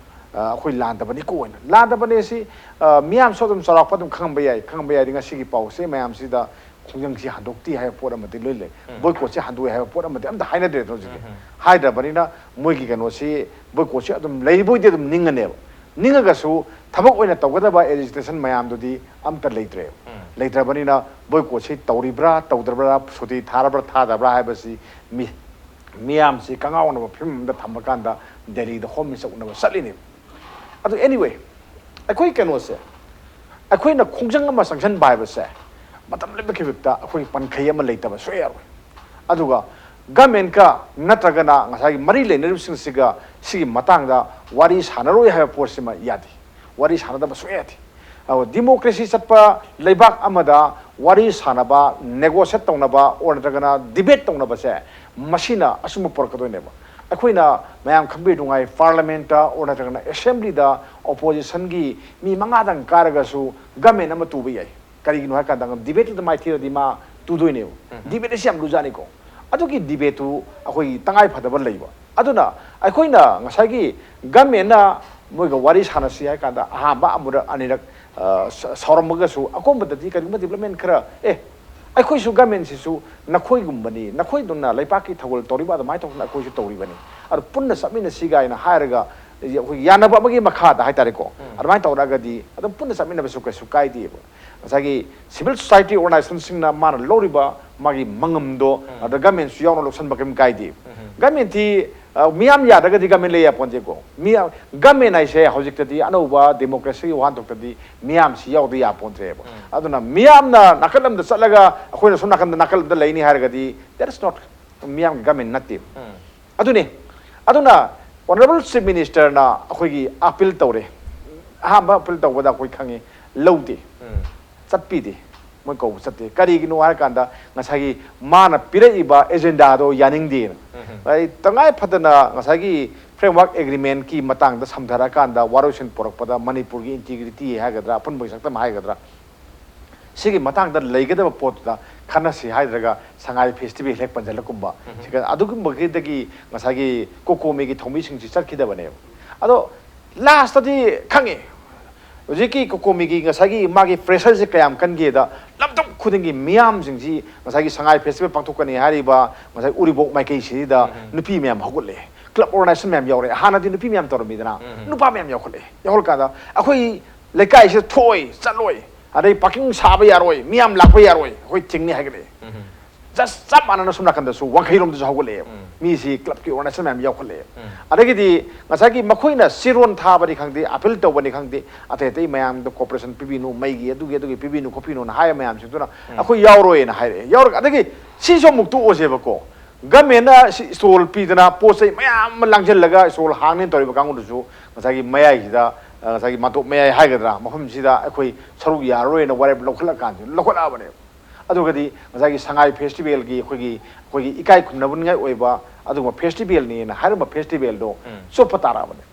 ꯑ, ꯑꯩꯈꯣꯏ ꯂꯥꯟꯗꯕꯅꯤꯀꯣ ꯍꯥꯏꯅ꯫ ꯂꯥꯟꯗꯕꯅꯦ ꯁꯤ, ꯑ, ꯃꯤꯌꯥꯝꯁꯨ ꯑꯗꯨꯝ ꯆꯥꯎꯔꯥꯛꯄ ꯑꯗꯨꯝ ꯈꯪꯉꯝꯕ ꯌꯥꯏ꯫ ꯈꯪꯉꯝꯕ ꯌꯥꯏꯗꯤ ꯉꯁꯤꯒꯤ ꯄꯥꯎꯁꯦ ꯃꯌꯥꯝꯁꯤꯗ ꯈꯣꯡꯖꯪꯁꯤ ꯍꯟꯗꯣꯛꯇꯦ ꯍꯥꯏꯕ ꯄꯣꯠ ꯑꯃꯗꯤ ꯂꯣꯏ ꯂꯩ꯫ ꯕꯣꯏꯀꯣꯠꯁꯦ ꯍꯟꯗꯣꯛꯑꯦ ꯍꯥꯏꯕ ꯄꯣꯠ ꯑꯃꯗꯤ ꯑꯝꯇ ꯍꯥꯏꯅꯗ꯭ꯔꯦꯗꯅ ꯍꯧꯖꯤꯛꯇꯤ꯫ ꯍꯥꯏꯗ꯭ꯔꯕꯅꯤꯅ ꯃꯣꯏꯒꯤ ꯀꯩꯅꯣꯁꯤ, ꯕꯣꯏꯀꯣꯠꯁꯤ ꯑꯗꯨꯝ ꯂꯩꯕꯣꯏꯗꯤ ꯑꯗꯨꯝ ꯅꯤꯡꯉꯅꯦꯕ꯫ ꯅꯤꯡꯉꯒꯁꯨ ꯊꯕꯛ ꯑꯣꯏꯅ ꯇꯧꯒꯗꯕ ꯑꯦꯖꯤꯇꯦꯁꯟ ꯃꯌꯥꯝꯗꯨꯗꯤ ꯑꯝꯇ ꯂꯩꯇ꯭ꯔꯦꯕ꯫ ꯂꯩꯇ꯭ꯔꯕꯅꯤꯅ ꯕꯣꯏꯀꯣꯠꯁꯤ ꯇꯧꯔꯤꯕ꯭ꯔꯥ ꯇꯧꯗ꯭ꯔꯕ꯭ꯔꯥ, ꯁꯨꯇꯤ ꯊꯥꯔꯕ꯭ꯔꯥ ꯊꯥꯗꯕ꯭ꯔꯥ ꯍꯥꯏꯕꯁꯤ ꯃꯤ-, ꯃꯤꯌꯥꯝꯁꯤ ꯀꯉꯥꯎꯅꯕ ꯐꯤꯕꯝ ꯑꯃꯗ ꯊꯝꯕ ꯀꯥꯟꯗ ꯗꯦꯜꯂꯤꯗ ꯍꯣꯝ ꯃꯤꯅꯤꯁꯇꯔ ꯎꯅꯕ ꯆꯠꯂꯤꯅꯦꯕ꯫ ꯑꯗꯨ anyway, ꯑꯩꯈꯣꯏ ꯀꯩꯅꯣꯁꯦ, ꯑꯩꯈꯣꯏꯅ ꯈꯣꯡꯖꯪ ꯑꯃ ꯆꯪꯁꯤꯟꯕ ꯍꯥꯏꯕꯁꯦ ꯃꯇꯝ ꯂꯦꯞꯄ ꯈꯤꯕꯤꯛꯇ ꯑꯩꯈꯣꯏꯒꯤ ꯄꯟꯈꯩ ꯑꯃ ꯂꯩꯇꯕ ꯁꯨꯡꯌꯥ ꯌꯥꯔꯣꯏ꯫ ꯑꯗꯨꯒ ꯒꯃꯦꯟꯀ ꯅꯠꯇ꯭ꯔꯒꯅ ꯉꯁꯥꯏꯒꯤ ꯃꯔꯤ ꯂꯩꯅꯔꯤꯕꯁꯤꯡꯁꯤꯒ ꯁꯤꯒꯤ ꯃꯇꯥꯡꯗ ꯋꯥꯔꯤ ꯁꯥꯟꯅꯔꯣꯏ ꯍꯥꯏꯕ ꯄꯣꯠꯁꯤꯃ ꯌꯥꯗꯦ꯫ ꯋꯥꯔꯤ ꯁꯥꯟꯅꯗꯕ ꯁꯨꯡꯌꯥ ꯌꯥꯗꯦ꯫ ꯑꯗꯨꯒ ꯗꯤꯃꯣꯀ꯭ꯔꯦꯁꯤ ꯆꯠꯄ ꯂꯩꯕꯥꯛ ꯑꯃꯗ ꯋꯥꯔꯤ ꯁꯥꯟꯅꯕ, ꯅꯦꯒꯣꯁꯤꯌꯦꯠ ꯇꯧꯅꯕ ꯑꯣꯔ ꯅꯠꯇ꯭ꯔꯒꯅ ꯗꯤꯕꯦꯠ ꯇꯧꯅꯕꯁꯦ ꯃꯁꯤꯅ ꯑꯆꯨꯝꯕ ꯄꯨꯔꯛꯀꯗꯣꯏꯅꯦꯕ꯫ ꯑꯩꯈꯣꯏꯅ ꯃꯌꯥꯝ ꯈꯪꯕꯤꯗꯨꯉꯥꯏ ꯄꯥꯔꯂꯤꯌꯥꯃꯦꯟꯠꯇ ꯑꯣꯔ ꯅꯠꯇ꯭ꯔꯒꯅ ꯑꯦꯁꯦꯝꯕ꯭ꯂꯤꯗ ꯑꯣꯄꯣꯖꯤꯁꯟꯒꯤ ꯃꯤ ꯃꯉꯥꯗꯪ ꯀꯥꯔꯒꯁꯨ ꯒꯃꯦꯟ ꯑꯃ ꯇꯨꯕ ꯌꯥꯏ꯫ ꯀꯔꯤꯒꯤꯅꯣ ꯍꯥꯏ ꯀꯥꯟꯗ ꯗꯤꯕꯦꯠꯇꯨꯗ ꯃꯥꯏꯊꯤꯔꯗꯤ ꯃꯥ ꯇꯨꯗꯣꯏꯅꯦꯕ꯫ ꯗꯤꯕꯦꯠ ꯑꯁꯤ ꯌꯥꯝ ꯂꯨꯖꯥꯠꯅꯤꯀꯣ꯫ ꯑꯗꯨꯒꯤ ꯗꯤꯕꯦꯠꯇꯨ ꯑꯩꯈꯣꯏꯒꯤ ꯇꯉꯥꯏ ꯐꯗꯕ ꯂꯩꯕ꯫ ꯑꯗꯨꯅ ꯑꯩꯈꯣꯏꯅ ꯉꯁꯥꯏꯒꯤ ꯒꯃꯦꯟꯅ ꯃꯣꯏꯒ ꯋꯥꯔꯤ ꯁꯥꯟꯅꯁꯤ ꯍꯥꯏ ꯀꯥꯟꯗ ꯑꯍꯥꯟꯕ ꯑꯃꯨꯔꯛ ꯑꯅꯤꯔꯛ, ꯑ, ꯁ-, ꯁꯥꯎꯔꯝꯃꯒꯁꯨ ꯑꯀꯣꯟꯕꯗꯗꯤ ꯀꯔꯤꯒꯨꯝꯕ ꯗꯤꯕ꯭ꯂꯞꯃꯦꯟ ꯈꯔ, "ꯑꯦ, ꯑꯩꯈꯣꯏꯁꯨ ꯒꯃꯦꯟꯁꯤꯁꯨ ꯅꯈꯣꯏꯒꯨꯝꯕꯅꯤ, ꯅꯈꯣꯏꯗꯧꯅ ꯂꯩꯄꯥꯛꯀꯤ ꯊꯧꯒꯜ ꯇꯧꯔꯤꯕ ꯑꯗꯨꯃꯥꯏꯅ ꯇꯧꯗꯅ ꯑꯩꯈꯣꯏꯁꯨ ꯇꯧꯔꯤꯕꯅꯤ꯫ ꯑꯗꯨ ꯄꯨꯟꯅ ꯆꯠꯃꯤꯟꯅꯁꯤ" ꯀꯥꯏꯅ ꯍꯥꯏꯔꯒ ꯑꯩꯈꯣꯏꯒꯤ ꯌꯥꯅꯕ ꯑꯃꯒꯤ ꯃꯈꯥꯗ ꯍꯥꯏꯇꯥꯔꯦꯀꯣ, ꯑꯗꯨꯃꯥꯏꯅ ꯇꯧꯔꯛꯑꯒꯗꯤ ꯑꯗꯨꯝ ꯄꯨꯟꯅ ꯆꯠꯃꯤꯟꯅꯕꯁꯨ ꯀꯩꯁꯨ ꯀꯥꯏꯗꯦꯕ꯫ ꯉꯁꯥꯏꯒꯤ civil society organizationꯁꯤꯡꯅ ꯃꯥꯅ ꯂꯧꯔꯤꯕ ꯃꯥꯒꯤ ꯃꯉꯝꯗꯣ, ꯑꯗ governmentꯁꯨ ꯌꯥꯎꯅ ꯂꯧꯁꯟꯕ ꯀꯩꯝ ꯀꯥꯏꯗꯦ꯫ Governmentꯇꯤ, ꯑ, ꯃꯤꯌꯥꯝ ꯌꯥꯗ꯭ꯔꯒꯗꯤ government ꯂꯩ ꯌꯥꯄꯣꯟꯇꯦꯀꯣ꯫ ꯃꯤ, government ꯍꯥꯏꯁꯦ ꯍꯧꯖꯤꯛꯇꯗꯤ ꯑꯅꯧꯕ democracyꯒꯤ ꯋꯥꯍꯟꯊꯣꯛꯇꯗꯤ ꯃꯤꯌꯥꯝꯁꯤ ꯌꯥꯎꯗ ꯌꯥꯄꯣꯟꯇ꯭ꯔꯦꯕ꯫ ꯑꯗꯨꯅ ꯃꯤꯌꯥꯝꯅ ꯅꯥꯀꯜ ꯑꯃꯗ ꯆꯠꯂꯒ ꯑꯩꯈꯣꯏꯅ ꯁꯣꯝ ꯅꯥꯀꯟꯗ, ꯅꯥꯀꯜ ꯑꯃꯗ ꯂꯩꯅꯤ ꯍꯥꯏꯔꯒꯗꯤ, that is not ꯃꯤꯌꯥꯝꯒꯤ government ꯅꯠꯇꯦ꯫ ꯑꯗꯨꯅꯤ꯫ ꯑꯗꯨꯅ honourable chief ministerꯅ ꯑꯩꯈꯣꯏꯒꯤ appeal ꯇꯧꯔꯦ꯫ ꯑꯍꯥꯟꯕ appeal ꯇꯧꯕꯗ ꯑꯩꯈꯣꯏ ꯈꯪꯉꯤ, ꯂꯧꯗꯦ, ꯆꯠꯄꯤꯗꯦ, ꯃꯣꯏ ꯀꯧꯕ ꯆꯠꯇꯦ꯫ ꯀꯔꯤꯒꯤꯅꯣ ꯍꯥꯏꯔꯀꯥꯟꯗ, ꯉꯁꯥꯏꯒꯤ ꯃꯥꯅ ꯄꯤꯔꯛꯏꯕ agendaꯗꯣ ꯌꯥꯅꯤꯡꯗꯦꯅ꯫ ꯑꯩ ꯇꯉꯥꯏ ꯐꯗꯅ ꯉꯁꯥꯏꯒꯤ framework agreementꯀꯤ ꯃꯇꯥꯡꯗ ꯁꯝꯊꯔꯀꯥꯟꯗ ꯋꯥꯔꯣꯏꯁꯤꯟ ꯄꯨꯔꯛꯄꯗ ꯃꯅꯤꯄꯨꯔꯒꯤ integrity ꯍꯥꯏꯒꯗ꯭ꯔꯥ, ꯑꯄꯨꯟꯕꯒꯤ ꯁꯛꯇꯝ ꯍꯥꯏꯒꯗ꯭ꯔꯥ, ꯁꯤꯒꯤ ꯃꯇꯥꯡꯗ ꯂꯩꯒꯗꯕ ꯄꯣꯠꯇꯨꯗ ꯈꯟꯅꯁꯤ ꯍꯥꯏꯗ꯭ꯔꯒ ꯁꯉꯥꯏ festival ꯍꯦꯛ ꯄꯟꯁꯤꯜꯂꯛꯀꯨꯝꯕ, ꯁꯤ ꯀ-, ꯑꯗꯨꯒꯨꯝꯕꯒꯤꯗꯒꯤ ꯉꯁꯥꯏꯒꯤ ꯀꯣꯀꯣꯃꯤꯒꯤ ꯊꯧꯃꯤꯁꯤꯡꯁꯤ ꯆꯠꯈꯤꯗꯕꯅꯦꯕ꯫ ꯑꯗꯣ lastꯇꯗꯤ ꯈꯪꯉꯤ, ꯍꯧꯖꯤꯛꯀꯤ ꯀꯣꯀꯣꯃꯤꯒꯤ ꯉꯁꯥꯏꯒꯤ ꯃꯥꯒꯤ pressureꯁꯦ ꯀꯌꯥꯝ ꯀꯟꯒꯦꯗ, ꯂꯝꯗꯝ ꯈꯨꯗꯤꯡꯒꯤ ꯃꯤꯌꯥꯝꯁꯤꯡꯁꯤ ꯉꯁꯥꯏꯒꯤ ꯁꯉꯥꯏ festival ꯄꯥꯡꯊꯣꯛꯀꯅꯤ ꯍꯥꯏꯔꯤꯕ ꯉꯁꯥꯏ ꯎꯔꯤꯄꯣꯛ ꯃꯥꯏꯀꯩꯁꯤꯗ ꯅꯨꯄꯤ ꯃꯌꯥꯝ ꯍꯧꯒꯠꯂꯦ, club organization ꯃꯌꯥꯝ ꯌꯥꯎꯔꯦ꯫ ꯍꯥꯟꯅꯗꯤ ꯅꯨꯄꯤ ꯃꯌꯥꯝ ꯇꯧꯔꯝꯃꯤꯗꯅ, ꯅꯨꯄꯥ ꯃꯌꯥꯝ ꯌꯥꯎꯈꯠꯂꯦ꯫ ꯌꯥꯎꯈꯠꯂꯀꯥꯟꯗ ꯑꯩꯈꯣꯏ ꯂꯩꯀꯥꯏꯁꯤꯗ ꯊꯣꯛꯑꯣꯏ, ꯆꯠꯂꯣꯏ, ꯑꯗꯩ parking ꯁꯥꯕ ꯌꯥꯔꯣꯏ, ꯃꯤꯌꯥꯝ ꯂꯥꯛꯄ ꯌꯥꯔꯣꯏ, ꯑꯩꯈꯣꯏ ꯊꯤꯡꯅꯤ ꯍꯥꯏꯒꯠꯂꯛꯑꯦ꯫ Just ꯆꯞ ꯃꯥꯟꯅꯅ ꯁꯣꯝ ꯅꯥꯀꯟꯗꯁꯨ ꯋꯥꯡꯈꯩꯔꯣꯝꯗꯁꯨ ꯍꯧꯒꯠꯂꯛꯑꯦꯕ꯫ ꯃꯤꯁꯤ clubꯀꯤ organization ꯃꯌꯥꯝ ꯌꯥꯎꯈꯠꯂꯛꯑꯦꯕ꯫ ꯑꯗꯒꯤꯗꯤ ꯉꯁꯥꯏꯒꯤ ꯃꯈꯣꯏꯅ ꯆꯦꯔꯣꯟ ꯊꯥꯕꯅꯤ ꯈꯪꯗꯦ, appeal ꯇꯧꯕꯅꯤ ꯈꯪꯗꯦ, ꯑꯇꯩ ꯑꯇꯩ ꯃꯌꯥꯝꯗ cooperation ꯄꯤꯕꯤꯅꯨ, ꯃꯩꯒꯤ ꯑꯗꯨꯒꯤ ꯑꯗꯨꯒꯤ ꯄꯤꯕꯤꯅꯨ ꯈꯣꯠꯄꯤꯅꯨꯅ ꯍꯥꯏꯕ ꯃꯌꯥꯝꯁꯤꯡꯗꯨꯅ ꯑꯩꯈꯣꯏ ꯌꯥꯎꯔꯣꯏꯅ ꯍꯥꯏꯔꯛꯑꯦ꯫ ꯌꯥꯎꯔꯒ ꯑꯗꯒꯤ ꯁꯤꯁꯨ ꯑꯃꯨꯛ ꯇꯣꯛꯑꯁꯦꯕꯀꯣ꯫ Governmentꯅ ꯁꯤ stall ꯄꯤꯗꯅ ꯄꯣꯠ ꯆꯩ ꯃꯌꯥꯝ ꯑꯃ ꯂꯥꯡꯁꯤꯜꯂꯒ stall ꯍꯥꯡꯅꯦꯅ ꯇꯧꯔꯤꯕ ꯀꯥꯡꯕꯨꯗꯨꯁꯨ ꯉꯁꯥꯏꯒꯤ ꯃꯌꯥꯏꯁꯤꯗ, ꯑ, ꯉꯁꯥꯏꯒꯤ ꯃꯥꯟꯇꯣꯞ ꯃꯌꯥꯏ ꯍꯥꯏꯒꯗ꯭ꯔꯥ, ꯃꯐꯝꯁꯤꯗ ꯑꯩꯈꯣꯏ ꯁꯔꯨꯛ ꯌꯥꯔꯔꯣꯏꯅ ꯋꯥꯔꯦꯞ ꯂꯧꯈꯠꯂꯀꯥꯟꯁꯤꯗ ꯂꯧꯈꯠꯂꯛꯑꯕꯅꯦꯕ꯫ ꯑꯗꯨꯒꯗꯤ ꯉꯁꯥꯏꯒꯤ ꯁꯉꯥꯏ festivalꯒꯤ ꯑꯩꯈꯣꯏꯒꯤ, ꯑꯩꯈꯣꯏꯒꯤ ꯏꯀꯥꯏ ꯈꯨꯝꯅꯕꯅꯤꯡꯉꯥꯏ ꯑꯣꯏꯕ ꯑꯗꯨꯒꯨꯝꯕ festivalꯅꯦꯅ ꯍꯥꯏꯔꯝꯕ festivalꯗꯣ ꯆꯣꯞꯄ ꯇꯥꯔꯛꯑꯕꯅꯦ꯫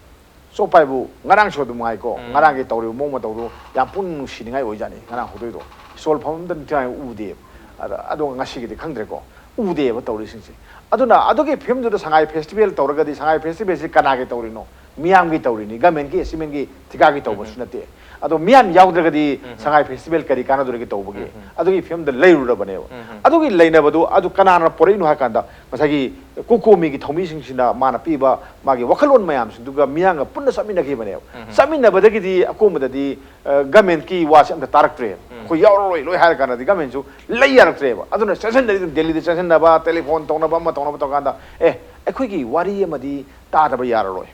ꯆꯣꯞꯄ ꯍꯥꯏꯕꯨ ꯉꯔꯥꯡꯁꯨ ꯑꯗꯨꯝ ꯉꯥꯏꯀꯣ, ꯉꯔꯥꯡꯒꯤ ꯇꯧꯔꯤꯕ ꯃꯑꯣꯡ ꯃꯇꯧꯗꯣ ꯌꯥꯝ ꯄꯨꯛꯅꯤꯡ ꯅꯨꯡꯁꯤꯅꯤꯡꯉꯥꯏ ꯑꯣꯏꯖꯥꯠꯅꯤ꯫ ꯉꯔꯥꯡ ꯍꯧꯗꯣꯏꯗꯣ stall ꯐꯝꯐꯝꯗ ꯅꯤꯡꯊꯤꯅ ꯎꯗꯦꯕ꯫ ꯑꯗ, ꯑꯗꯣ ꯉꯁꯤꯒꯤꯗꯤ ꯈꯪꯗ꯭ꯔꯦꯀꯣ, ꯎꯗꯦꯕ ꯇꯧꯔꯤꯁꯤꯡꯁꯦ꯫ ꯑꯗꯨꯅ ꯑꯗꯨꯒꯤ ꯐꯤꯕꯝꯗꯨꯗ ꯁꯉꯥꯏ festival ꯇꯧꯔꯒꯗꯤ ꯁꯉꯥꯏ festivalꯁꯤ ꯀꯅꯥꯒꯤ ꯇꯧꯔꯤꯅꯣ? ꯃꯤꯌꯥꯝꯒꯤ ꯇꯧꯔꯤꯅꯤ, ꯒꯃꯦꯟꯒꯤ ꯑꯦꯆꯤꯞꯃꯦꯟꯒꯤ ꯊꯤꯀꯥꯒꯤ ꯇꯧꯕꯁꯨ ꯅꯠꯇꯦ꯫ ꯑꯗꯣ ꯃꯤꯌꯥꯝ ꯌꯥꯎꯗ꯭ꯔꯒꯗꯤ ꯁꯉꯥꯏ ꯐꯦꯁꯇꯤꯚꯦꯜ ꯀꯔꯤ ꯀꯥꯟꯅꯗꯣꯔꯤꯒꯦ ꯇꯧꯕꯒꯤ? ꯑꯗꯨꯒꯤ ꯐꯤꯕꯝꯗ ꯂꯩꯔꯨꯔꯕꯅꯦꯕ꯫ ꯑꯗꯨꯒꯤ ꯂꯩꯅꯕꯗꯨ ꯑꯗꯨ ꯀꯅꯥꯅ ꯄꯨꯔꯛꯏꯅꯣ ꯍꯥꯏ ꯀꯥꯟꯗ, ꯉꯁꯥꯏꯒꯤ ꯀꯣꯀꯣꯃꯤꯒꯤ ꯊꯧꯃꯤꯁꯤꯡꯁꯤꯅ ꯃꯥꯅ ꯄꯤꯕ ꯃꯥꯒꯤ ꯋꯥꯈꯜꯂꯣꯟ ꯃꯌꯥꯝꯁꯤꯡꯗꯨꯒ ꯃꯤꯌꯥꯝꯒ ꯄꯨꯟꯅ ꯆꯠꯃꯤꯟꯅꯈꯤꯕꯅꯦꯕ꯫ ꯆꯠꯃꯤꯟꯅꯕꯗꯒꯤꯗꯤ ꯑꯀꯣꯟꯕꯗꯗꯤ, ꯑ, ꯒꯃꯦꯟꯀꯤ ꯋꯥꯁꯦ ꯑꯝꯇ ꯇꯥꯔꯛꯇ꯭ꯔꯦꯕ꯫ ꯑꯩꯈꯣꯏ ꯌꯥꯎꯔꯔꯣꯏ ꯂꯣꯏ ꯍꯥꯏꯔ ꯀꯥꯟꯗꯗꯤ ꯒꯃꯦꯟꯁꯨ ꯂꯩ ꯌꯥꯔꯛꯇ꯭ꯔꯦꯕ꯫ ꯑꯗꯨꯅ ꯆꯦꯟꯁꯤꯟꯅꯔꯤ ꯑꯗꯨꯝ ꯗꯦꯜꯂꯤꯗ ꯆꯦꯟꯁꯤꯟꯅꯕ, ꯇꯦꯂꯤꯐꯣꯟ ꯇꯧꯅꯕ, ꯑꯃ ꯇꯧꯅꯕ ꯇꯧꯀꯥꯟꯗ, ꯑꯦ, ꯑꯩꯈꯣꯏꯒꯤ ꯋꯥꯔꯤ ꯑꯃꯗꯤ ꯇꯥꯗꯕ ꯌꯥꯔꯔꯣꯏ꯫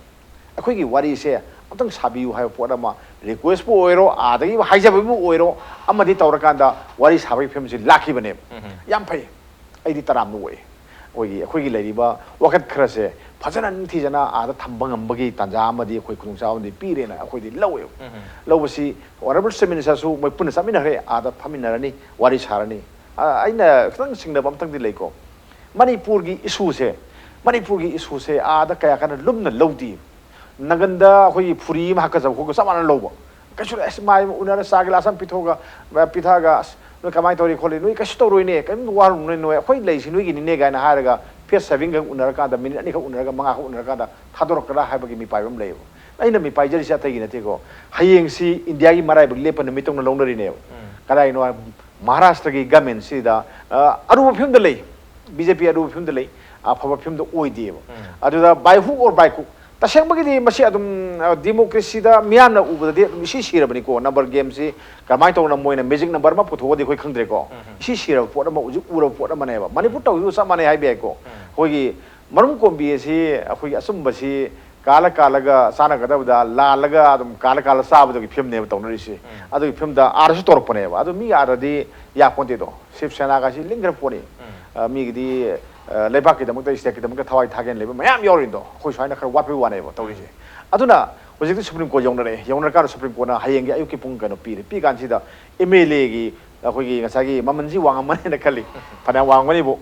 ꯑꯩꯈꯣꯏꯒꯤ ꯋꯥꯔꯤꯁꯦ ꯑꯝꯇꯪ ꯁꯥꯕꯤꯌꯨ ꯍꯥꯏꯕ ꯄꯣꯠ ꯑꯃ, ꯔꯤꯀ꯭ꯋꯦꯁꯄꯨ ꯑꯣꯏꯔꯣ, ꯑꯥꯗꯒꯤ ꯍꯥꯏꯖꯕꯕꯨ ꯑꯣꯏꯔꯣ, ꯑꯃꯗꯤ ꯇꯧꯔꯀꯥꯟꯗ ꯋꯥꯔꯤ ꯁꯥꯕꯒꯤ ꯐꯤꯕꯝꯁꯤ ꯂꯥꯛꯈꯤꯕꯅꯦꯕ꯫ ꯌꯥꯝ ꯐꯩ꯫ ꯑꯩꯗꯤ ꯇꯔꯥꯝꯅ ꯑꯣꯛꯑꯦ꯫ ꯑꯩꯈꯣꯏꯒꯤ, ꯑꯩꯈꯣꯏꯒꯤ ꯂꯩꯔꯤꯕ ꯋꯥꯀꯠ ꯈꯔꯁꯦ ꯐꯖꯅ ꯅꯤꯡꯊꯤꯖꯅ ꯑꯥꯗ ꯊꯝꯕ ꯉꯝꯕꯒꯤ ꯇꯥꯟꯖꯥ ꯑꯃꯗꯤ ꯑꯩꯈꯣꯏ ꯈꯨꯗꯣꯡꯆꯥꯕ ꯑꯃꯗꯤ ꯄꯤꯔꯦꯅ ꯑꯩꯈꯣꯏꯗꯤ ꯂꯧꯋꯦꯕ꯫ ꯂꯧꯕꯁꯤ Honourable Chief Ministerꯁꯨ ꯃꯣꯏ ꯄꯨꯟꯅ ꯆꯠꯃꯤꯟꯅꯈ꯭ꯔꯦ, ꯑꯥꯗ ꯐꯝꯃꯤꯟꯅꯔꯅꯤ, ꯋꯥꯔꯤ ꯁꯥꯔꯅꯤ꯫ ꯑ, ꯑꯩꯅ ꯈꯤꯇꯪ ꯆꯤꯡꯅꯕ ꯑꯝꯇꯪꯗꯤ ꯂꯩꯀꯣ꯫ ꯃꯅꯤꯄꯨꯔꯒꯤ issueꯁꯦ, ꯃꯅꯤꯄꯨꯔꯒꯤ issueꯁꯦ ꯑꯥꯗ ꯀꯌꯥ ꯀꯟꯅ ꯂꯨꯝꯅ ꯂꯧꯗꯦ꯫ ꯅꯪꯒꯟꯗ ꯑꯩꯈꯣꯏꯒꯤ ꯐꯨꯔꯤ ꯑꯃ ꯍꯥꯀꯠꯆꯕ ꯈꯣꯠꯄ ꯆꯞ ꯃꯥꯟꯅ ꯂꯧꯕ꯫ ꯀꯩꯁꯨ ꯂꯩ, ꯑꯁ, ꯃꯥꯏ ꯑꯃ ꯎꯅꯔ ꯆꯥ ꯒꯤꯂꯥꯁ ꯑꯃ ꯄꯤꯊꯣꯛꯑꯒ, ꯑ, ꯄꯤꯊꯛꯑꯒ, "ꯑꯁ, ꯅꯣꯏ ꯀꯃꯥꯏꯅ ꯇꯧꯔꯤ ꯈꯣꯠꯂꯤ? ꯅꯣꯏ ꯀꯩꯁꯨ ꯇꯧꯔꯣꯏꯅꯦ, ꯀꯔꯤꯝꯇ ꯋꯥꯔꯨꯅꯨꯅꯦ, ꯅꯣꯏ, ꯑꯩꯈꯣꯏ ꯂꯩꯁꯤ ꯅꯣꯏꯒꯤꯅꯤꯅꯦ" ꯀꯥꯏꯅ ꯍꯥꯏꯔꯒ face savingꯈꯛ ꯎꯅꯔꯀꯥꯟꯗ, ꯃꯤꯅꯤꯠ ꯑꯅꯤꯈꯛ ꯎꯅꯔꯒ, ꯃꯉꯥꯈꯛ ꯎꯅꯔꯀꯥꯟꯗ ꯊꯥꯗꯣꯔꯛꯀꯗ꯭ꯔꯥ ꯍꯥꯏꯕꯒꯤ ꯃꯤꯄꯥꯏꯕ ꯑꯃ ꯂꯩꯌꯦꯕ꯫ ꯑꯩꯅ ꯃꯤꯄꯥꯏꯖꯔꯤꯁꯦ ꯑꯇꯩꯒꯤ ꯅꯠꯇꯦꯀꯣ꯫ ꯍꯌꯦꯡꯁꯤ ꯏꯟꯗꯤꯌꯥꯒꯤ ꯃꯔꯥꯏꯕꯛ ꯂꯦꯞꯄ ꯅꯨꯃꯤꯠꯇꯧꯅ ꯂꯧꯅꯔꯤꯅꯦꯕ꯫ ꯀꯗꯥꯏꯅꯣ ꯍꯥꯏ, ꯃꯍꯥꯔꯥꯁꯇ꯭ꯔꯒꯤ ꯒꯃꯦꯟꯁꯤꯗ, ꯑ, ꯑꯔꯨꯕ ꯐꯤꯕꯝꯗ ꯂꯩ, ꯕꯤ ꯖꯦ ꯄꯤ ꯑꯔꯨꯕ ꯐꯤꯕꯝꯗ ꯂꯩ, ꯑꯐꯕ ꯐꯤꯕꯝꯗ ꯑꯣꯏꯗꯦꯕ꯫ ꯑꯗꯨꯗ by hook or by crook, ꯇꯁꯦꯡꯕꯒꯤꯗꯤ ꯃꯁꯤ ꯑꯗꯨꯝ, ꯑ, democracyꯗ ꯃꯤꯌꯥꯝꯅ ꯎꯕꯗꯗꯤ ꯑꯗꯨꯝ ꯏꯁꯤ ꯁꯤꯔꯕꯅꯤꯀꯣ꯫ Number gameꯁꯤ ꯀꯃꯥꯏꯅ ꯇꯧꯅ ꯃꯣꯏꯅ magic number ꯑꯃ ꯄꯨꯊꯣꯛꯑꯗꯤ ꯑꯩꯈꯣꯏ ꯈꯪꯗ꯭ꯔꯦꯀꯣ꯫ ꯏꯁꯤ ꯁꯤꯔꯕ ꯄꯣꯠ ꯑꯃ ꯍꯧꯖꯤꯛ ꯎꯔꯕ ꯄꯣꯠ ꯑꯃꯅꯦꯕ꯫ ꯃꯅꯤꯄꯨꯔ ꯇꯧꯔꯤꯕ ꯆꯞ ꯃꯥꯟꯅꯩ ꯍꯥꯏꯕ ꯌꯥꯏꯀꯣ꯫ ꯑꯩꯈꯣꯏꯒꯤ ꯃꯔꯨꯝ ꯀꯣꯟꯕꯤ ꯑꯁꯤ ꯑꯩꯈꯣꯏꯒꯤ ꯑꯆꯨꯝꯕꯁꯤ ꯀꯥꯜꯂ ꯀꯥꯜꯂꯒ ꯆꯥꯟꯅꯒꯗꯕꯗ ꯂꯥꯜꯂꯒ ꯑꯗꯨꯝ ꯀꯥꯜꯂ ꯀꯥꯜꯂ ꯆꯥꯕꯗꯨꯒꯤ ꯐꯤꯕꯝꯅꯦꯕ ꯇꯧꯅꯔꯤꯁꯤ꯫ ꯑꯗꯨꯒꯤ ꯐꯤꯕꯝꯗ ꯑꯥꯗꯁꯨ ꯇꯧꯔꯛꯄꯅꯦꯕ꯫ ꯑꯗꯨ ꯃꯤ ꯑꯥꯗꯗꯤ ꯌꯥꯄꯣꯟꯇꯦꯗꯣ꯫ ꯁꯤꯕ ꯁꯦꯅꯥꯒꯁꯤ ꯂꯤꯡꯈ꯭ꯔ ꯄꯣꯠꯅꯤ꯫ ꯑ, ꯃꯤꯒꯤꯗꯤ, ꯑ, ꯂꯩꯕꯥꯛꯀꯤꯗꯃꯛꯇ, stateꯀꯤꯗꯃꯛꯇ ꯊꯋꯥꯏ ꯊꯥꯒꯦꯅ ꯂꯩꯕ ꯃꯌꯥꯝ ꯌꯥꯎꯔꯤꯗꯣ꯫ ꯑꯩꯈꯣꯏ ꯁ꯭ꯋꯥꯏꯅ ꯈꯔ ꯋꯥꯠꯄꯒꯤ ꯋꯥꯅꯦꯕ ꯇꯧꯔꯤꯁꯦ꯫ ꯑꯗꯨꯅ ꯍꯧꯖꯤꯛꯇꯤ Supreme Court ꯌꯧꯅꯔꯛꯑꯦ꯫ ꯌꯧꯅꯔꯀꯥꯟꯗ Supreme Courtꯅ ꯍꯌꯦꯡꯒꯤ ꯑꯌꯨꯛꯀꯤ ꯄꯨꯡ ꯀꯩꯅꯣ ꯄꯤꯔꯦ꯫ ꯄꯤ ꯀꯥꯟꯁꯤꯗ ꯑꯦꯝ ꯑꯦꯜ ꯑꯦꯒꯤ ꯑꯩꯈꯣꯏꯒꯤ ꯉꯁꯥꯏꯒꯤ ꯃꯃꯜꯁꯤ ꯋꯥꯡꯉꯝꯃꯅꯦꯅ ꯈꯜꯂꯤ꯫ ꯐꯅꯌꯥꯝ ꯋꯥꯡꯉꯝꯒꯅꯤꯕꯨ꯫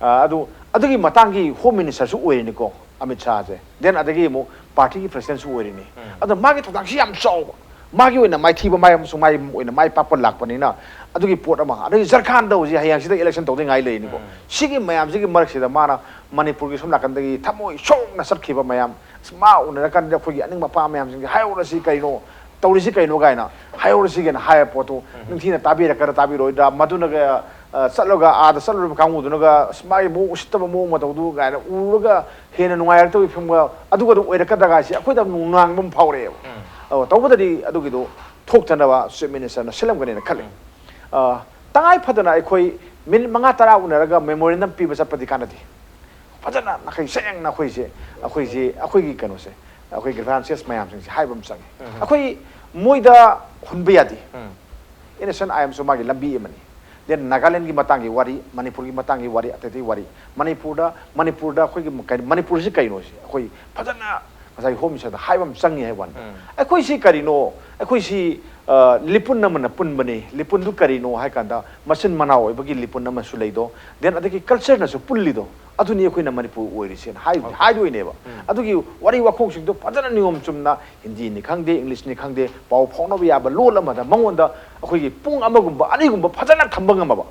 ꯑ, ꯑꯗꯨ, ꯑꯗꯨꯒꯤ ꯃꯇꯥꯡꯒꯤ Home Ministerꯁꯨ ꯑꯣꯏꯔꯤꯅꯤꯀꯣ ꯑꯃꯤꯠ ꯁꯥꯍꯁꯦ꯫ Then ꯑꯗꯒꯤ ꯑꯃꯨꯛ partyꯒꯤ presidentꯁꯨ ꯑꯣꯏꯔꯤꯅꯤ꯫ ꯑꯗꯣ ꯃꯥꯒꯤ ꯊꯧꯗꯥꯡꯁꯤ ꯌꯥꯝ ꯆꯥꯎꯕ꯫ ꯃꯥꯒꯤ ꯑꯣꯏꯅ ꯃꯥꯏꯊꯤꯕ ꯃꯥꯏ ꯑꯃꯁꯨꯡ ꯃꯥꯏ ꯑꯣꯏꯅ ꯃꯥꯏ ꯄꯥꯛꯄ ꯂꯥꯛꯄꯅꯤꯅ ꯑꯗꯨꯒꯤ ꯄꯣꯠ ꯑꯃ꯫ ꯑꯗꯒꯤ ꯖꯔꯈꯥꯟꯗ ꯍꯧꯖꯤꯛ ꯍꯌꯦꯡꯁꯤꯗ election ꯇꯧꯗꯣꯏ ꯉꯥꯏ ꯂꯩꯔꯤꯅꯤꯀꯣ꯫ ꯁꯤꯒꯤ ꯃꯌꯥꯝꯁꯤꯒꯤ ꯃꯔꯛꯁꯤꯗ ꯃꯥꯅ ꯃꯅꯤꯄꯨꯔꯒꯤ ꯁꯣꯝ ꯅꯥꯀꯟꯗꯒꯤ ꯊꯃꯣꯏ ꯁꯣꯛꯅ ꯆꯠꯈꯤꯕ ꯃꯌꯥꯝ, ꯃꯥ ꯎꯅꯔꯀꯥꯟꯗ ꯑꯩꯈꯣꯏꯒꯤ ꯑꯅꯤꯡꯕ ꯑꯄꯥꯝꯕ ꯃꯌꯥꯝꯁꯤꯡꯁꯦ ꯍꯥꯏꯍꯧꯔꯁꯤ, ꯀꯩꯅꯣ ꯇꯧꯔꯤꯁꯤ ꯀꯩꯅꯣ ꯀꯥꯏꯅ ꯍꯥꯏꯍꯧꯔꯁꯤ ꯀꯩꯅ ꯍꯥꯏꯕ ꯄꯣꯠꯇꯣ ꯅꯤꯡꯊꯤꯅ ꯇꯥꯕꯤꯔꯛꯀꯗ꯭ꯔꯥ ꯇꯥꯕꯤꯔꯣꯏꯗ꯭ꯔꯥ, ꯃꯗꯨꯅꯒ, ꯑ, ꯆꯠꯂꯒ ꯑꯥꯗ ꯆꯠꯂꯨꯔꯤꯕ ꯀꯥꯡꯕꯨꯗꯨꯅꯒ ꯑꯁ ꯃꯥꯒꯤ ꯃꯑꯣꯡ ꯎꯁꯤꯠꯇꯕ ꯃꯑꯣꯡ ꯃꯇꯧꯗꯨ ꯀꯥꯏꯅ ꯎꯔꯒ ꯍꯦꯟꯅ ꯅꯨꯡꯉꯥꯏꯔꯛꯇꯕꯒꯤ ꯐꯤꯕꯝꯒ ꯑꯗꯨꯒ ꯑꯗꯨꯝ ꯑꯣꯏꯔꯛꯀꯗ꯭ꯔꯥ ꯍꯥꯏꯁꯦ ꯑꯩꯈꯣꯏꯗ ꯅꯨꯡꯅꯥꯡꯕ ꯑꯃ ꯐꯥꯎꯔꯛꯑꯦꯕ꯫ ꯑꯣ, ꯇꯧꯕꯗꯗꯤ ꯑꯗꯨꯒꯤꯗꯣ ꯊꯣꯛꯇꯅꯕ ꯆꯤꯐ ꯃꯤꯅꯤꯁꯇꯔꯅ ꯁꯤꯜꯂꯝꯒꯅꯦꯅ ꯈꯜꯂꯤ꯫ ꯑ, ꯇꯉꯥꯏ ꯐꯗꯅ ꯑꯩꯈꯣꯏ ꯃꯤꯅꯤꯠ ꯃꯉꯥ ꯇꯔꯥ ꯎꯅꯔꯒ ꯃꯦꯃꯣꯔꯦꯟꯗꯝ ꯄꯤꯕ ꯆꯠꯄꯗꯤ ꯀꯥꯟꯅꯗꯦ꯫ ꯐꯖꯅ ꯅꯥꯈꯩ ꯁꯦꯡꯅ ꯑꯩꯈꯣꯏꯁꯦ, ꯑꯩꯈꯣꯏꯁꯦ, ꯑꯩꯈꯣꯏꯒꯤ ꯀꯩꯅꯣꯁꯦ, ꯑꯩꯈꯣꯏ ꯒ꯭ꯔꯤꯚꯥꯟꯁꯦꯁ ꯃꯌꯥꯝꯁꯤꯡꯁꯦ ꯍꯥꯏꯕ ꯑꯃ ꯆꯪꯉꯤ꯫ ꯑꯩꯈꯣꯏ ꯃꯣꯏꯗ ꯍꯨꯟꯕ ꯌꯥꯗꯦ꯫ ꯏꯟ ꯑꯦꯁꯦꯟꯁ, ꯑꯥꯏ ꯑꯦꯝꯁꯨ ꯃꯥꯒꯤ ꯂꯝꯕꯤ ꯑꯃꯅꯤ꯫ ꯗꯦꯟ ꯅꯥꯒꯥꯂꯦꯟꯒꯤ ꯃꯇꯥꯡꯒꯤ ꯋꯥꯔꯤ, ꯃꯅꯤꯄꯨꯔꯒꯤ ꯃꯇꯥꯡꯒꯤ ꯋꯥꯔꯤ, ꯑꯇꯩ ꯑꯇꯩ ꯋꯥꯔꯤ, ꯃꯅꯤꯄꯨꯔꯗ, ꯃꯅꯤꯄꯨꯔꯗ ꯑꯩꯈꯣꯏꯒꯤ ꯀꯩ-, ꯃꯅꯤꯄꯨꯔꯁꯤ ꯀꯩꯅꯣꯁꯤ ꯑꯩꯈꯣꯏ ꯐꯖꯅ ꯉꯁꯥꯏꯒꯤ ꯍꯣꯝ ꯃꯤꯅꯤꯁꯇꯔꯗ ꯍꯥꯏꯕ ꯑꯃ ꯆꯪꯉꯤ ꯍꯥꯏꯕ ꯋꯥꯅꯤ꯫ ꯑꯩꯈꯣꯏꯁꯤ ꯀꯔꯤꯅꯣ? ꯑꯩꯈꯣꯏꯁꯤ, ꯑ, ꯂꯤꯄꯨꯟ ꯑꯃꯅ ꯄꯨꯟꯕꯅꯤ꯫ ꯂꯤꯄꯨꯟꯗꯨ ꯀꯔꯤꯅꯣ ꯍꯥꯏ ꯀꯥꯟꯗ ꯃꯆꯤꯟ ꯃꯅꯥꯎ ꯑꯣꯏꯕꯒꯤ ꯂꯤꯄꯨꯟ ꯑꯃꯁꯨ ꯂꯩꯗꯣ, ꯗꯦꯟ ꯑꯗꯒꯤ ꯀꯜꯆꯔꯅꯁꯨ ꯄꯨꯜꯂꯤꯗꯣ, ꯑꯗꯨꯅꯤ ꯑꯩꯈꯣꯏꯅ ꯃꯅꯤꯄꯨꯔ ꯑꯣꯏꯔꯤꯁꯦꯅ ꯍꯥꯏ-, ꯍꯥꯏꯗꯣꯏꯅꯦꯕ꯫ ꯑꯗꯨꯒꯤ ꯋꯥꯔꯤ ꯋꯥꯈꯣꯡꯁꯤꯡꯗꯣ ꯐꯖꯅ ꯅꯤꯌꯣꯝ ꯆꯨꯝꯅ ꯍꯤꯟꯗꯤꯅꯤ ꯈꯪꯗꯦ, ꯏꯪꯂꯤꯁꯅꯤ ꯈꯪꯗꯦ, ꯄꯥꯎ ꯐꯥꯎꯅꯕ ꯌꯥꯕ ꯂꯣꯜ ꯑꯃꯗ ꯃꯉꯣꯟꯗ ꯑꯩꯈꯣꯏꯒꯤ ꯄꯨꯡ ꯑꯃꯒꯨꯝꯕ ꯑꯅꯤꯒꯨꯝꯕ ꯐꯖꯅ ꯊꯝꯕ ꯉꯝꯃꯕ,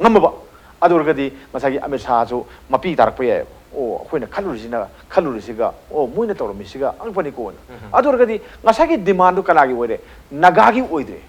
ꯉꯝꯃꯕ꯫ ꯑꯗꯨ ꯑꯣꯏꯔꯒꯗꯤ ꯉꯁꯥꯏꯒꯤ ꯑꯃꯤꯠ ꯁꯥꯍꯁꯨ ꯃꯄꯤ ꯇꯥꯔꯛꯄ ꯌꯥꯏꯑꯕ꯫ ꯑꯣ, ꯑꯩꯈꯣꯏꯅ ꯈꯜꯂꯨꯔꯤꯁꯤꯅ, ꯈꯜꯂꯨꯔꯤꯁꯤꯒ, ꯑꯣ, ꯃꯣꯏꯅ ꯇꯧꯔꯝꯃꯤꯁꯤꯒ ꯑꯉꯛꯄꯅꯤꯀꯣꯅ꯫ ꯑꯗꯨ ꯑꯣꯏꯔꯒꯗꯤ ꯉꯁꯥꯏꯒꯤ ꯗꯤꯃꯥꯟꯗꯨ ꯀꯅꯥꯒꯤ ꯑꯣꯏꯔꯦ? ꯅꯥꯒꯥꯒꯤ ꯑꯣꯏꯗ꯭ꯔꯦ꯫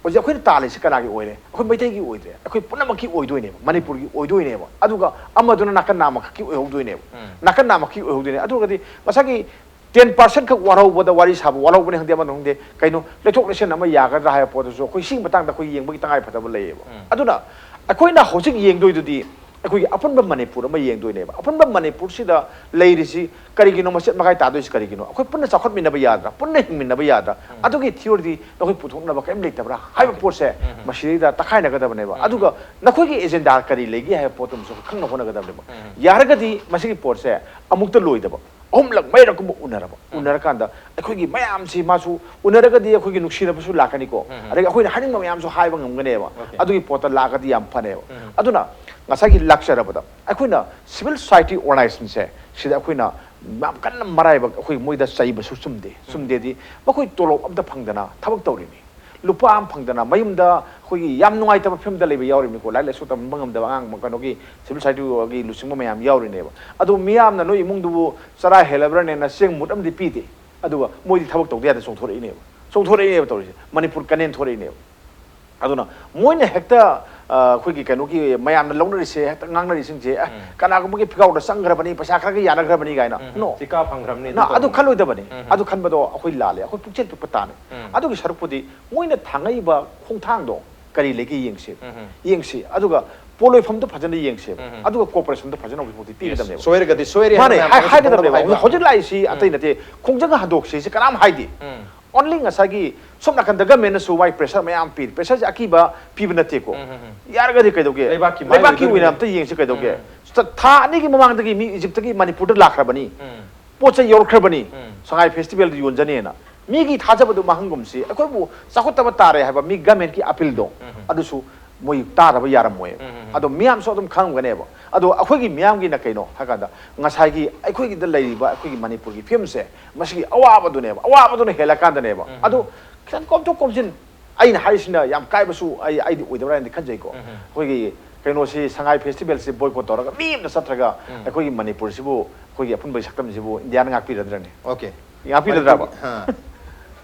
ꯍꯧꯖꯤꯛ ꯑꯩꯈꯣꯏꯅ ꯇꯥꯜꯂꯤꯁꯤ ꯀꯅꯥꯒꯤ ꯑꯣꯏꯔꯦ? ꯑꯩꯈꯣꯏ ꯃꯩꯇꯩꯒꯤ ꯑꯣꯏꯗ꯭ꯔꯦ꯫ ꯑꯩꯈꯣꯏ ꯄꯨꯝꯅꯃꯛꯀꯤ ꯑꯣꯏꯗꯣꯏꯅꯦꯕ, ꯃꯅꯤꯄꯨꯔꯒꯤ ꯑꯣꯏꯗꯣꯏꯅꯦꯕ꯫ ꯑꯗꯨꯒ ꯑꯃꯗꯨꯅ ꯅꯥꯀꯟ ꯅꯥꯝꯃꯈꯛꯀꯤ ꯑꯣꯏꯍꯧꯗꯣꯏꯅꯦꯕ꯫ ꯅꯥꯀꯟ ꯅꯥꯝꯃꯈꯛꯀꯤ ꯑꯣꯏꯍꯧꯗꯣꯏꯅꯦ꯫ ꯑꯗꯨ ꯑꯣꯏꯔꯒꯗꯤ ꯉꯁꯥꯏꯒꯤ ten percent ꯈꯛ ꯋꯥꯔꯧꯕꯗ, ꯋꯥꯔꯤ ꯁꯥꯕ ꯋꯥꯔꯧꯕꯅꯤ ꯈꯪꯗꯦ, ꯑꯃꯅ ꯈꯪꯗꯦ, ꯀꯩꯅꯣ, ꯂꯩꯊꯣꯛ ꯂꯩꯁꯤꯟ ꯑꯃ ꯌꯥꯒꯗ꯭ꯔꯥ ꯍꯥꯏꯕ ꯄꯣꯠꯇꯨꯁꯨ ꯑꯩꯈꯣꯏ ꯁꯤꯒꯤ ꯃꯇꯥꯡꯗ ꯑꯩꯈꯣꯏ ꯌꯦꯡꯕꯒꯤ ꯇꯉꯥꯏ ꯐꯗꯕ ꯂꯩꯌꯦꯕ꯫ ꯑꯗꯨꯅ ꯑꯩꯈꯣꯏꯅ ꯍꯧꯖꯤꯛ ꯌꯦꯡꯗꯣꯏꯗꯨꯗꯤ ꯑꯩꯈꯣꯏꯒꯤ ꯑꯄꯨꯟꯕ ꯃꯅꯤꯄꯨꯔ ꯑꯃ ꯌꯦꯡꯗꯣꯏꯅꯦꯕ꯫ ꯑꯄꯨꯟꯕ ꯃꯅꯤꯄꯨꯔꯁꯤꯗ ꯂꯩꯔꯤꯁꯤ ꯀꯔꯤꯒꯤꯅꯣ, ꯃꯆꯦꯠ ꯃꯀꯥꯏ ꯇꯥꯗꯣꯏꯁꯤ ꯀꯔꯤꯒꯤꯅꯣ? ꯑꯩꯈꯣꯏ ꯄꯨꯟꯅ ꯆꯥꯎꯈꯠꯃꯤꯟꯅꯕ ꯌꯥꯗ꯭ꯔꯥ? ꯄꯨꯟꯅ ꯍꯤꯡꯃꯤꯟꯅꯕ ꯌꯥꯗ꯭ꯔꯥ? ꯑꯗꯨꯒꯤ ꯊꯤꯑꯣꯔꯤꯗꯤ ꯅꯈꯣꯏ ꯄꯨꯊꯣꯛꯅꯕ ꯀꯔꯤꯝ ꯂꯩꯇꯕ꯭ꯔꯥ ꯍꯥꯏꯕ ꯄꯣꯠꯁꯦ ꯃꯁꯤꯗꯩꯗ ꯇꯛꯈꯥꯏꯅꯒꯗꯕꯅꯦꯕ꯫ ꯑꯗꯨꯒ ꯅꯈꯣꯏꯒꯤ ꯑꯦꯖꯦꯟꯗꯥ ꯀꯔꯤ ꯂꯩꯒꯦ ꯍꯥꯏꯕ ꯄꯣꯠꯇꯨ ꯑꯃꯁꯨ ꯈꯪꯅ ꯍꯣꯠꯅꯒꯗꯕꯅꯦꯕ꯫ ꯌꯥꯔꯒꯗꯤ ꯃꯁꯤꯒꯤ ꯄꯣꯠꯁꯦ ꯑꯃꯨꯛꯇ ꯂꯣꯏꯗꯕ, ꯑꯍꯨꯝꯂꯛ ꯃꯔꯤꯔꯛꯀꯨꯝꯕ ꯎꯅꯔꯕ, ꯎꯅꯔꯀꯥꯟꯗ ꯑꯩꯈꯣꯏꯒꯤ ꯃꯌꯥꯝꯁꯤ ꯃꯥꯁꯨ ꯎꯅꯔꯒꯗꯤ ꯑꯩꯈꯣꯏꯒꯤ ꯅꯨꯡꯁꯤꯅꯕꯁꯨ ꯂꯥꯛꯀꯅꯤꯀꯣ, ꯑꯗꯒꯤ ꯑꯩꯈꯣꯏꯅ ꯍꯥꯏꯅꯤꯡꯕ ꯃꯌꯥꯝꯁꯨ ꯍꯥꯏꯕ ꯉꯝꯒꯅꯦꯕ꯫ ꯑꯗꯨꯒꯤ ꯄꯣꯠꯇ ꯂꯥꯛꯑꯒꯗꯤ ꯌꯥꯝ ꯐꯅꯦꯕ꯫ ꯑꯗꯨꯅ ꯉꯁꯥꯏꯒꯤ ꯂꯥꯛꯆꯔꯕꯗ ꯑꯩꯈꯣꯏꯅ civil society organizationꯁꯦ ꯁꯤꯗ ꯑꯩꯈꯣꯏꯅ ꯌꯥꯝ ꯀꯟꯅ ꯃꯔꯥꯏꯕꯛ ꯑꯩꯈꯣꯏ ꯃꯣꯏꯗ ꯆꯩꯕꯁꯨ ꯆꯨꯝꯗꯦ꯫ ꯆꯨꯝꯗꯦꯗꯤ ꯃꯈꯣꯏ ꯇꯣꯂꯣꯞ ꯑꯝꯇ ꯐꯪꯗꯅ ꯊꯕꯛ ꯇꯧꯔꯤꯅꯤ꯫ ꯂꯨꯄꯥ ꯑꯃ ꯐꯪꯗꯅ ꯃꯌꯨꯝꯗ ꯑꯩꯈꯣꯏꯒꯤ ꯌꯥꯝ ꯅꯨꯡꯉꯥꯏꯇꯕ ꯐꯤꯕꯝꯗ ꯂꯩꯕ ꯌꯥꯎꯔꯤꯕꯅꯤꯀꯣ, ꯂꯥꯏꯔꯤꯛ ꯂꯥꯏꯁꯨ ꯇꯝꯕ ꯉꯝꯗꯕ ꯑꯉꯥꯡ, ꯀꯩꯅꯣꯒꯤ civil society ꯒꯤ ꯂꯨꯆꯤꯡꯕ ꯃꯌꯥꯝ ꯌꯥꯎꯔꯤꯅꯦꯕ꯫ ꯑꯗꯣ ꯃꯤꯌꯥꯝꯅ ꯅꯣꯏ ꯏꯃꯨꯡꯗꯨꯕꯨ ꯆꯔꯥ ꯍꯦꯜꯂꯕ꯭ꯔꯅꯦꯅ ꯆꯦꯡ ꯃꯨꯠ ꯑꯃꯗꯤ ꯄꯤꯗꯦ, ꯑꯗꯨꯒ ꯃꯣꯏꯗꯤ ꯊꯕꯛ ꯇꯧꯗ ꯌꯥꯗ ꯆꯣꯡꯊꯣꯔꯛꯏꯅꯦꯕ, ꯆꯣꯡꯊꯣꯔꯛꯏꯅꯦꯕ ꯇꯧꯔꯤꯁꯦ, ꯃꯅꯤꯄꯨꯔ ꯀꯅꯦꯟ ꯊꯣꯔꯛꯏꯅꯦꯕ꯫ ꯑꯗꯨꯅ ꯃꯣꯏꯅ ꯍꯦꯛꯇ ꯑ, ꯑꯩꯈꯣꯏꯒꯤ ꯀꯩꯅꯣꯒꯤ ꯃꯌꯥꯝꯅ ꯂꯧꯅꯔꯤꯁꯦ, ꯍꯦꯛꯇ ꯉꯥꯡꯅꯔꯤꯁꯤꯡꯁꯦ, "ꯑꯦ, ꯎꯝ꯫ ꯀꯅꯥꯒꯨꯝꯕꯒꯤ ꯐꯤꯒꯥꯎꯗ ꯆꯪꯈ꯭ꯔꯕꯅꯤ, ꯄꯩꯁꯥ ꯈꯔꯒ ꯌꯥꯅꯈ꯭ꯔꯕꯅꯤ" ꯀꯥꯏꯅ꯫ ꯎꯝ, ꯅꯣ꯫ ꯆꯤꯀꯥ ꯐꯪꯈ꯭ꯔꯕꯅꯤ, ꯅ, ꯑꯗꯨ ꯑꯗꯨ ꯇꯧꯈ꯭ꯔꯕꯅꯤ꯫ ꯈꯜꯂꯣꯏꯗꯕꯅꯤ꯫ ꯎꯝ꯫ ꯑꯗꯨ ꯈꯟꯕꯗꯣ ꯑꯩꯈꯣꯏ ꯂꯥꯜꯂꯦ, ꯑꯩꯈꯣꯏ ꯄꯨꯛꯆꯦꯜ ꯄꯤꯛꯄ ꯇꯥꯅꯤ꯫ ꯎꯝ꯫ ꯑꯗꯨꯒꯤ ꯁꯔꯨꯛꯄꯨꯗꯤ ꯃꯣꯏꯅ ꯊꯥꯡꯉꯛꯏꯕ ꯈꯣꯡꯊꯥꯡꯗꯣ ꯀꯔꯤ ꯂꯩꯒꯦ ꯌꯦꯡꯁꯤ꯫ ꯎꯝ꯫ ꯌꯦꯡꯁꯤ꯫ ꯑꯗꯨꯒ ꯄꯣꯠꯂꯣꯏꯐꯝꯗꯣ ꯐꯖꯅ ꯌꯦꯡꯁꯦꯕ꯫ ꯎꯝ꯫ ꯑꯗꯨꯒ cooperation ꯗꯣ ꯐꯖꯅ ꯍꯧꯖꯤꯛꯐꯥꯎꯗꯤ ꯄꯤꯒꯗꯕꯅꯦꯕ꯫ ꯁꯣꯏꯔꯒꯗꯤ ꯁꯣꯏꯔꯦ ꯃꯥꯅꯦ, ꯍꯥꯏꯅ ꯃꯌꯥꯝ ꯍꯥꯏ-, ꯍꯥꯏꯒꯗꯕꯅꯦꯕ꯫ ꯍꯥꯏꯕ꯫ ꯍꯧꯖꯤꯛ ꯂꯥꯛꯏꯁꯤ ꯎꯝ꯫ ꯑꯇꯩ ꯅꯠꯇꯦ, ꯈꯣꯡꯖꯪ ꯍꯟꯗꯣꯛꯁꯤ ꯁꯤ ꯀꯅꯥꯝ ꯍꯥꯏꯗꯦ꯫ ꯎꯝ꯫ Only ꯉꯁꯥꯏꯒꯤ ꯁꯣꯝ ꯅꯥꯀꯟꯗ government ꯅꯁꯨ ꯋꯥꯏ pressure ꯃꯌꯥꯝ ꯄꯤꯔꯤ꯫ Pressure ꯁꯦ ꯑꯀꯤꯕ ꯄꯤꯕ ꯅꯠꯇꯦꯀꯣ꯫ ꯎꯝ, ꯎꯝ, ꯎꯝ꯫ ꯌꯥꯔꯒꯗꯤ ꯀꯩꯗꯧꯒꯦ? ꯂꯩꯕꯥꯛꯀꯤ ꯃꯥꯏ ꯂꯩꯕꯥꯛꯀꯤ ꯑꯣꯏꯅ ꯑꯣꯏꯗꯣꯔꯤꯕꯅꯤ꯫ ꯑꯝꯇ ꯌꯦꯡꯁꯤ ꯀꯩꯗꯧꯒꯦ? ꯎꯝ꯫ ꯊꯥ ꯑꯅꯤꯒꯤ ꯃꯃꯥꯡꯗꯒꯤ ꯃꯤ ꯏꯖꯤꯞꯇꯒꯤ ꯃꯅꯤꯄꯨꯔꯗ ꯂꯥꯛꯈ꯭ꯔꯕꯅꯤ꯫ ꯎꯝ꯫ ꯄꯣꯠ ꯆꯩ ꯌꯧꯔꯛꯈ꯭ꯔꯕꯅꯤ꯫ ꯎꯝ꯫ ꯁꯉꯥꯏ festival ꯗ ꯌꯣꯟꯖꯅꯦꯅ꯫ ꯃꯤꯒꯤ ꯊꯥꯖꯕꯗꯨ ꯃꯥꯡꯍꯟꯒꯨꯝꯁꯤ꯫ ꯑꯩꯈꯣꯏꯕꯨ ꯆꯥꯎꯈꯠꯇꯕ ꯇꯥꯔꯦ ꯍꯥꯏꯕ ꯃꯤ government ꯀꯤ appeal ꯗꯣ, ꯎꯝ, ꯎꯝ꯫ ꯑꯗꯨꯁꯨ ꯃꯣꯏ ꯇꯥꯗꯕ ꯌꯥꯔꯝꯃꯣꯏ꯫ ꯎꯝ, ꯎꯝ, ꯎꯝ꯫ ꯑꯗꯣ ꯃꯤꯌꯥꯝꯁꯨ ꯑꯗꯨꯝ ꯈꯪꯉꯝꯒꯅꯦꯕ꯫ ꯑꯗꯣ ꯑꯩꯈꯣꯏꯒꯤ ꯃꯤꯌꯥꯝꯒꯤꯅ ꯀꯩꯅꯣ ꯍꯥꯏ ꯀꯥꯟꯗ, ꯉꯁꯥꯏꯒꯤ ꯑꯩꯈꯣꯏꯒꯤꯗ ꯂꯩꯔꯤꯕ ꯑꯩꯈꯣꯏꯒꯤ ꯃꯅꯤꯄꯨꯔꯒꯤ ꯐꯤꯕꯝꯁꯦ, ꯃꯁꯤꯒꯤ ꯑꯋꯥꯕꯗꯨꯅꯦꯕ, ꯑꯋꯥꯕꯗꯨꯅ ꯍꯦꯜꯂꯀꯥꯟꯗꯅꯦꯕ꯫ ꯎꯝ, ꯎꯝ꯫ ꯑꯗꯣ ꯈꯤꯇꯪ ꯀꯣꯝꯊꯣꯛ ꯀꯣꯝꯁꯤꯟ, ꯑꯩꯅ ꯍꯥꯏꯔꯤꯁꯤꯅ ꯌꯥꯝ ꯀꯥꯏꯕꯁꯨ ꯑꯩ, ꯑꯩꯗꯤ ꯑꯣꯏꯗꯕ꯭ꯔꯥ ꯍꯥꯏꯅꯗꯤ ꯈꯟꯖꯩꯀꯣ꯫ ꯎꯝ, ꯎꯝ꯫ ꯑꯩꯈꯣꯏꯒꯤ ꯀꯩꯅꯣꯁꯤ, ꯁꯉꯥꯏ festival ꯁꯤ boycott ꯇꯧꯔꯒ ꯃꯤ ꯑꯃꯇ ꯆꯠꯇ꯭ꯔꯒ ꯎꯝ꯫ ꯑꯩꯈꯣꯏꯒꯤ ꯃꯅꯤꯄꯨꯔꯁꯤꯕꯨ, ꯑꯩꯈꯣꯏꯒꯤ ꯑꯄꯨꯟꯕꯒꯤ ꯁꯛꯇꯝꯁꯤꯕꯨ ꯏꯟꯗꯤꯌꯥꯅ ꯉꯥꯛꯄꯤꯔꯗ꯭ꯔꯅꯦ? OK꯫ ꯉꯥꯛꯄꯤꯔꯗ꯭ꯔꯕ? ꯃꯅꯤꯄꯨꯔꯒꯤ, ꯍꯥ꯫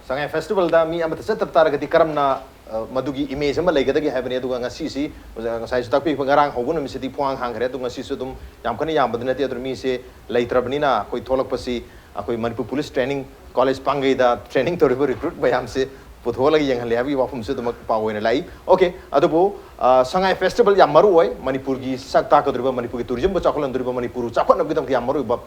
ꯁꯉꯥꯏ festival ꯗ ꯃꯤ ꯑꯃꯠꯇ ꯆꯠꯇꯕ ꯇꯥꯔꯒꯗꯤ ꯀꯔꯝꯅ, ꯑ, ꯃꯗꯨꯒꯤ image ꯑꯃ ꯂꯩꯒꯗꯒꯦ ꯍꯥꯏꯕꯅꯤ꯫ ꯑꯗꯨꯒ ꯉꯁꯤꯁꯤ, ꯑꯣꯖꯥ ꯉꯁꯥꯏꯁꯨ ꯇꯥꯛꯄꯤꯕ, ꯉꯔꯥꯡ ꯍꯧꯕ ꯅꯨꯃꯤꯠꯁꯤꯗꯤ ꯄꯨꯡꯍꯥꯡ ꯍꯥꯡꯈ꯭ꯔꯦ꯫ ꯑꯗꯨ ꯉꯁꯤꯁꯨ ꯑꯗꯨꯝ ꯌꯥꯝ ꯀꯟꯅ ꯌꯥꯝꯕꯗꯤ ꯅꯠꯇꯦ꯫ ꯑꯗꯨꯅ ꯃꯤꯁꯦ ꯂꯩꯇ꯭ꯔꯕꯅꯤꯅ ꯑꯩꯈꯣꯏ ꯊꯣꯛꯂꯛꯄꯁꯤ ꯑꯩꯈꯣꯏ Manipur police training college ꯄꯥꯡꯒꯩꯗ training ꯇꯧꯔꯤꯕ recruit ꯃꯌꯥꯝꯁꯦ ꯄꯨꯊꯣꯛꯍꯜꯂꯒ ꯌꯦꯡꯍꯜꯂꯦ ꯍꯥꯏꯕꯒꯤ ꯋꯥꯐꯝꯁꯨ ꯑꯗꯨꯃꯛ ꯄꯥꯎ ꯑꯣꯏꯅ ꯂꯥꯛꯏ꯫ OK, ꯑꯗꯨꯕꯨ, ꯑ, ꯁꯉꯥꯏ festival ꯌꯥꯝ ꯃꯔꯨ ꯑꯣꯏ꯫ ꯃꯅꯤꯄꯨꯔꯒꯤ ꯁꯛ ꯇꯥꯛꯀꯗꯧꯔꯤꯕ, ꯃꯅꯤꯄꯨꯔꯒꯤ tourism ꯕꯨ ꯆꯥꯎꯈꯠꯍꯟꯗꯣꯔꯤꯕ, ꯃꯅꯤꯄꯨꯔ ꯆꯥꯎꯈꯠꯅꯕꯒꯤꯗꯃꯛꯇ ꯌꯥꯝ ꯃꯔꯨ ꯑꯣꯏꯕ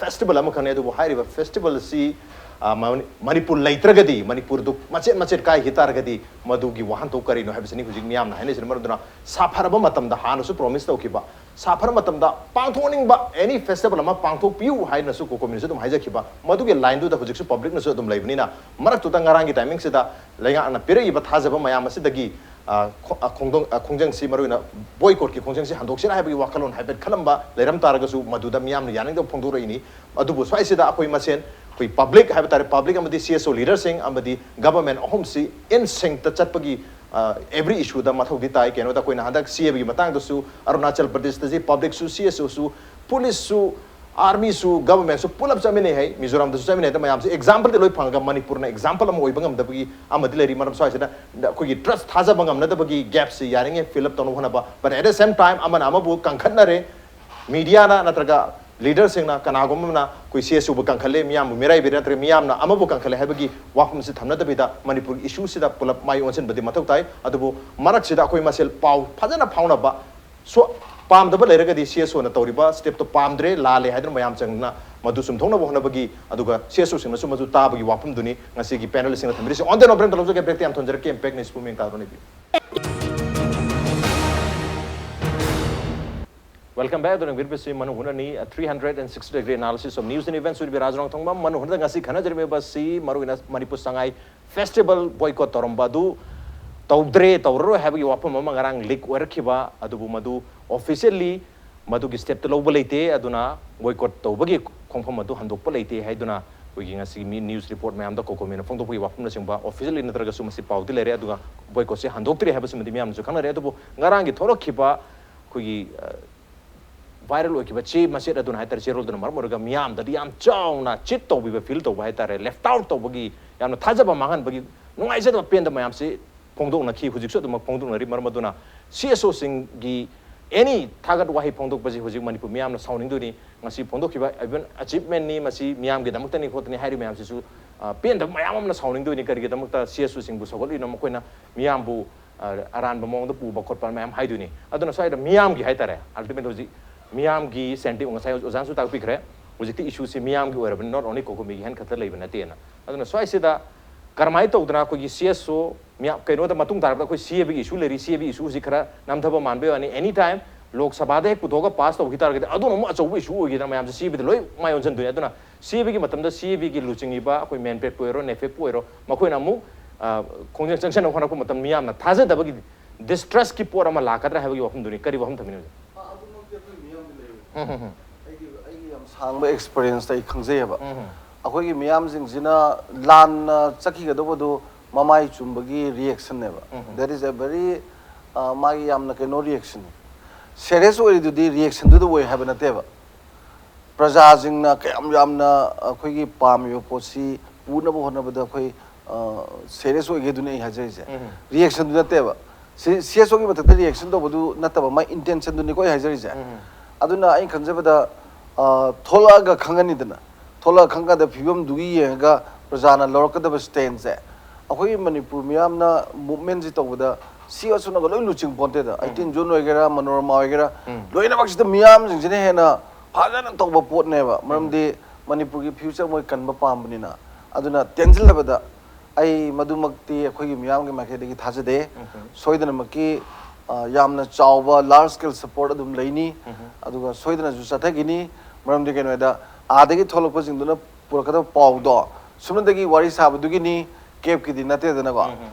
festival ꯑꯃꯈꯛꯅꯤ꯫ ꯑꯗꯨꯕꯨ ꯍꯥꯏꯔꯤꯕ festival ꯑꯁꯤ, ꯑ, ꯃꯅꯤ-, ꯃꯅꯤꯄꯨꯔ ꯂꯩꯇ꯭ꯔꯒꯗꯤ, ꯃꯅꯤꯄꯨꯔꯗꯨ ꯃꯆꯦꯠ ꯃꯆꯦꯠ ꯀꯥꯏꯈꯤ ꯇꯥꯔꯒꯗꯤ ꯃꯗꯨꯒꯤ ꯋꯥꯍꯟꯊꯣꯛ ꯀꯔꯤꯅꯣ ꯍꯥꯏꯕꯁꯤꯅꯤ ꯍꯧꯖꯤꯛ ꯃꯤꯌꯥꯝꯅ ꯍꯥꯏꯅꯔꯤꯁꯤꯅ꯫ ꯃꯔꯝ ꯑꯗꯨꯅ ꯁꯥꯐꯔꯕ ꯃꯇꯝꯗ, ꯍꯥꯟꯅꯁꯨ promise ꯇꯧꯈꯤꯕ, ꯁꯥꯐꯔꯕ ꯃꯇꯝꯗ ꯄꯥꯡꯊꯣꯛꯅꯤꯡꯕ any festival ꯑꯃ ꯄꯥꯡꯊꯣꯛꯄꯤꯌꯨ ꯍꯥꯏꯅꯁꯨ COCOMI ꯅꯁꯨ ꯑꯗꯨꯝ ꯍꯥꯏꯖꯈꯤꯕ, ꯃꯗꯨꯒꯤ line ꯗꯨꯗ ꯍꯧꯖꯤꯛꯁꯨ public ꯅꯁꯨ ꯑꯗꯨꯝ ꯂꯩꯕꯅꯤꯅ, ꯃꯔꯛꯇꯨꯗ ꯉꯔꯥꯡꯒꯤ timing ꯁꯤꯗ ꯂꯩꯉꯥꯛꯅ ꯄꯤꯔꯛꯏꯕ ꯊꯥꯖꯕ ꯃꯌꯥꯝ ꯑꯁꯤꯗꯒꯤ, ꯑ, ꯈꯣ-, ꯑ, ꯈꯣꯡꯗꯣꯡ-, ꯑ, ꯈꯣꯡꯖꯪꯁꯤ, ꯃꯔꯨꯑꯣꯏꯅ boycott ꯀꯤ ꯈꯣꯡꯖꯪꯁꯤ ꯍꯟꯗꯣꯛꯁꯤꯔꯥ ꯍꯥꯏꯕꯒꯤ ꯋꯥꯈꯜꯂꯣꯟ ꯍꯥꯏꯐꯦꯠ ꯈꯜꯂꯝꯕ ꯂꯩꯔꯝ ꯇꯥꯔꯒꯁꯨ, ꯃꯗꯨꯗ ꯃꯤꯌꯥꯝꯅ ꯌꯥꯅꯤꯡꯗꯕ ꯐꯣꯡꯗꯣꯔꯛꯏꯅꯤ꯫ ꯑꯗꯨꯕꯨ ꯁ꯭ꯋꯥꯏꯁꯤꯗ ꯑꯩꯈꯣꯏ ꯃꯁꯦꯟ ꯑꯩꯈꯣꯏ ꯄꯕ꯭ꯂꯤꯛ ꯍꯥꯏꯕ ꯇꯥꯔꯦ, ꯄꯕ꯭ꯂꯤꯛ ꯑꯃꯗꯤ ꯁꯤ ꯑꯦꯁ ꯑꯣ ꯂꯤꯗꯔꯁꯤꯡ ꯑꯃꯗꯤ ꯒꯚꯔꯟꯃꯦꯟꯠ ꯑꯍꯨꯝꯁꯤ ꯏꯟ ꯁꯤꯡꯇ ꯆꯠꯄꯒꯤ ꯑꯦꯕ꯭ꯔꯤ ꯏꯁꯨꯗ ꯃꯊꯧꯗꯤ ꯇꯥꯏ꯫ ꯀꯩꯅꯣꯗ ꯑꯩꯈꯣꯏꯅ ꯍꯟꯗꯛ ꯁꯤ ꯑꯦꯒꯤ ꯃꯇꯥꯡꯗꯁꯨ ꯑꯔꯨꯅꯥꯆꯜ ꯄ꯭ꯔꯗꯦꯁꯇꯗꯤ ꯄꯕ꯭ꯂꯤꯛꯁꯨ, ꯁꯤ ꯑꯦꯁ ꯑꯣꯁꯨ, ꯄꯨꯂꯤꯁꯁꯨ, ꯑꯥꯔꯃꯤꯁꯨ, ꯒꯚꯔꯟꯃꯦꯟꯠꯁꯨ ꯄꯨꯂꯞ ꯆꯠꯃꯤꯟꯅꯩ ꯍꯥꯏ꯫ ꯃꯤꯖꯣꯔꯥꯝꯗꯁꯨ ꯆꯠꯃꯤꯟꯅꯩ꯫ ꯑꯗ ꯃꯌꯥꯝꯁꯦ ꯑꯦꯛꯖꯥꯝꯄꯜꯗꯤ ꯂꯣꯏ ꯐꯪꯉꯒ ꯃꯅꯤꯄꯨꯔꯅ ꯑꯦꯛꯖꯥꯝꯄꯜ ꯑꯃ ꯑꯣꯏꯕ ꯉꯝꯗꯕꯒꯤ ꯑꯃꯗꯤ ꯂꯩꯔꯤ꯫ ꯃꯔꯝ ꯁ꯭ꯋꯥꯏꯁꯤꯗ ꯑꯩꯈꯣꯏꯒꯤ ꯇ꯭ꯔꯁ ꯊꯥꯖꯕ ꯉꯝꯅꯗꯕꯒꯤ ꯒꯦꯞꯁꯤ ꯌꯥꯔꯤꯉꯩ ꯐꯤꯜ ꯑꯞ ꯇꯧꯅꯕ ꯍꯣꯠꯅꯕ꯫ But at the same time ꯑꯃꯅ ꯑꯃꯕꯨ ꯀꯟꯈꯠꯅꯔꯦ, ꯃꯤꯗꯤꯌꯥꯅ ꯅꯠꯇ꯭ꯔꯒ ꯂꯤꯗꯔꯁꯤꯡꯅ ꯀꯅꯥꯒꯨꯝꯕ ꯑꯃꯅ ꯑꯩꯈꯣꯏ ꯁꯤ ꯑꯦꯁ ꯑꯣꯕꯨ ꯀꯟꯈꯠꯂꯦ, ꯃꯤꯌꯥꯝꯕꯨ ꯃꯤꯔꯥꯏꯕꯤꯔꯦ ꯅꯠꯇ꯭ꯔꯒ ꯃꯤꯌꯥꯝꯅ ꯑꯃꯕꯨ ꯀꯟꯈꯠꯂꯦ ꯍꯥꯏꯕꯒꯤ ꯋꯥꯐꯝꯁꯤ ꯊꯝꯅꯗꯕꯤꯗ ꯃꯅꯤꯄꯨꯔꯒꯤ ꯏꯁꯨꯁꯤꯗ ꯄꯨꯂꯞ ꯃꯥꯏ ꯑꯣꯟꯁꯤꯟꯕꯗꯤ ꯃꯊꯧ ꯇꯥꯏ꯫ ꯑꯗꯨꯕꯨ ꯃꯔꯛꯁꯤꯗ ꯑꯩꯈꯣꯏ ꯃꯁꯦꯜ ꯄꯥꯎ ꯐꯖꯅ ꯐꯥꯎꯅꯕ, ꯁꯣ-, ꯄꯥꯝꯗꯕ ꯂꯩꯔꯒꯗꯤ ꯁꯤ ꯑꯦꯁ ꯑꯣꯅ ꯇꯧꯔꯤꯕ ꯁ꯭ꯇꯦꯞꯇꯣ ꯄꯥꯝꯗ꯭ꯔꯦ, ꯂꯥꯜꯂꯦ ꯍꯥꯏꯗꯨꯅ ꯃꯌꯥꯝ ꯆꯪꯗꯨꯅ ꯃꯗꯨ ꯆꯨꯝꯊꯣꯛꯅꯕ ꯍꯣꯠꯅꯕꯒꯤ, ꯑꯗꯨꯒ ꯁꯤ ꯑꯦꯁ ꯑꯣꯁꯤꯡꯅꯁꯨ ꯃꯗꯨ ꯇꯥꯕꯒꯤ ꯋꯥꯐꯝꯗꯨꯅꯤ ꯉꯁꯤꯒꯤ ꯄꯦꯅꯦꯂꯤꯁꯁꯤꯡꯅ ꯊꯝꯕꯤꯔꯤꯁꯤ꯫ On that note, ꯕ꯭ꯔꯦꯛ ꯑꯝꯇ ꯂꯧꯖꯒꯦ, ꯕ꯭ꯔꯦꯛꯇ ꯌꯥꯝ ꯊꯣꯟꯖꯔꯛꯀꯦ꯫ ꯏꯝꯄꯦꯛ ꯅ꯭ꯌꯨꯁꯄꯨ ꯃꯤꯡ ꯇꯥꯗꯨꯅ ꯏꯕꯤꯌꯨ꯫ Welcome back. ꯑꯗꯨꯅ ꯌꯦꯡꯕꯤꯔꯤꯕꯁꯤ ꯃꯅꯨꯡ ꯍꯨꯠꯅꯅꯤ, three hundred and sixty degree analysis of news and events with ꯕꯤꯔꯥꯖ ꯔꯣꯡꯊꯣꯡꯕꯝ꯫ ꯃꯅꯨꯡ ꯍꯨꯠꯅ ꯉꯁꯤ ꯈꯟꯅꯖꯔꯤꯕꯁꯤ ꯃꯔꯨꯑꯣꯏꯅ ꯃꯅꯤꯄꯨꯔ ꯁꯉꯥꯏ ꯐꯦꯁꯇꯤꯚꯦꯜ ꯕꯣꯏꯀꯣꯠ ꯇꯧꯔꯝꯕ ꯑꯗꯨ ꯇꯧꯗ꯭ꯔꯦ, ꯇꯧꯔꯔꯣꯏ ꯍꯥꯏꯕꯒꯤ ꯋꯥꯐꯝ ꯑꯃ ꯉꯔꯥꯡ ꯂꯤꯛ ꯑꯣꯏꯔꯛꯈꯤꯕ, ꯑꯗꯨꯕꯨ ꯃꯗꯨ ꯑꯣꯐꯤꯁꯤꯌꯦꯜꯂꯤ ꯃꯗꯨꯒꯤ ꯁ꯭ꯇꯦꯞꯇ ꯂꯧꯕ ꯂꯩꯇꯦ꯫ ꯑꯗꯨꯅ ꯕꯣꯏꯀꯣꯠ ꯇꯧꯕꯒꯤ ꯈꯣꯡꯐꯝ ꯑꯗꯨ ꯍꯟꯗꯣꯛꯄ ꯂꯩꯇꯦ ꯍꯥꯏꯗꯨꯅ ꯑꯩꯈꯣꯏꯒꯤ ꯉꯁꯤꯒꯤ ꯃꯤ ꯅ꯭ꯌꯨꯁ ꯔꯤꯄꯣꯔꯠ ꯃꯌꯥꯝꯗ ꯀꯣꯀꯣꯃꯤꯅ ꯐꯣꯡꯗꯣꯛꯄꯒꯤ ꯋꯥꯐꯝꯅꯆꯤꯡꯕ ꯑꯣꯐꯤꯁꯤꯌꯦꯜꯂꯤ ꯅꯠꯇ꯭ꯔꯒꯁꯨ ꯃꯁꯤ ꯄꯥꯎꯗꯤ ꯂꯩꯔꯦ꯫ ꯑꯗꯨꯒ ꯕꯣꯏꯀꯣꯠꯁꯦ ꯍꯟꯗꯣꯛꯇ꯭ꯔꯤ ꯍꯥꯏꯕꯁꯤꯃꯗꯤ ꯃꯤꯌꯥꯝꯅꯁꯨ ꯈꯪꯅꯔꯦ꯫ ꯑꯗꯨꯕꯨ ꯉꯔꯥꯡꯒꯤ ꯊꯣꯛꯂꯛꯈꯤꯕ ꯑꯩꯈꯣꯏꯒꯤ, ꯑ, ꯚꯥꯏꯔꯦꯜ ꯑꯣꯏꯈꯤꯕ ꯆꯦ ꯃꯆꯦꯠ ꯑꯗꯨꯅ ꯍꯥꯏꯇꯥꯔꯦ, ꯆꯦꯔꯣꯜꯗꯨꯅ ꯃꯔꯝ ꯑꯣꯏꯔꯒ ꯃꯤꯌꯥꯝꯗꯗꯤ ꯌꯥꯝ ꯆꯥꯎꯅ ꯆꯤꯠ ꯇꯧꯕꯤꯕ, ꯐꯤꯜ ꯇꯧꯕ ꯍꯥꯏꯇꯥꯔꯦ, ꯂꯦꯐ ꯑꯥꯎꯠ ꯇꯧꯕꯒꯤ, ꯌꯥꯝꯅ ꯊꯥꯖꯕ ꯃꯥꯡꯍꯟꯕꯒꯤ, ꯅꯨꯡꯉꯥꯏꯖꯗꯕ, ꯄꯦꯟꯗꯕ ꯃꯌꯥꯝꯁꯤ ꯐꯣꯡꯗꯣꯛꯅꯈꯤ꯫ ꯍꯧꯖꯤꯛꯁꯨ ꯑꯗꯨꯃꯛ ꯐꯣꯡꯗꯣꯛꯅꯔꯤ꯫ ꯃꯔꯝ ꯑꯗꯨꯅ ꯁꯤ ꯑꯦꯁ ꯑꯣꯁꯤꯡꯒꯤ ꯑꯦꯅꯤ ꯊꯥꯒꯠ ꯋꯥꯍꯩ ꯐꯣꯡꯗꯣꯛꯄꯁꯤ ꯍꯧꯖꯤꯛ ꯃꯅꯤꯄꯨꯔ ꯃꯤꯌꯥꯝꯅ ꯁꯥꯎꯅꯤꯡꯗꯣꯏꯅꯤ꯫ ꯉꯁꯤ ꯐꯣꯡꯗꯣꯛꯈꯤꯕ even achievement ꯅꯤ, ꯃꯁꯤ ꯃꯤꯌꯥꯝꯒꯤꯗꯃꯛꯇꯅꯤ ꯈꯣꯠꯇꯅꯤ ꯍꯥꯏꯔꯤꯕ ꯃꯌꯥꯝꯁꯤꯁꯨ, ꯑ, ꯄꯦꯟꯗꯕ ꯃꯌꯥꯝ ꯑꯃꯅ ꯁꯥꯎꯅꯤꯡꯗꯣꯏꯅꯤ꯫ ꯀꯔꯤꯒꯤꯗꯃꯛꯇ ꯁꯤ ꯑꯦꯁ ꯑꯣꯁꯤꯡꯕꯨ ꯁꯧꯒꯠꯂꯤꯅꯣ? ꯃꯈꯣꯏꯅ ꯃꯤꯌꯥꯝꯕꯨ, ꯑ, ꯑꯔꯥꯟꯕ ꯃꯑꯣꯡꯗ ꯄꯨꯕ ꯈꯣꯠꯄ ꯃꯌꯥꯝ ꯍꯥꯏꯗꯣꯏꯅꯤ꯫ ꯑꯗꯨꯅ ꯁ꯭ꯋꯥꯏꯗ ꯃꯤꯌꯥꯝꯒꯤ ꯍꯥꯏꯇꯥꯔꯦ, ꯑꯜꯇꯤꯃꯦꯠ ꯍꯧꯖꯤꯛ ꯃꯤꯌꯥꯝꯒꯤ ꯁꯦꯟꯇꯤ-, ꯉꯁꯥꯏ ꯑꯣꯖꯥꯅꯁꯨ ꯇꯥꯛꯄꯤꯈ꯭ꯔꯦ, ꯍꯧꯖꯤꯛꯇꯤ ꯏꯁꯨꯁꯤ ꯃꯤꯌꯥꯝꯒꯤ ꯑꯣꯏꯔꯕꯅꯤ, not only ꯀꯣꯀꯣꯃꯤꯒꯤ ꯍꯦꯟ ꯈꯛꯇ ꯂꯩꯕ ꯅꯠꯇꯦꯅ꯫ ꯑꯗꯨꯅ ꯁ꯭ꯋꯥꯏꯁꯤꯗ ꯀꯔꯝꯍꯥꯏꯅ ꯇꯧꯗꯅ ꯑꯩꯈꯣꯏꯒꯤ ꯁꯤ ꯑꯦꯁ ꯑꯣ ꯃꯤꯌꯥꯝ, ꯀꯩꯅꯣꯗ ꯃꯇꯨꯡ ꯇꯥꯔꯛꯄꯗ ꯑꯩꯈꯣꯏ ꯁꯤ ꯑꯦ ꯕꯤꯒꯤ ꯏꯁꯨ ꯂꯩꯔꯤ, ꯁꯤ ꯑꯦ ꯕꯤ ꯏꯁꯨ ꯍꯧꯖꯤꯛ ꯈꯔ ꯅꯝꯊꯕ ꯃꯥꯟꯕꯩ ꯋꯥꯅꯤ꯫ Any time ꯂꯣꯛ ꯁꯚꯥꯗ ꯍꯦꯛ ꯄꯨꯊꯣꯛꯑꯒ ꯄꯥꯁ ꯇꯧꯈꯤ ꯇꯥꯔꯒꯗꯤ ꯑꯗꯨꯅ ꯑꯃꯨꯛ ꯑꯆꯧꯕ ꯏꯁꯨ ꯑꯣꯏꯈꯤꯗꯅ ꯃꯌꯥꯝꯁꯦ ꯁꯤ ꯑꯦ ꯕꯤꯗ ꯂꯣꯏ ꯃꯥꯏ ꯑꯣꯟꯁꯤꯟꯗꯣꯏꯅꯤ꯫ ꯑꯗꯨꯅ ꯁꯤ ꯑꯦ ꯕꯤꯒꯤ ꯃꯇꯝꯗ ꯁꯤ ꯑꯦ ꯕꯤꯒꯤ ꯂꯨꯆꯤꯡꯉꯤꯕ ꯑꯩꯈꯣꯏ ꯃꯦꯟꯄꯦꯛꯄꯨ ꯑꯣꯏꯔꯣ, ꯅꯦꯐꯦꯛꯄꯨ ꯑꯣꯏꯔꯣ, ꯃꯈꯣꯏꯅ ꯑꯃꯨꯛ, ꯑ, ꯈꯣꯡꯖꯪ ꯆꯪꯁꯤꯟꯅꯕ ꯍꯣꯠꯅꯔꯛꯄ ꯃꯇꯝꯗ ꯃꯤꯌꯥꯝꯅ ꯊꯥꯖꯗꯕꯒꯤ ꯗꯤꯁꯇ꯭ꯔꯁꯀꯤ ꯄꯣꯠ ꯑꯃ ꯂꯥꯛꯀꯗ꯭ꯔꯥ ꯍꯥꯏꯕꯒꯤ ꯋꯥꯐꯝꯗꯨꯅꯤ꯫ ꯀꯔꯤ ꯋꯥꯐꯝ ꯊꯝꯕꯤꯅꯤꯡꯕ? ꯑꯗꯨꯃꯛꯇꯤ ꯑꯩꯈꯣꯏ ꯃꯤꯌꯥꯝꯗ ꯂꯩꯔꯦ꯫ ꯎꯝ, ꯎꯝ, ꯎꯝ꯫ ꯑꯩꯒꯤ, ꯑꯩꯒꯤ ꯌꯥꯝ ꯁꯥꯡꯕ ꯑꯦꯛꯁꯄꯤꯔꯤꯌꯦꯟꯁꯇ ꯑꯩ ꯈꯪꯖꯩꯑꯕ꯫ ꯎꯝ, ꯎꯝ꯫ ꯑꯩꯈꯣꯏꯒꯤ ꯃꯤꯌꯥꯝꯁꯤꯡꯁꯤꯅ ꯂꯥꯟꯅ ꯆꯠꯈꯤꯒꯗꯧꯕꯗꯨ ꯃꯃꯥꯏ ꯆꯨꯝꯕꯒꯤ ꯔꯤꯌꯦꯛꯁꯟꯅꯦꯕ꯫ That is a very, ꯑ, ꯃꯥꯒꯤ ꯌꯥꯝꯅ ꯀꯩꯅꯣ ꯔꯤꯌꯦꯛꯁꯟꯅꯤ꯫ ꯁꯦꯔꯤꯌꯁ ꯑꯣꯏꯔꯤꯗꯨꯗꯤ ꯔꯤꯌꯦꯛꯁꯟꯗꯨꯗ ꯑꯣꯏ ꯍꯥꯏꯕ ꯅꯠꯇꯦꯕ꯫ ꯄ꯭ꯔꯖꯥꯁꯤꯡꯅ ꯀꯌꯥꯝ ꯌꯥꯝꯅ ꯑꯩꯈꯣꯏꯒꯤ ꯄꯥꯝꯃꯤꯕ ꯄꯣꯠꯁꯤ ꯄꯨꯅꯕ ꯍꯣꯠꯅꯕꯗ ꯑꯩꯈꯣꯏ, ꯑ, ꯁꯦꯔꯤꯌꯁ ꯑꯣꯏꯒꯦꯗꯨꯅꯤ ꯑꯩ ꯍꯥꯏꯖꯔꯤꯁꯦ꯫ ꯔꯤꯌꯦꯛꯁꯟꯗꯨ ꯅꯠꯇꯦꯕ꯫ ꯁꯤ ꯁꯤ ꯑꯦꯁ ꯑꯣꯒꯤ ꯃꯊꯛꯇ ꯔꯤꯌꯦꯛꯁꯟ ꯇꯧꯕꯗꯨ ꯅꯠꯇꯕ, ꯃꯥꯏ ꯏꯟꯇꯦꯟꯁꯟꯗꯨꯅꯤꯀꯣ ꯑꯩ ꯍꯥꯏꯖꯔꯤꯁꯦ꯫ ꯑꯗꯨꯅ ꯑꯩꯅ ꯈꯟꯖꯕꯗ, ꯑ, ꯊꯣꯛꯂꯛꯑꯒ ꯈꯪꯒꯅꯤꯗꯅ꯫ ꯊꯣꯛꯂꯛꯑ ꯈꯪꯀꯥꯟꯗ ꯐꯤꯕꯝꯗꯨꯒꯤ ꯌꯦꯡꯉꯒ ꯄ꯭ꯔꯖꯥꯅ ꯂꯧꯔꯛꯀꯗꯕ ꯁ꯭ꯇꯦꯟꯁꯦ, ꯑꯩꯈꯣꯏꯒꯤ ꯃꯅꯤꯄꯨꯔ ꯃꯤꯌꯥꯝꯅ ꯃꯨꯞꯃꯦꯟꯁꯤ ꯇꯧꯕꯗ ꯁꯤ ꯑꯁꯨꯝꯅꯒ ꯂꯣꯏ ꯂꯨꯆꯤꯡ ꯄꯣꯟꯇꯦꯗ꯫ ꯑꯩꯠꯇꯤꯟ ꯖꯨꯟ ꯑꯣꯏꯒꯦꯔꯥ, ꯃꯅꯣꯔꯃꯥ ꯑꯣꯏꯒꯦꯔꯥ, ꯂꯣꯏꯅꯃꯛꯁꯤꯗ ꯃꯤꯌꯥꯝꯁꯤꯡꯁꯤꯅ ꯍꯦꯟꯅ ꯐꯖꯅ ꯇꯧꯕ ꯄꯣꯠꯅꯦꯕ꯫ ꯃꯔꯝꯗꯤ ꯃꯅꯤꯄꯨꯔꯒꯤ ꯐ꯭ꯌꯨꯆꯔ ꯃꯣꯏ ꯀꯟꯕ ꯄꯥꯝꯕꯅꯤꯅ꯫ ꯑꯗꯨꯅ ꯇꯦꯟꯁꯤꯜꯂꯕꯗ ꯑꯩ ꯃꯗꯨꯃꯛꯇꯤ ꯑꯩꯈꯣꯏꯒꯤ ꯃꯤꯌꯥꯝꯒꯤ ꯃꯥꯏꯀꯩꯗꯒꯤ ꯊꯥꯖꯗꯦ꯫ ꯁꯣꯏꯗꯅꯃꯛꯀꯤ, ꯑ, ꯌꯥꯝꯅ ꯆꯥꯎꯕ ꯂꯥꯔꯖ ꯁ꯭ꯀꯦꯜ ꯁꯄꯣꯔꯠ ꯑꯗꯨꯝ ꯂꯩꯅꯤ꯫ ꯑꯗꯨꯒ ꯁꯣꯏꯗꯅꯁꯨ ꯆꯠꯊꯈꯤꯅꯤ꯫ ꯃꯔꯝꯗꯤ ꯀꯩꯅꯣ ꯍꯥꯏꯗ, ꯑꯥꯗꯒꯤ ꯊꯣꯛꯂꯛꯄꯁꯤꯡꯗꯨꯅ ꯄꯨꯔꯛꯀꯗꯕ ꯄꯥꯎꯗꯣ ꯁꯨꯞꯅꯇꯒꯤ ꯋꯥꯔꯤ ꯁꯥꯕꯗꯨꯒꯤꯅꯤ, ꯀꯦꯞꯀꯤꯗꯤ ꯅꯠꯇꯦꯗꯅꯀꯣ꯫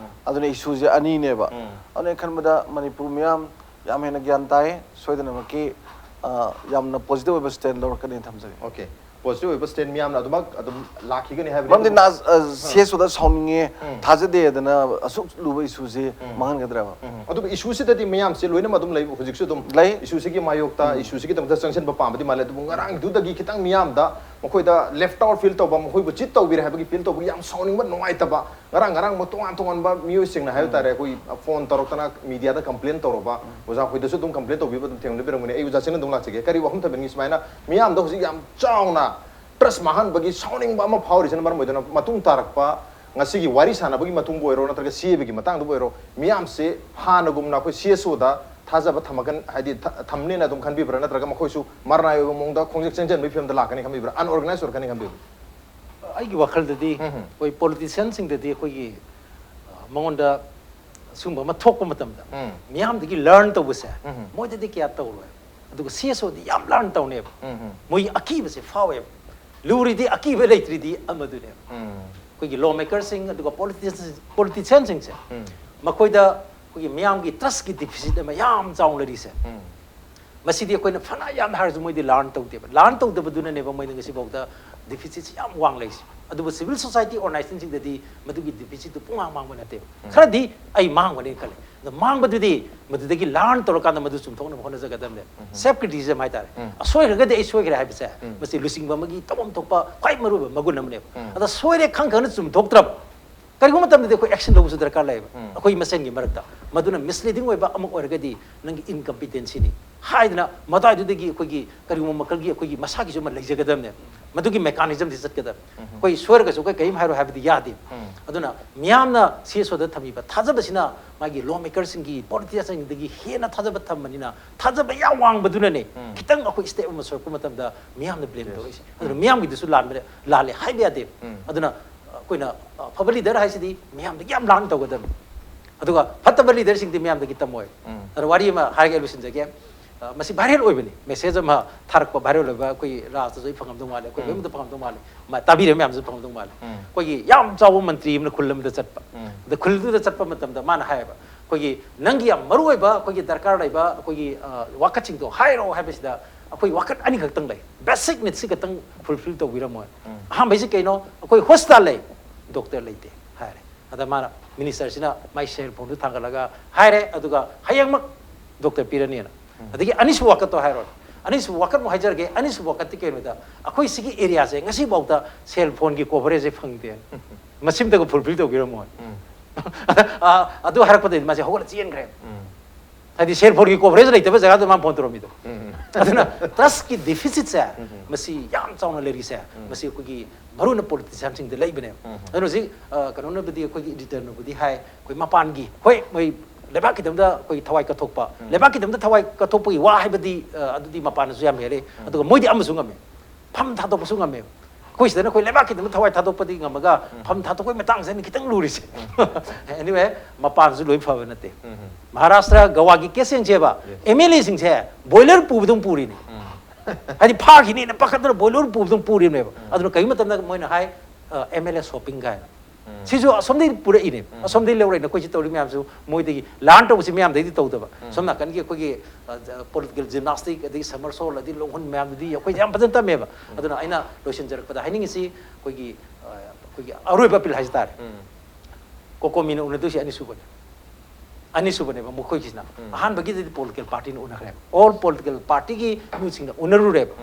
ꯑꯗꯨꯅ ꯏꯁꯨꯁꯦ ꯑꯅꯤꯅꯦꯕ꯫ ꯑꯗꯨꯅ ꯑꯩ ꯈꯟꯕꯗ ꯃꯅꯤꯄꯨꯔ ꯃꯤꯌꯥꯝ ꯌꯥꯝ ꯍꯦꯟꯅ ꯒ꯭ꯌꯥꯟ ꯇꯥꯏ꯫ ꯁꯣꯏꯗꯅꯃꯛꯀꯤ, ꯑ, ꯌꯥꯝꯅ ꯄꯣꯖꯤꯇꯤꯚ ꯑꯣꯏꯕ ꯁ꯭ꯇꯦꯟ ꯂꯧꯔꯛꯀꯅꯤꯅ ꯊꯝꯖꯒꯦ꯫ ꯑꯣꯀꯦ꯫ ꯄꯣꯖꯤꯇꯤꯚ ꯑꯣꯏꯕ ꯁ꯭ꯇꯦꯟ ꯃꯤꯌꯥꯝꯅ ꯑꯗꯨꯃꯛ ꯑꯗꯨꯝ ꯂꯥꯛꯈꯤꯒꯅꯤ ꯍꯥꯏꯕꯗꯤ ꯃꯔꯝꯗꯤ ꯑꯗꯨꯝ- ꯁꯤ ꯑꯦꯁ ꯑꯣꯗ ꯁꯥꯎꯅꯤꯡꯉꯦ, ꯊꯥꯖꯗꯦ ꯑꯗꯨꯅ ꯑꯁꯨꯛ ꯂꯨꯕ ꯏꯁꯨꯁꯤ ꯃꯥꯡꯍꯟꯒꯗ꯭ꯔꯕ? ꯎꯝ꯫ ꯑꯗꯨꯕꯨ ꯏꯁꯨꯁꯤꯗꯗꯤ ꯃꯤꯌꯥꯝꯁꯦ ꯂꯣꯏꯅꯃꯛ ꯑꯗꯨꯝ ꯂꯩ ꯍꯧꯖꯤꯛꯁꯨ ꯑꯗꯨꯝ ꯂꯩ꯫ ꯏꯁꯨꯁꯤꯒꯤ ꯃꯥꯌꯣꯛꯇ ꯏꯁꯨꯁꯤꯒꯤꯗꯃꯛꯇ ꯆꯪꯁꯤꯟꯕ ꯄꯥꯝꯕꯗꯤ ꯃꯥꯜꯂꯦ꯫ ꯑꯗꯨꯕꯨ ꯉꯔꯥꯡꯗꯨꯗꯒꯤ ꯈꯤꯇꯪ ꯃꯤꯌꯥꯝꯗ ꯃꯈꯣꯏꯗ ꯂꯦꯐ ꯑꯥꯎꯠ ꯐꯤꯜ ꯇꯧꯕ, ꯃꯈꯣꯏꯕꯨ ꯆꯤꯠ ꯇꯧꯕꯤꯔꯦ ꯍꯥꯏꯕꯒꯤ ꯐꯤꯜ ꯇꯧꯕꯒꯤ ꯌꯥꯝ ꯁꯥꯎꯅꯤꯡꯕ, ꯅꯨꯡꯉꯥꯏꯇꯕ, ꯉꯔꯥꯡ ꯉꯔꯥꯡ ꯇꯣꯉꯥꯟ ꯇꯣꯉꯥꯟꯕ ꯃꯤꯑꯣꯏꯁꯤꯡꯅ ꯍꯥꯏꯕ ꯇꯥꯔꯦ, ꯑꯩꯈꯣꯏ ꯐꯣꯟ ꯇꯧꯔꯛꯇꯅ ꯃꯤꯗꯤꯌꯥꯗ ꯀꯝꯄ꯭ꯂꯦꯟ ꯇꯧꯔꯕ, ꯑꯣꯖꯥ ꯍꯣꯏꯗꯁꯨ ꯑꯗꯨꯝ ꯀꯝꯄ꯭ꯂꯦꯟ ꯇꯧꯕꯤꯕ ꯑꯗꯨꯝ ꯊꯦꯡꯅꯕꯤꯔꯝꯒꯅꯤ꯫ ꯑꯩ ꯑꯣꯖꯥ ꯁꯤꯡꯅ ꯑꯗꯨꯝ ꯂꯥꯛꯆꯒꯦ꯫ ꯀꯔꯤ ꯋꯥꯐꯝ ꯊꯝꯕꯤꯅꯤꯡꯉꯤ? ꯁꯨꯃꯥꯏꯅ ꯃꯤꯌꯥꯝꯗ ꯍꯧꯖꯤꯛ ꯌꯥꯝ ꯆꯥꯎꯅ ꯇ꯭ꯔꯁ ꯃꯥꯡꯍꯟꯕꯒꯤ ꯁꯥꯎꯅꯤꯡꯕ ꯑꯃ ꯐꯥꯎꯔꯤꯁꯤꯅ ꯃꯔꯝ ꯑꯣꯏꯗꯨꯅ ꯃꯇꯨꯡ ꯇꯥꯔꯛꯄ ꯉꯁꯤꯒꯤ ꯋꯥꯔꯤ ꯁꯥꯟꯅꯕꯒꯤ ꯃꯇꯨꯡꯕꯨ ꯑꯣꯏꯔꯣ, ꯅꯠꯇ꯭ꯔꯒ ꯁꯤ ꯑꯦꯕꯤꯒꯤ ꯃꯇꯥꯡꯗꯕꯨ ꯑꯣꯏꯔꯣ, ꯃꯤꯌꯥꯝꯁꯦ ꯍꯥꯟꯅꯒꯨꯝꯅ ꯑꯩꯈꯣꯏ ꯁꯤ ꯑꯦꯁ ꯑꯣꯗ ꯊꯥꯖꯕ ꯊꯝꯃꯒꯟ-, ꯍꯥꯏꯗꯤ ꯊ-, ꯊꯝꯅꯦꯅ ꯑꯗꯨꯝ ꯈꯟꯕꯤꯕ꯭ꯔꯥ, ꯅꯠꯇ꯭ꯔꯒ ꯃꯈꯣꯏꯁꯨ ꯃꯔꯅꯥꯏ ꯑꯣꯏꯕ ꯃꯑꯣꯡꯗ ꯈꯣꯡꯖꯦꯜ ꯆꯦꯟꯖꯟꯕꯒꯤ ꯐꯤꯕꯝꯗ ꯂꯥꯛꯀꯅꯤ ꯈꯟꯕꯤꯕ꯭ꯔꯥ, ꯑꯟꯑꯣꯔꯒꯅꯥꯏꯖ ꯑꯣꯏꯔꯛꯀꯅꯤ ꯈꯟꯕꯤꯕ꯭ꯔꯥ? ꯑꯩꯒꯤ ꯋꯥꯈꯜꯗꯗꯤ ꯑꯩꯈꯣꯏ ꯄꯣꯂꯤꯇꯤꯁꯤꯌꯥꯟꯁꯤꯡꯗꯗꯤ ꯑꯩꯈꯣꯏꯒꯤ, ꯑ, ꯃꯉꯣꯟꯗ ꯁꯤꯒꯨꯝꯕ ꯑꯃ ꯊꯣꯛꯄ ꯃꯇꯝꯗ ꯃꯤꯌꯥꯝꯗꯒꯤ ꯂꯔꯟ ꯇꯧꯕꯁꯦ ꯃꯣꯏꯗꯗꯤ ꯀꯌꯥ ꯇꯧꯔꯣꯏ꯫ ꯑꯗꯨꯒ ꯁꯤ ꯑꯦꯁ ꯑꯣꯗꯤ ꯌꯥꯝ ꯂꯔꯟ ꯇꯧꯅꯦꯕ꯫ ꯃꯣꯏ ꯑꯀꯤꯕꯁꯦ ꯐꯥꯎꯋꯦꯕ꯫ ꯂꯨꯔꯤꯗꯤ ꯑꯀꯤꯕ ꯂꯩꯇ꯭ꯔꯤꯗꯤ ꯑꯃꯗꯨꯅꯦꯕ꯫ ꯑꯩꯈꯣꯏꯒꯤ ꯂꯣ ꯃꯦꯀꯔꯁꯤꯡ ꯑꯗꯨꯒ ꯄꯣꯂꯤꯇꯤꯁꯤꯌꯥꯟꯁꯤꯡꯁꯦ ꯃꯈꯣꯏꯗ ꯑꯩꯈꯣꯏꯒꯤ ꯃꯤꯌꯥꯝꯒꯤ ꯇ꯭ꯔꯁꯀꯤ ꯗꯤꯐꯤꯁꯤꯠ ꯑꯃ ꯌꯥꯝ ꯆꯥꯎꯅ ꯂꯩꯔꯤꯁꯦ꯫ ꯃꯁꯤꯗꯤ ꯑꯩꯈꯣꯏꯅ ꯐꯅ ꯌꯥꯝꯅ ꯍꯥꯏꯔꯁꯨ ꯃꯣꯏꯗꯤ ꯂꯔꯟ ꯇꯧꯗꯦꯕ꯫ ꯂꯔꯟ ꯇꯧꯗꯕꯗꯨꯅꯅꯦꯕ ꯃꯣꯏꯅ ꯉꯁꯤꯐꯥꯎꯗ ꯗꯤꯐꯤꯁꯤꯠꯁꯤ ꯌꯥꯝ ꯋꯥꯡ ꯂꯩꯁꯦ꯫ ꯑꯗꯨꯕꯨ ꯁꯤꯚꯤꯜ ꯁꯣꯁꯥꯏꯇꯤ ꯑꯣꯔꯒꯅꯥꯏꯖꯦꯁꯟꯁꯤꯡꯗꯗꯤ ꯃꯗꯨꯒꯤ ꯗꯤꯐꯤꯁꯤꯠꯇꯨ ꯄꯨꯡꯃꯥꯡ ꯃꯥꯡꯕ ꯅꯠꯇꯦꯕ꯫ ꯈꯔꯗꯤ ꯑꯩ ꯃꯥꯡꯒꯅꯦꯅ ꯈꯜꯂꯦ꯫ ꯑꯗꯣ ꯃꯥꯡꯕꯗꯨꯗꯤ ꯃꯗꯨꯗꯒꯤ ꯂꯔꯟ ꯇꯧꯔꯀꯥꯟꯗ ꯃꯗꯨ ꯆꯨꯝꯊꯣꯛꯅꯕ ꯍꯣꯠꯅꯖꯒꯗꯕꯅꯦ꯫ ꯁꯦꯜꯐ ꯀ꯭ꯔꯤꯇꯤꯁꯤꯖꯝ ꯍꯥꯏꯇꯥꯔꯦ꯫ ꯑꯁꯣꯏꯈ꯭ꯔꯒꯗꯤ ꯑꯩ ꯁꯣꯏꯈ꯭ꯔꯦ ꯍꯥꯏꯕꯁꯦ ꯃꯁꯤ ꯂꯨꯆꯤꯡꯕ ꯑꯃꯒꯤ ꯇꯧꯐꯝ ꯊꯣꯛꯄ ꯈ꯭ꯋꯥꯏ ꯃꯔꯨꯑꯣꯏꯕ ꯃꯒꯨꯟ ꯑꯃꯅꯦꯕ꯫ ꯑꯗ ꯁꯣꯏꯔꯦ ꯈꯪ ꯈꯪꯅ ꯆꯨꯝꯊꯣꯛꯇ꯭ꯔꯕ ꯀꯔꯤꯒꯨꯝꯕ ꯃꯇꯝꯗꯗꯤ ꯑꯩꯈꯣꯏ ꯑꯦꯛꯁꯟ ꯂꯧꯕꯁꯨ ꯗꯔꯀꯥꯔ ꯂꯩꯌꯦꯕ꯫ ꯑꯩꯈꯣꯏ ꯃꯁꯦꯟꯒꯤ ꯃꯔꯛꯇ ꯃꯗꯨꯅ ꯃꯤꯁꯂꯤꯗꯤꯡ ꯑꯣꯏꯕ ꯑꯃ ꯑꯣꯏꯔꯒꯗꯤ ꯅꯪꯒꯤ ꯏꯟꯀꯝꯄꯤꯇꯦꯟꯁꯤꯅꯤ ꯍꯥꯏꯗꯅ ꯃꯗꯥꯏꯗꯨꯗꯒꯤ ꯑꯩꯈꯣꯏꯒꯤ ꯀꯔꯤꯒꯨꯝꯕ ꯃꯈꯜꯒꯤ ꯑꯩꯈꯣꯏꯒꯤ ꯃꯁꯥꯒꯤꯁꯨ ꯑꯃ ꯂꯩꯖꯒꯗꯕꯅꯦ꯫ ꯃꯗꯨꯒꯤ ꯃꯦꯀꯥꯅꯤꯖꯝꯗꯤ ꯆꯠꯀꯗꯕꯅꯦ꯫ ꯑꯩꯈꯣꯏ ꯁꯣꯏꯔꯒꯁꯨ ꯑꯩꯈꯣꯏ ꯀꯔꯤꯝ ꯍꯥꯏꯔꯣꯏ ꯍꯥꯏꯕꯗꯤ ꯌꯥꯗꯦ꯫ ꯑꯗꯨꯅ ꯃꯤꯌꯥꯝꯅ ꯁꯤ ꯑꯦꯁ ꯑꯣꯗ ꯊꯝꯃꯤꯕ ꯊꯥꯖꯕꯁꯤꯅ ꯃꯥꯒꯤ ꯂꯣ ꯃꯦꯀꯔꯁꯤꯡꯒꯤ ꯄꯣꯂꯤꯇꯤꯁꯤꯌꯟꯁꯤꯡꯗꯒꯤ ꯍꯦꯟꯅ ꯊꯥꯖꯕ ꯊꯝꯕꯅꯤꯅ ꯊꯥꯖꯕ ꯌꯥꯝ ꯋꯥꯡꯕꯗꯨꯅꯅꯦ ꯈꯤꯇꯪ ꯑꯩꯈꯣꯏ ꯁ꯭ꯇꯦꯞ ꯑꯃ ꯁꯣꯏꯔꯛꯄ ꯃꯇꯝꯗ ꯃꯤꯌꯥꯝꯅ ꯕ꯭ꯂꯦꯝ ꯇꯧꯔꯛꯏꯁꯦ꯫ ꯑꯗꯨꯅ ꯃꯤꯌꯥꯝꯒꯤꯗꯨꯁꯨ ꯂꯥꯟꯕ ꯂꯥꯜꯂꯦ ꯍꯥꯏꯕ ꯌꯥꯗꯦ꯫ ꯑꯗꯨꯅ ꯑꯩꯈꯣꯏꯅ ꯑꯐꯕ ꯂꯤꯗꯔ ꯍꯥꯏꯁꯤꯗꯤ ꯃꯤꯌꯥꯝꯗꯒꯤ ꯌꯥꯝ ꯂꯥꯟ ꯇꯧꯒꯗꯕꯅꯤ꯫ ꯑꯗꯨꯒ ꯐꯠꯇꯕ ꯂꯤꯗꯔꯁꯤꯡꯗꯤ ꯃꯤꯌꯥꯝꯗꯒꯤ ꯇꯝꯃꯣꯏ꯫ ꯑꯗꯣ ꯋꯥꯔꯤ ꯑꯃ ꯍꯥꯏꯔꯒ ꯑꯩ ꯂꯣꯏꯁꯤꯟꯖꯒꯦ꯫ ꯑ, ꯃꯁꯤ ꯚꯥꯏꯔꯦꯜ ꯑꯣꯏꯕꯅꯤ꯫ ꯃꯦꯁꯦꯖ ꯑꯃ ꯊꯥꯔꯛꯄ ꯚꯥꯏꯔꯦꯜ ꯑꯣꯏꯕ ꯑꯩꯈꯣꯏ ꯔꯥꯖꯇꯁꯨ ꯑꯩ ꯐꯪꯉꯝꯗꯧ ꯃꯥꯜꯂꯦ, ꯑꯩꯈꯣꯏ ꯂꯣꯏꯅꯃꯛꯇ ꯐꯪꯉꯝꯗꯧ ꯃꯥꯜꯂꯦ꯫ ꯃꯥ-, ꯇꯥꯕꯤꯔꯤꯕ ꯃꯌꯥꯝꯁꯨ ꯐꯪꯉꯝꯗꯧ ꯃꯥꯜꯂꯦ꯫ ꯑꯩꯈꯣꯏꯒꯤ ꯌꯥꯝ ꯆꯥꯎꯕ ꯃꯟꯇ꯭ꯔꯤ ꯑꯃꯅ ꯈꯨꯜ ꯑꯃꯗ ꯆꯠꯄ꯫ ꯑꯗ ꯈꯨꯜꯗꯨꯗ ꯆꯠꯄ ꯃꯇꯝꯗ ꯃꯥꯅ ꯍꯥꯏꯌꯦꯕ, "ꯑꯩꯈꯣꯏꯒꯤ ꯅꯪꯒꯤ ꯌꯥꯝ ꯃꯔꯨ ꯑꯣꯏꯕ ꯑꯩꯈꯣꯏꯒꯤ ꯗꯔꯀꯥꯔ ꯂꯩꯕ ꯑꯩꯈꯣꯏꯒꯤ, ꯑ, ꯋꯥꯀꯠꯁꯤꯡꯗꯣ ꯍꯥꯏꯔꯛꯑꯣ" ꯍꯥꯏꯕꯁꯤꯗ ꯑꯩꯈꯣꯏ ꯋꯥꯀꯠ ꯑꯅꯤꯈꯛꯇꯪ ꯂꯩ꯫ ꯕꯦꯁꯤꯛ ꯅꯤꯗꯁꯤ ꯈꯛꯇꯪ ꯐꯨꯜꯐꯤꯜ ꯇꯧꯕꯤꯔꯝꯃꯣꯏ꯫ ꯑꯍꯥꯟꯕꯩꯁꯤ ꯀꯩꯅꯣ? ꯑꯩꯈꯣꯏ ꯍꯣꯁꯄꯤꯇꯥꯜ ꯂꯩ, ꯗꯣꯛꯇꯔ ꯂꯩꯇꯦ ꯍꯥꯏꯔꯦ꯫ ꯑꯗ ꯃꯥꯅ, ꯃꯤꯅꯤꯁꯇꯔꯁꯤꯅ ꯃꯥꯏ ꯁꯦꯜ ꯐꯣꯟꯗꯨ ꯊꯥꯡꯒꯠꯂꯒ ꯍꯥꯏꯔꯦ, ꯑꯗꯨꯒ ꯍꯌꯦꯡꯃꯛ ꯗꯣꯛꯇꯔ ꯄꯤꯔꯅꯤꯅ꯫ ꯑꯗꯒꯤ ꯑꯅꯤꯁꯨꯕ ꯋꯥꯀꯠꯇꯣ ꯍꯥꯏꯔꯣ꯫ ꯑꯅꯤꯁꯨꯕ ꯋꯥꯀꯠ ꯑꯃꯨꯛ ꯍꯥꯏꯖꯔꯒꯦ꯫ ꯑꯅꯤꯁꯨꯕ ꯋꯥꯀꯠꯇꯤ ꯀꯩꯅꯣꯗ, ꯑꯩꯈꯣꯏ ꯁꯤꯒꯤ ꯑꯦꯔꯤꯌꯥꯁꯦ ꯉꯁꯤꯐꯥꯎꯗ ꯁꯦꯜ ꯐꯣꯟꯒꯤ ꯀꯣꯚꯔꯦꯖꯁꯦ ꯐꯪꯗꯦ꯫ ꯃꯁꯤꯝꯇꯒ ꯐꯨꯜꯐꯤꯜ ꯇꯧꯕꯤꯔꯝꯃꯣꯏ꯫ ꯑ, ꯑꯗꯨ ꯍꯥꯏꯔꯛꯄꯗꯩꯗꯤ ꯃꯥꯁꯦ ꯍꯧꯒꯠꯂ ꯆꯦꯟꯈ꯭ꯔꯦ꯫ ꯍꯥꯏꯗꯤ ꯁꯦꯜ ꯐꯣꯟꯒꯤ ꯀꯣꯚꯔꯦꯖ ꯂꯩꯇꯕ ꯖꯒꯥꯗꯨ ꯃꯥꯅ ꯐꯣꯟ ꯇꯧꯔꯝꯃꯤꯗꯣ꯫ ꯑꯗꯨꯅ ꯇ꯭ꯔꯁꯀꯤ ꯗꯤꯐꯤꯁꯤꯠꯁꯦ ꯃꯁꯤ ꯌꯥꯝ ꯆꯥꯎꯅ ꯂꯩꯔꯤꯁꯦ꯫ ꯃꯁꯤ ꯑꯩꯈꯣꯏꯒꯤ ꯃꯔꯨꯑꯣꯏꯅ ꯄꯣꯂꯤꯇꯤꯁꯤꯌꯥꯟꯁꯤꯡꯗ ꯂꯩꯕꯅꯦꯕ꯫ ꯑꯗꯨꯅ ꯍꯧꯖꯤꯛ, ꯑ, ꯀꯩꯅꯣꯅꯕꯨꯗꯤ, ꯑꯩꯈꯣꯏꯒꯤ ꯏꯗꯤꯇꯔꯅꯕꯨꯗꯤ ꯍꯥꯏ, ꯑꯩꯈꯣꯏ ꯃꯄꯥꯟꯒꯤ, ꯍꯣꯏ, ꯃꯣꯏ ꯂꯩꯕꯥꯛ ꯈꯤꯇꯪꯗ ꯑꯩꯈꯣꯏ ꯊꯋꯥꯏ ꯀꯠꯊꯣꯛꯄ, ꯂꯩꯕꯥꯛ ꯈꯤꯇꯪꯗ ꯊꯋꯥꯏ ꯀꯠꯊꯣꯛꯄꯒꯤ ꯋꯥ ꯍꯥꯏꯕꯗꯤ, ꯑ, ꯑꯗꯨꯗꯤ ꯃꯄꯥꯟꯅꯁꯨ ꯌꯥꯝ ꯍꯦꯜꯂꯦ꯫ ꯑꯗꯨꯒ ꯃꯣꯏꯗꯤ ꯑꯃꯁꯨ ꯉꯝꯃꯦ, ꯐꯝ ꯊꯥꯗꯣꯛꯄꯁꯨ ꯉꯝꯃꯦꯕ꯫ ꯑꯩꯈꯣꯏ ꯁꯤꯗꯅ ꯑꯩꯈꯣꯏ ꯂꯩꯕꯥꯛ ꯈꯤꯇꯪꯗ ꯊꯋꯥꯏ ꯊꯥꯗꯣꯛꯄꯗꯤ ꯉꯝꯃꯒ ꯐꯝ ꯊꯥꯗꯣꯛꯄꯒꯤ ꯃꯇꯥꯡꯁꯦ ꯑꯩꯅ ꯈꯤꯇꯪ ꯂꯨꯔꯤꯁꯦ꯫ Anyway, ꯃꯄꯥꯟꯁꯨ ꯂꯣꯏ ꯐꯕ ꯅꯠꯇꯦ꯫ ꯃꯍꯥꯔꯥꯁꯇ꯭ꯔ ꯒꯋꯥꯒꯤ ꯀꯦꯁ ꯌꯦꯡꯁꯦꯕ, ꯑꯦꯝ ꯑꯦꯜ ꯑꯦꯁꯤꯡꯁꯦ ꯕꯣꯏꯂꯔ ꯄꯨꯕꯗꯧ ꯄꯨꯔꯤꯅꯤ꯫ ꯍꯥꯏꯗꯤ ꯐꯥꯈꯤꯅꯤꯅ ꯄꯥꯈꯠꯇꯅ ꯕꯣꯏꯂꯔ ꯄꯨꯕꯗꯧ ꯄꯨꯔꯤꯕꯅꯦꯕ꯫ ꯑꯗꯨꯅ ꯀꯔꯤꯒꯨꯝꯕ ꯃꯇꯝꯗ ꯃꯣꯏꯅ ꯍꯥꯏ, ꯑꯦꯝ ꯑꯦꯜ ꯑꯦ ꯁꯣꯞꯄꯤꯡ ꯀꯥꯏꯅ꯫ ꯁꯤꯁꯨ ꯑꯁꯣꯝꯗꯒꯤ ꯄꯨꯔꯛꯏꯅꯦ꯫ ꯑꯁꯣꯝꯗꯒꯤ ꯂꯧꯔꯛꯏꯅꯦ꯫ ꯑꯩꯈꯣꯏꯁꯤ ꯇꯧꯔꯤ ꯃꯌꯥꯝꯁꯨ ꯃꯣꯏꯗꯒꯤ learn ꯇꯧꯕꯁꯤ ꯃꯌꯥꯝꯗꯒꯤꯗꯤ ꯇꯧꯗꯕ꯫ ꯁꯣꯝ ꯅꯥꯀꯟꯒꯤ ꯑꯩꯈꯣꯏꯒꯤ, ꯑ, political gymnastic, ꯑꯗꯒꯤ somersault, ꯑꯗꯒꯤ ꯂꯣꯡꯍꯨꯟ ꯃꯌꯥꯝꯗꯨꯗꯤ ꯑꯩꯈꯣꯏꯗ ꯌꯥꯝ ꯐꯖꯅ ꯇꯝꯃꯦꯕ꯫ ꯑꯗꯨꯅ ꯑꯩꯅ ꯂꯣꯏꯁꯤꯟꯖꯔꯛꯄꯗ ꯍꯥꯏꯅꯤꯡꯉꯤꯁꯤ ꯑꯩꯈꯣꯏꯒꯤ, ꯑ, ꯑꯩꯈꯣꯏꯒꯤ ꯑꯔꯣꯏꯕ appeal ꯍꯥꯏꯖ ꯇꯥꯔꯦ꯫ ꯀꯣꯀꯣꯃꯤꯅ ꯎꯅꯗꯣꯏꯁꯤ ꯑꯅꯤꯁꯨꯕꯅꯤ꯫ ꯑꯅꯤꯁꯨꯕꯅꯦꯕ ꯃꯈꯣꯏꯒꯤꯁꯤꯅ꯫ ꯑꯍꯥꯟꯕꯒꯤꯗꯗꯤ political partyꯅ ꯎꯅꯈ꯭ꯔꯦꯕ꯫ All political partyꯒꯤ ꯃꯤꯁꯤꯡꯅ ꯎꯅꯔꯨꯔꯦꯕ꯫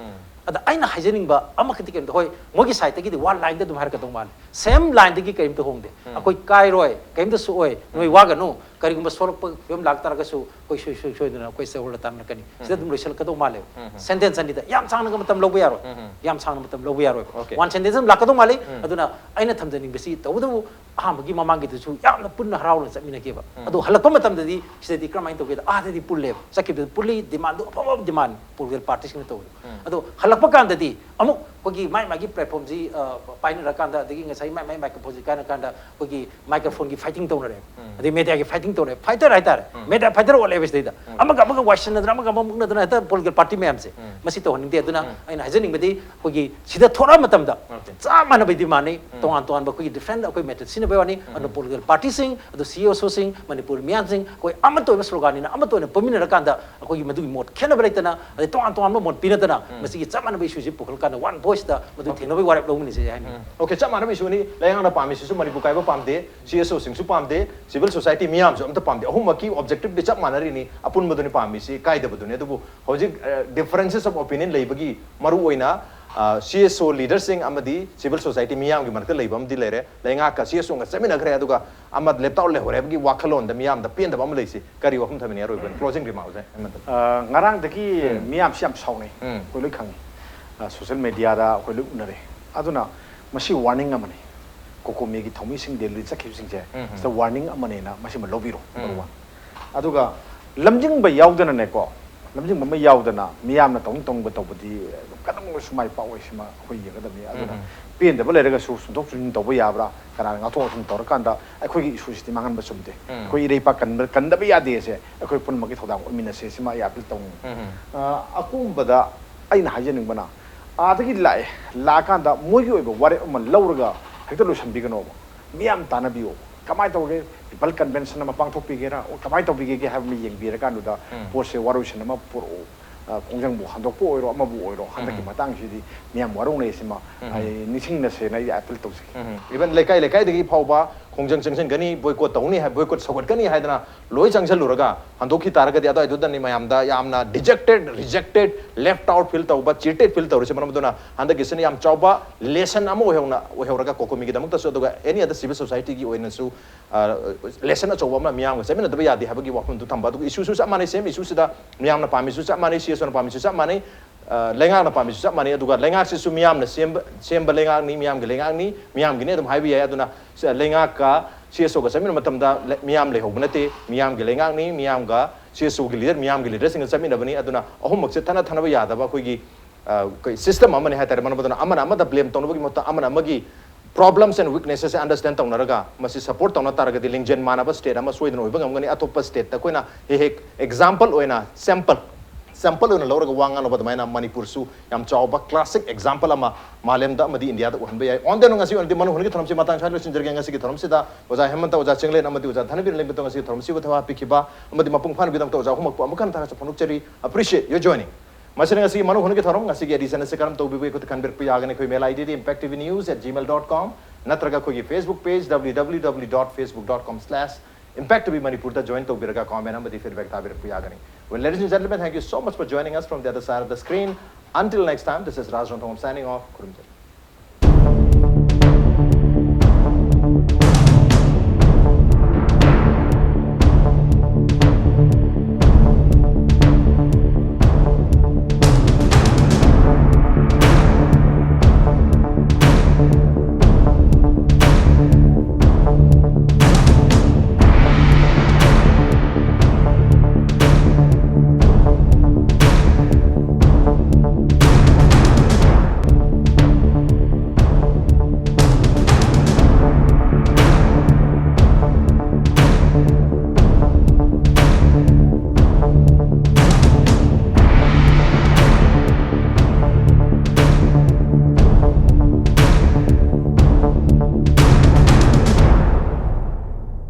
ꯑꯗ ꯑꯩꯅ ꯍꯥꯏꯖꯅꯤꯡꯕ ꯑꯃꯈꯛꯇꯤ ꯀꯩꯝꯇ, ꯍꯣꯏ, ꯃꯣꯏꯒꯤ sideꯇꯒꯤꯗꯤ one lineꯗ ꯑꯗꯨꯝ ꯍꯥꯏꯔꯛꯀꯗꯧ ꯃꯥꯜꯂꯦ, same lineꯗꯒꯤ ꯀꯔꯤꯝꯇ ꯍꯣꯡꯗꯦ꯫ ꯑꯩꯈꯣꯏ ꯀꯥꯏꯔꯣꯏ, ꯀꯔꯤꯝꯇ ꯁꯣꯛꯑꯣꯏ, ꯅꯣꯏ ꯋꯥꯒꯅꯨ, ꯀꯔꯤꯒꯨꯝꯕ ꯁꯣꯛꯂꯛꯄ ꯐꯤꯕꯝ ꯂꯥꯛꯇꯥꯔꯒꯁꯨ ꯑꯩꯈꯣꯏ ꯁꯣꯏ-, ꯁꯣꯏ-, ꯁꯣꯏꯗꯅ ꯑꯩꯈꯣꯏ stakeholder ꯇꯥꯟꯅꯔꯛꯀꯅꯤ꯫ ꯁꯤꯗ ꯑꯗꯨꯝ ꯂꯣꯏꯁꯤꯜꯂꯛꯀꯗꯧ ꯃꯥꯜꯂꯦꯕ꯫ Sentence ꯑꯅꯤꯗ ꯌꯥꯝ ꯁꯥꯡꯅ ꯃꯇꯝ ꯂꯧꯕ ꯌꯥꯔꯣꯏ꯫ ꯌꯥꯝ ꯁꯥꯡꯅ ꯃꯇꯝ ꯂꯧꯕ ꯌꯥꯔꯣꯏꯕ꯫ One sentence ꯑꯗꯨꯝ ꯂꯥꯛꯀꯗꯧ ꯃꯥꯜꯂꯤ꯫ ꯑꯗꯨꯅ ꯑꯩꯅ ꯊꯝꯖꯅꯤꯡꯕꯁꯤ ꯇꯧꯕꯇꯕꯨ ꯑꯍꯥꯟꯕꯒꯤ ꯃꯃꯥꯡꯒꯤꯗꯨꯁꯨ ꯌꯥꯝꯅ ꯄꯨꯟꯅ ꯍꯔꯥꯎꯅ ꯆꯠꯃꯤꯟꯅꯈꯤꯕ꯫ ꯑꯗꯣ ꯍꯜꯂꯛꯄ ꯃꯇꯝꯗꯗꯤ ꯁꯤꯗꯗꯤ ꯀꯔꯝꯍꯥꯏꯅ ꯇꯧꯒꯦꯗ, ꯑꯥꯗꯗꯤ ꯄꯨꯜꯂꯦꯕ, ꯆꯠꯈꯤꯕꯗ ꯄꯨꯜꯂꯤ, demandꯗꯣ ꯑꯐꯕ demandꯅꯤ political partyꯁꯤꯡꯅ ꯇꯧꯕꯗꯣ꯫ ꯑꯗꯣ ꯍꯜꯂꯛꯄ ꯀꯥꯟꯗꯗꯤ ꯑꯃꯨꯛ ꯑꯩꯈꯣꯏꯒꯤ ꯃꯥꯏ ꯃꯥꯒꯤ platformꯁꯤ, ꯑ, ꯄꯥꯏꯅꯔꯀꯥꯟꯗ, ꯑꯗꯒꯤ ꯉꯁꯥꯏ ꯃꯥꯏ ꯃꯥꯏ microphoneꯁꯤ ꯀꯥꯟꯅ ꯀꯥꯟꯗ ꯑꯩꯈꯣꯏꯒꯤ microphoneꯒꯤ fighting ꯇꯧꯅꯔꯦ꯫ ꯑꯗꯩ mediaꯒꯤ fighting ꯇꯧꯅꯔꯦ꯫ Fighter ꯍꯥꯏꯇꯥꯔꯦ꯫ Media fighter ꯑꯣꯜꯂꯦꯕ ꯁꯤꯗꯩꯗ꯫ ꯑꯃꯒ ꯑꯃꯒ ꯋꯥꯏꯁꯤꯟꯅꯗꯅ, ꯑꯃꯒ ꯑꯃꯒ ꯃꯨꯛꯅꯗꯅ ꯍꯦꯛꯇ political party ꯃꯌꯥꯝꯁꯦ꯫ ꯃꯁꯤ ꯇꯧꯍꯟꯅꯤꯡꯗꯦ꯫ ꯑꯗꯨꯅ ꯑꯩꯅ ꯍꯥꯏꯖꯅꯤꯡꯕꯗꯤ ꯑꯩꯈꯣꯏꯒꯤ ꯁꯤꯗ ꯊꯣꯔꯛꯑ ꯃꯇꯝꯗ ꯆꯞ ꯃꯥꯟꯅꯕ demandꯅꯤ꯫ ꯇꯣꯉꯥꯟ ꯇꯣꯉꯥꯟꯕ ꯑꯩꯈꯣꯏꯒꯤ different ꯑꯩꯈꯣꯏ method ꯁꯤꯖꯤꯟꯅꯕꯩ ꯋꯥꯅꯤ꯫ ꯑꯗꯨꯅ political partyꯁꯤꯡ, ꯑꯗꯨ CSOꯁꯤꯡ, ꯃꯅꯤꯄꯨꯔ ꯃꯤꯌꯥꯝꯁꯤꯡ, ꯑꯩꯈꯣꯏ ꯑꯃꯠꯇ ꯑꯣꯏꯕ sloganꯅꯤꯅ ꯑꯃꯠꯇ ꯑꯣꯏꯅ ꯄꯨꯟꯃꯤꯟꯅꯔꯀꯥꯟꯗ ꯑꯩꯈꯣꯏꯒꯤ ꯃꯗꯨꯒꯤ ꯃꯣꯠ ꯈꯦꯠꯅꯕ ꯂꯩꯇꯅ, ꯑꯗꯩ ꯇꯣꯉꯥꯟ ꯇꯣꯉꯥꯟꯕ ꯃꯣꯠ ꯄꯤꯅꯗꯅ ꯃꯁꯤꯒꯤ ꯆꯞ ꯃꯥꯟꯅꯕ issueꯁꯤ ꯄꯨꯈꯠꯂꯀꯥꯟꯗ one voiceꯇ ꯃꯗꯨ ꯊꯦꯡꯅꯕꯒꯤ ꯋꯥꯔꯦꯞ ꯂꯧꯃꯤꯟꯅꯁꯦ ꯍꯥꯏꯅꯤꯡꯉꯤ꯫ OK, ꯆꯞ ꯃꯥꯟꯅꯕ issueꯅꯤ꯫ ꯂꯩꯉꯥꯛꯅ ꯄꯥꯝꯃꯤꯁꯤꯁꯨ ꯃꯅꯤꯄꯨꯔ ꯀꯥꯏꯕ ꯄꯥꯝꯗꯦ, CSOꯁꯤꯡꯁꯨ ꯄꯥꯝꯗꯦ, civil society ꯃꯤꯌꯥꯝꯁꯨ ꯑꯝꯇ ꯄꯥꯝꯗꯦ꯫ ꯑꯍꯨꯝꯃꯛꯀꯤ objectiveꯗꯤ ꯆꯞ ꯃꯥꯟꯅꯔꯤꯅꯤ, ꯑꯄꯨꯟꯕꯗꯨꯅꯤ ꯄꯥꯝꯃꯤꯁꯤ, ꯀꯥꯏꯗꯕꯗꯨꯅꯤ꯫ ꯑꯗꯨꯕꯨ ꯍꯧꯖꯤꯛ, ꯑ, differences of opinion ꯂꯩꯕꯒꯤ ꯃꯔꯨ ꯑꯣꯏꯅ, ꯑ, CSO leaderꯁꯤꯡ ꯑꯃꯗꯤ civil society ꯃꯤꯌꯥꯝꯒꯤ ꯃꯔꯛꯇ ꯂꯩꯕ ꯑꯃꯗꯤ ꯂꯩꯔꯦ꯫ ꯂꯩꯉꯥꯛꯀ CSOꯒ ꯆꯠꯃꯤꯟꯅꯈ꯭ꯔꯦ, ꯑꯗꯨꯒ ꯑꯃ ꯂꯦꯞꯇꯥꯎ ꯂꯩꯍꯧꯔꯦ ꯍꯥꯏꯕꯒꯤ ꯋꯥꯈꯜꯂꯣꯟꯗ ꯃꯤꯌꯥꯝꯗ ꯄꯦꯟꯗꯕ ꯑꯃ ꯂꯩꯁꯤ꯫ ꯀꯔꯤ ꯋꯥꯐꯝ ꯊꯝꯕꯤꯅꯤ ꯑꯔꯣꯏꯕ ꯑꯣꯏꯅ closing remark ꯁꯦ? ꯑ, ꯉꯔꯥꯡꯗꯒꯤ ꯃꯤꯌꯥꯝꯁꯤ ꯌꯥꯝ ꯁꯥꯎꯅꯩ꯫ ꯑꯩꯈꯣꯏ ꯂꯣꯏ ꯈꯪꯉꯤ꯫ ꯑ, social mediaꯗ ꯑꯩꯈꯣꯏ ꯂꯣꯏ ꯎꯅꯔꯦ꯫ ꯑꯗꯨꯅ ꯃꯁꯤ warning ꯑꯃꯅꯤ꯫ ꯀꯣꯀꯣꯃꯤꯒꯤ ꯊꯧꯃꯤꯁꯤꯡ ꯗꯦꯜꯂꯤ ꯆꯠꯈꯤꯕꯁꯤꯡꯁꯦ ꯁꯤꯗ warning ꯑꯃꯅꯦꯅ ꯃꯁꯤꯃ ꯂꯧꯕꯤꯔꯣ꯫ Number one꯫ ꯑꯗꯨꯒ ꯂꯝꯖꯤꯡꯕ ꯌꯥꯎꯗꯅꯅꯦꯀꯣ, ꯂꯝꯖꯤꯡꯕ ꯑꯃ ꯌꯥꯎꯗꯅ ꯃꯤꯌꯥꯝꯅ ꯇꯧꯅꯤꯡ ꯇꯧꯅꯤꯡꯕ ꯇꯧꯕꯗꯤ ꯀꯅꯥꯒꯨꯝꯕꯁꯨ ꯃꯥꯏ ꯄꯥꯛꯑꯣꯏ, ꯁꯤꯃ ꯑꯩꯈꯣꯏ ꯌꯦꯡꯒꯗꯕꯅꯤ꯫ ꯑꯗꯨꯅ ꯄꯦꯟꯗꯕ ꯂꯩꯔꯒꯁꯨ ꯆꯨꯝꯊꯣꯛ ꯆꯨꯝꯁꯤꯟ ꯇꯧꯕ ꯌꯥꯕ꯭ꯔꯥ, ꯀꯅꯥꯅ ꯉꯥꯛꯊꯣꯛ ꯉꯥꯛꯁꯤꯟ ꯇꯧꯔꯀꯥꯟꯗ ꯑꯩꯈꯣꯏꯒꯤ issueꯁꯤꯗꯤ ꯃꯥꯡꯍꯟꯕ ꯆꯨꯝꯗꯦ꯫ ꯑꯩꯈꯣꯏ ꯏꯔꯩꯄꯥꯛ ꯀꯟꯕ, ꯀꯟꯗꯕ ꯌꯥꯗꯦ ꯑꯁꯦ ꯑꯩꯈꯣꯏ ꯄꯨꯝꯅꯃꯛꯀꯤ ꯊꯧꯗꯥꯡ ꯑꯣꯏꯃꯤꯟꯅꯁꯦ, ꯁꯤꯃ ꯑꯩ appeal ꯇꯧꯅꯤꯡꯉꯤ꯫ ꯑ, ꯑꯀꯣꯝꯕꯗ ꯑꯩꯅ ꯍꯥꯏꯖꯅꯤꯡꯕꯅ, ꯑꯥꯗꯒꯤ ꯂꯥꯛꯑꯦ, ꯂꯥꯛꯑꯀꯥꯟꯗ ꯃꯣꯏꯒꯤ ꯑꯣꯏꯕ ꯋꯥꯔꯦꯞ ꯑꯃ ꯂꯧꯔꯒ ꯍꯦꯛꯇ ꯂꯣꯏꯁꯤꯟꯕꯤꯒꯅꯣꯕ꯫ ꯃꯤꯌꯥꯝ ꯇꯥꯟꯅꯕꯤꯌꯣ꯫ ꯀꯃꯥꯏꯅ ꯇꯧꯔꯒꯦ? People convention ꯑꯃ ꯄꯥꯡꯊꯣꯛꯄꯤꯒꯦꯔꯥ? ꯑꯣ, ꯀꯃꯥꯏꯅ ꯇꯧꯕꯤꯒꯦ ꯍꯥꯏꯕ ꯑꯃ ꯌꯦꯡꯕꯤꯔꯀꯥꯟꯗꯨꯗ ꯄꯣꯠꯁꯦ ꯋꯥꯔꯣꯏꯁꯤꯟ ꯑꯃ ꯄꯨꯔꯛꯑꯣ꯫ ꯑ, ꯈꯣꯡꯖꯪꯕꯨ ꯍꯟꯗꯣꯛꯄ ꯑꯣꯏꯔꯣ, ꯑꯃꯕꯨ ꯑꯣꯏꯔꯣ, ꯍꯟꯗꯛꯀꯤ ꯃꯇꯥꯡꯁꯤꯗꯤ ꯃꯤꯌꯥꯝ ꯋꯥꯔꯧꯅꯩ꯫ ꯁꯤꯃ ꯑꯩ ꯅꯤꯡꯁꯤꯡꯅꯁꯦꯅ ꯑꯩ appeal ꯇꯧꯖꯒꯦ꯫ Even ꯂꯩꯀꯥꯏ ꯂꯩꯀꯥꯏꯗꯒꯤ ꯐꯥꯎꯕ ꯈꯣꯡꯖꯪ ꯆꯪꯁꯤꯟꯒꯅꯤ, boycott ꯇꯧꯅꯤ ꯍꯥꯏ, boycott ꯁꯧꯒꯠꯀꯅꯤ ꯍꯥꯏꯗꯅ ꯂꯣꯏ ꯆꯪꯁꯤꯜꯂꯨꯔꯒ ꯍꯟꯗꯣꯛꯈꯤ ꯇꯥꯔꯒꯗꯤ ꯑꯗꯨꯋꯥꯏꯗꯨꯗꯅꯤ ꯃꯌꯥꯝꯗ ꯌꯥꯝꯅ dejected, rejected, left out feel ꯇꯧꯕ, cheated feel ꯇꯧꯔꯤꯁꯦ꯫ ꯃꯔꯝ ꯑꯗꯨꯅ ꯍꯟꯗꯛꯀꯤꯁꯤꯅ ꯌꯥꯝ ꯆꯥꯎꯕ lesson ꯑꯃ ꯑꯣꯏꯍꯧꯅ, ꯑꯣꯏꯍꯧꯔꯒ COCOMIꯒꯤꯗꯃꯛꯇꯁꯨ, ꯑꯗꯨꯒ any other civil societyꯒꯤ ꯑꯣꯏꯅꯁꯨ, ꯑ, lesson ꯑꯆꯧꯕ ꯑꯃ ꯃꯤꯌꯥꯝꯒ ꯆꯠꯃꯤꯟꯅꯗꯕ ꯌꯥꯗꯦ ꯍꯥꯏꯕꯒꯤ ꯋꯥꯐꯝꯗꯨ ꯊꯝꯕ꯫ ꯑꯗꯨꯒ issueꯁꯨ ꯆꯞ ꯃꯥꯟꯅꯩ, same issueꯁꯤꯗ ꯃꯤꯌꯥꯝꯅ ꯄꯥꯝꯃꯤꯁꯨ ꯆꯞ ꯃꯥꯟꯅꯩ, CSOꯅ ꯄꯥꯝꯃꯤꯁꯨ ꯆꯞ ꯃꯥꯟꯅꯩ, ꯑ, ꯂꯩꯉꯥꯛꯅ ꯄꯥꯝꯃꯤꯁꯨ ꯆꯞ ꯃꯥꯟꯅꯩ꯫ ꯑꯗꯨꯒ ꯂꯩꯉꯥꯛꯁꯤꯁꯨ ꯃꯤꯌꯥꯝꯅ ꯁꯦꯝꯕ, ꯁꯦꯝꯕ ꯂꯩꯉꯥꯛꯅꯤ, ꯃꯤꯌꯥꯝꯒꯤ ꯂꯩꯉꯥꯛꯅꯤ, ꯃꯤꯌꯥꯝꯒꯤꯅꯤ ꯑꯗꯨꯝ ꯍꯥꯏꯕ ꯌꯥꯏ꯫ ꯑꯗꯨꯅ ꯁ-, ꯂꯩꯉꯥꯛꯀ CSOꯒ ꯆꯠꯃꯤꯟꯅꯕ ꯃꯇꯝꯗ ꯂꯩ-, ꯃꯤꯌꯥꯝ ꯂꯩꯍꯧꯕ ꯅꯠꯇꯦ, ꯃꯤꯌꯥꯝꯒꯤ ꯂꯩꯉꯥꯛꯅꯤ, ꯃꯤꯌꯥꯝꯒ CSOꯒꯤ leader, ꯃꯤꯌꯥꯝꯒꯤ leaderꯁꯤꯡꯒ ꯆꯠꯃꯤꯟꯅꯕꯅꯤ꯫ ꯑꯗꯨꯅ ꯑꯍꯨꯝꯃꯛꯁꯦ ꯊꯠꯅ ꯊꯠꯅꯕ ꯌꯥꯗꯕ ꯑꯩꯈꯣꯏꯒꯤ, ꯑ, ꯑꯩꯈꯣꯏ system ꯑꯃꯅꯤ ꯍꯥꯏꯇꯥꯔꯦ꯫ ꯃꯔꯝ ꯑꯗꯨꯅ ꯑꯃꯅ ꯑꯃꯗ blame ꯇꯧꯅꯕꯒꯤ ꯃꯍꯨꯠꯇ ꯑꯃꯅ ꯑꯃꯒꯤ problems and weaknesses understand ꯇꯧꯅꯔꯒ ꯃꯁꯤ support ꯇꯧꯅ ꯇꯥꯔꯒꯗꯤ ꯂꯤꯡꯖꯦꯜ ꯃꯥꯟꯅꯕ state ꯑꯃ ꯁꯣꯏꯗꯅ ꯑꯣꯏꯕ ꯉꯝꯒꯅꯤ꯫ ꯑꯇꯣꯞꯄ stateꯇ ꯑꯩꯈꯣꯏꯅ ꯍꯦꯛ ꯍꯦꯛ example ꯑꯣꯏꯅ, sample, sample ꯑꯣꯏꯅ ꯂꯧꯔꯒ ꯋꯥ ꯉꯥꯡꯅꯕ ꯑꯗꯨꯃꯥꯏꯅ ꯃꯅꯤꯄꯨꯔꯁꯨ ꯌꯥꯝ ꯆꯥꯎꯕ classic example ꯑꯃ ꯃꯥꯂꯦꯝꯗ ꯑꯃꯗꯤ ꯏꯟꯗꯤꯌꯥꯗ ꯎꯍꯟꯕ ꯌꯥꯏ꯫ On the note, ꯉꯁꯤ ꯑꯣꯏꯅꯗꯤ ꯃꯅꯨ ꯍꯣꯟꯒꯤ ꯊꯧꯔꯝꯁꯤ ꯃꯇꯥꯡ ꯁ꯭ꯋꯥꯏꯗ ꯂꯣꯏꯁꯤꯟꯖꯔꯒꯦ꯫ ꯉꯁꯤꯒꯤ ꯊꯧꯔꯝꯁꯤꯗ ꯑꯣꯖꯥ ꯍꯦꯃꯟꯇ, ꯑꯣꯖꯥ ꯆꯤꯡꯂꯦꯟ ꯑꯃꯗꯤ ꯑꯣꯖꯥ ꯙꯅꯕꯤꯔ ꯂꯩꯃꯇꯣ ꯉꯁꯤꯒꯤ ꯊꯧꯔꯝꯁꯤꯕꯨ ꯊꯧꯍꯥ ꯄꯤꯈꯤꯕ ꯑꯃꯗꯤ ꯃꯄꯨꯡ ꯐꯥꯍꯟꯕꯒꯤꯗꯃꯛꯇ ꯑꯣꯖꯥ ꯑꯍꯨꯝꯃꯛꯄꯨ ꯑꯃꯨꯛ ꯍꯟꯅ ꯊꯥꯒꯠꯆ ꯐꯣꯡꯗꯣꯛꯆꯔꯤ꯫ Appreciate your joining. ꯃꯁꯤꯅ ꯉꯁꯤꯒꯤ ꯃꯅꯨ ꯍꯣꯟꯒꯤ ꯊꯧꯔꯝ, ꯉꯁꯤꯒꯤ edition ꯑꯁꯤ ꯀꯔꯝ ꯇꯧꯕꯤꯕꯒꯦ ꯑꯩꯈꯣꯏꯗ ꯈꯟꯕꯤꯔꯛꯄ ꯌꯥꯒꯅꯤ꯫ ꯑꯩꯈꯣꯏ mail IDꯗꯤ impact T V news at gmail dot com ꯅꯠꯇ꯭ꯔꯒ ꯑꯩꯈꯣꯏꯒꯤ Facebook page W W W dot facebook dot com slash impact T V Manipurꯗ join ꯇꯧꯕꯤꯔꯒ comment ꯑꯃꯗꯤ feedback ꯊꯥꯕꯤꯔꯛꯄ ꯌꯥꯒꯅꯤ꯫ Well, ladies and gentlemen, thank you so much for joining us from the other side of the screen. Until next time, this is Raj Ranthambam signing off. ꯈꯨꯔꯨꯝꯖꯔꯤ꯫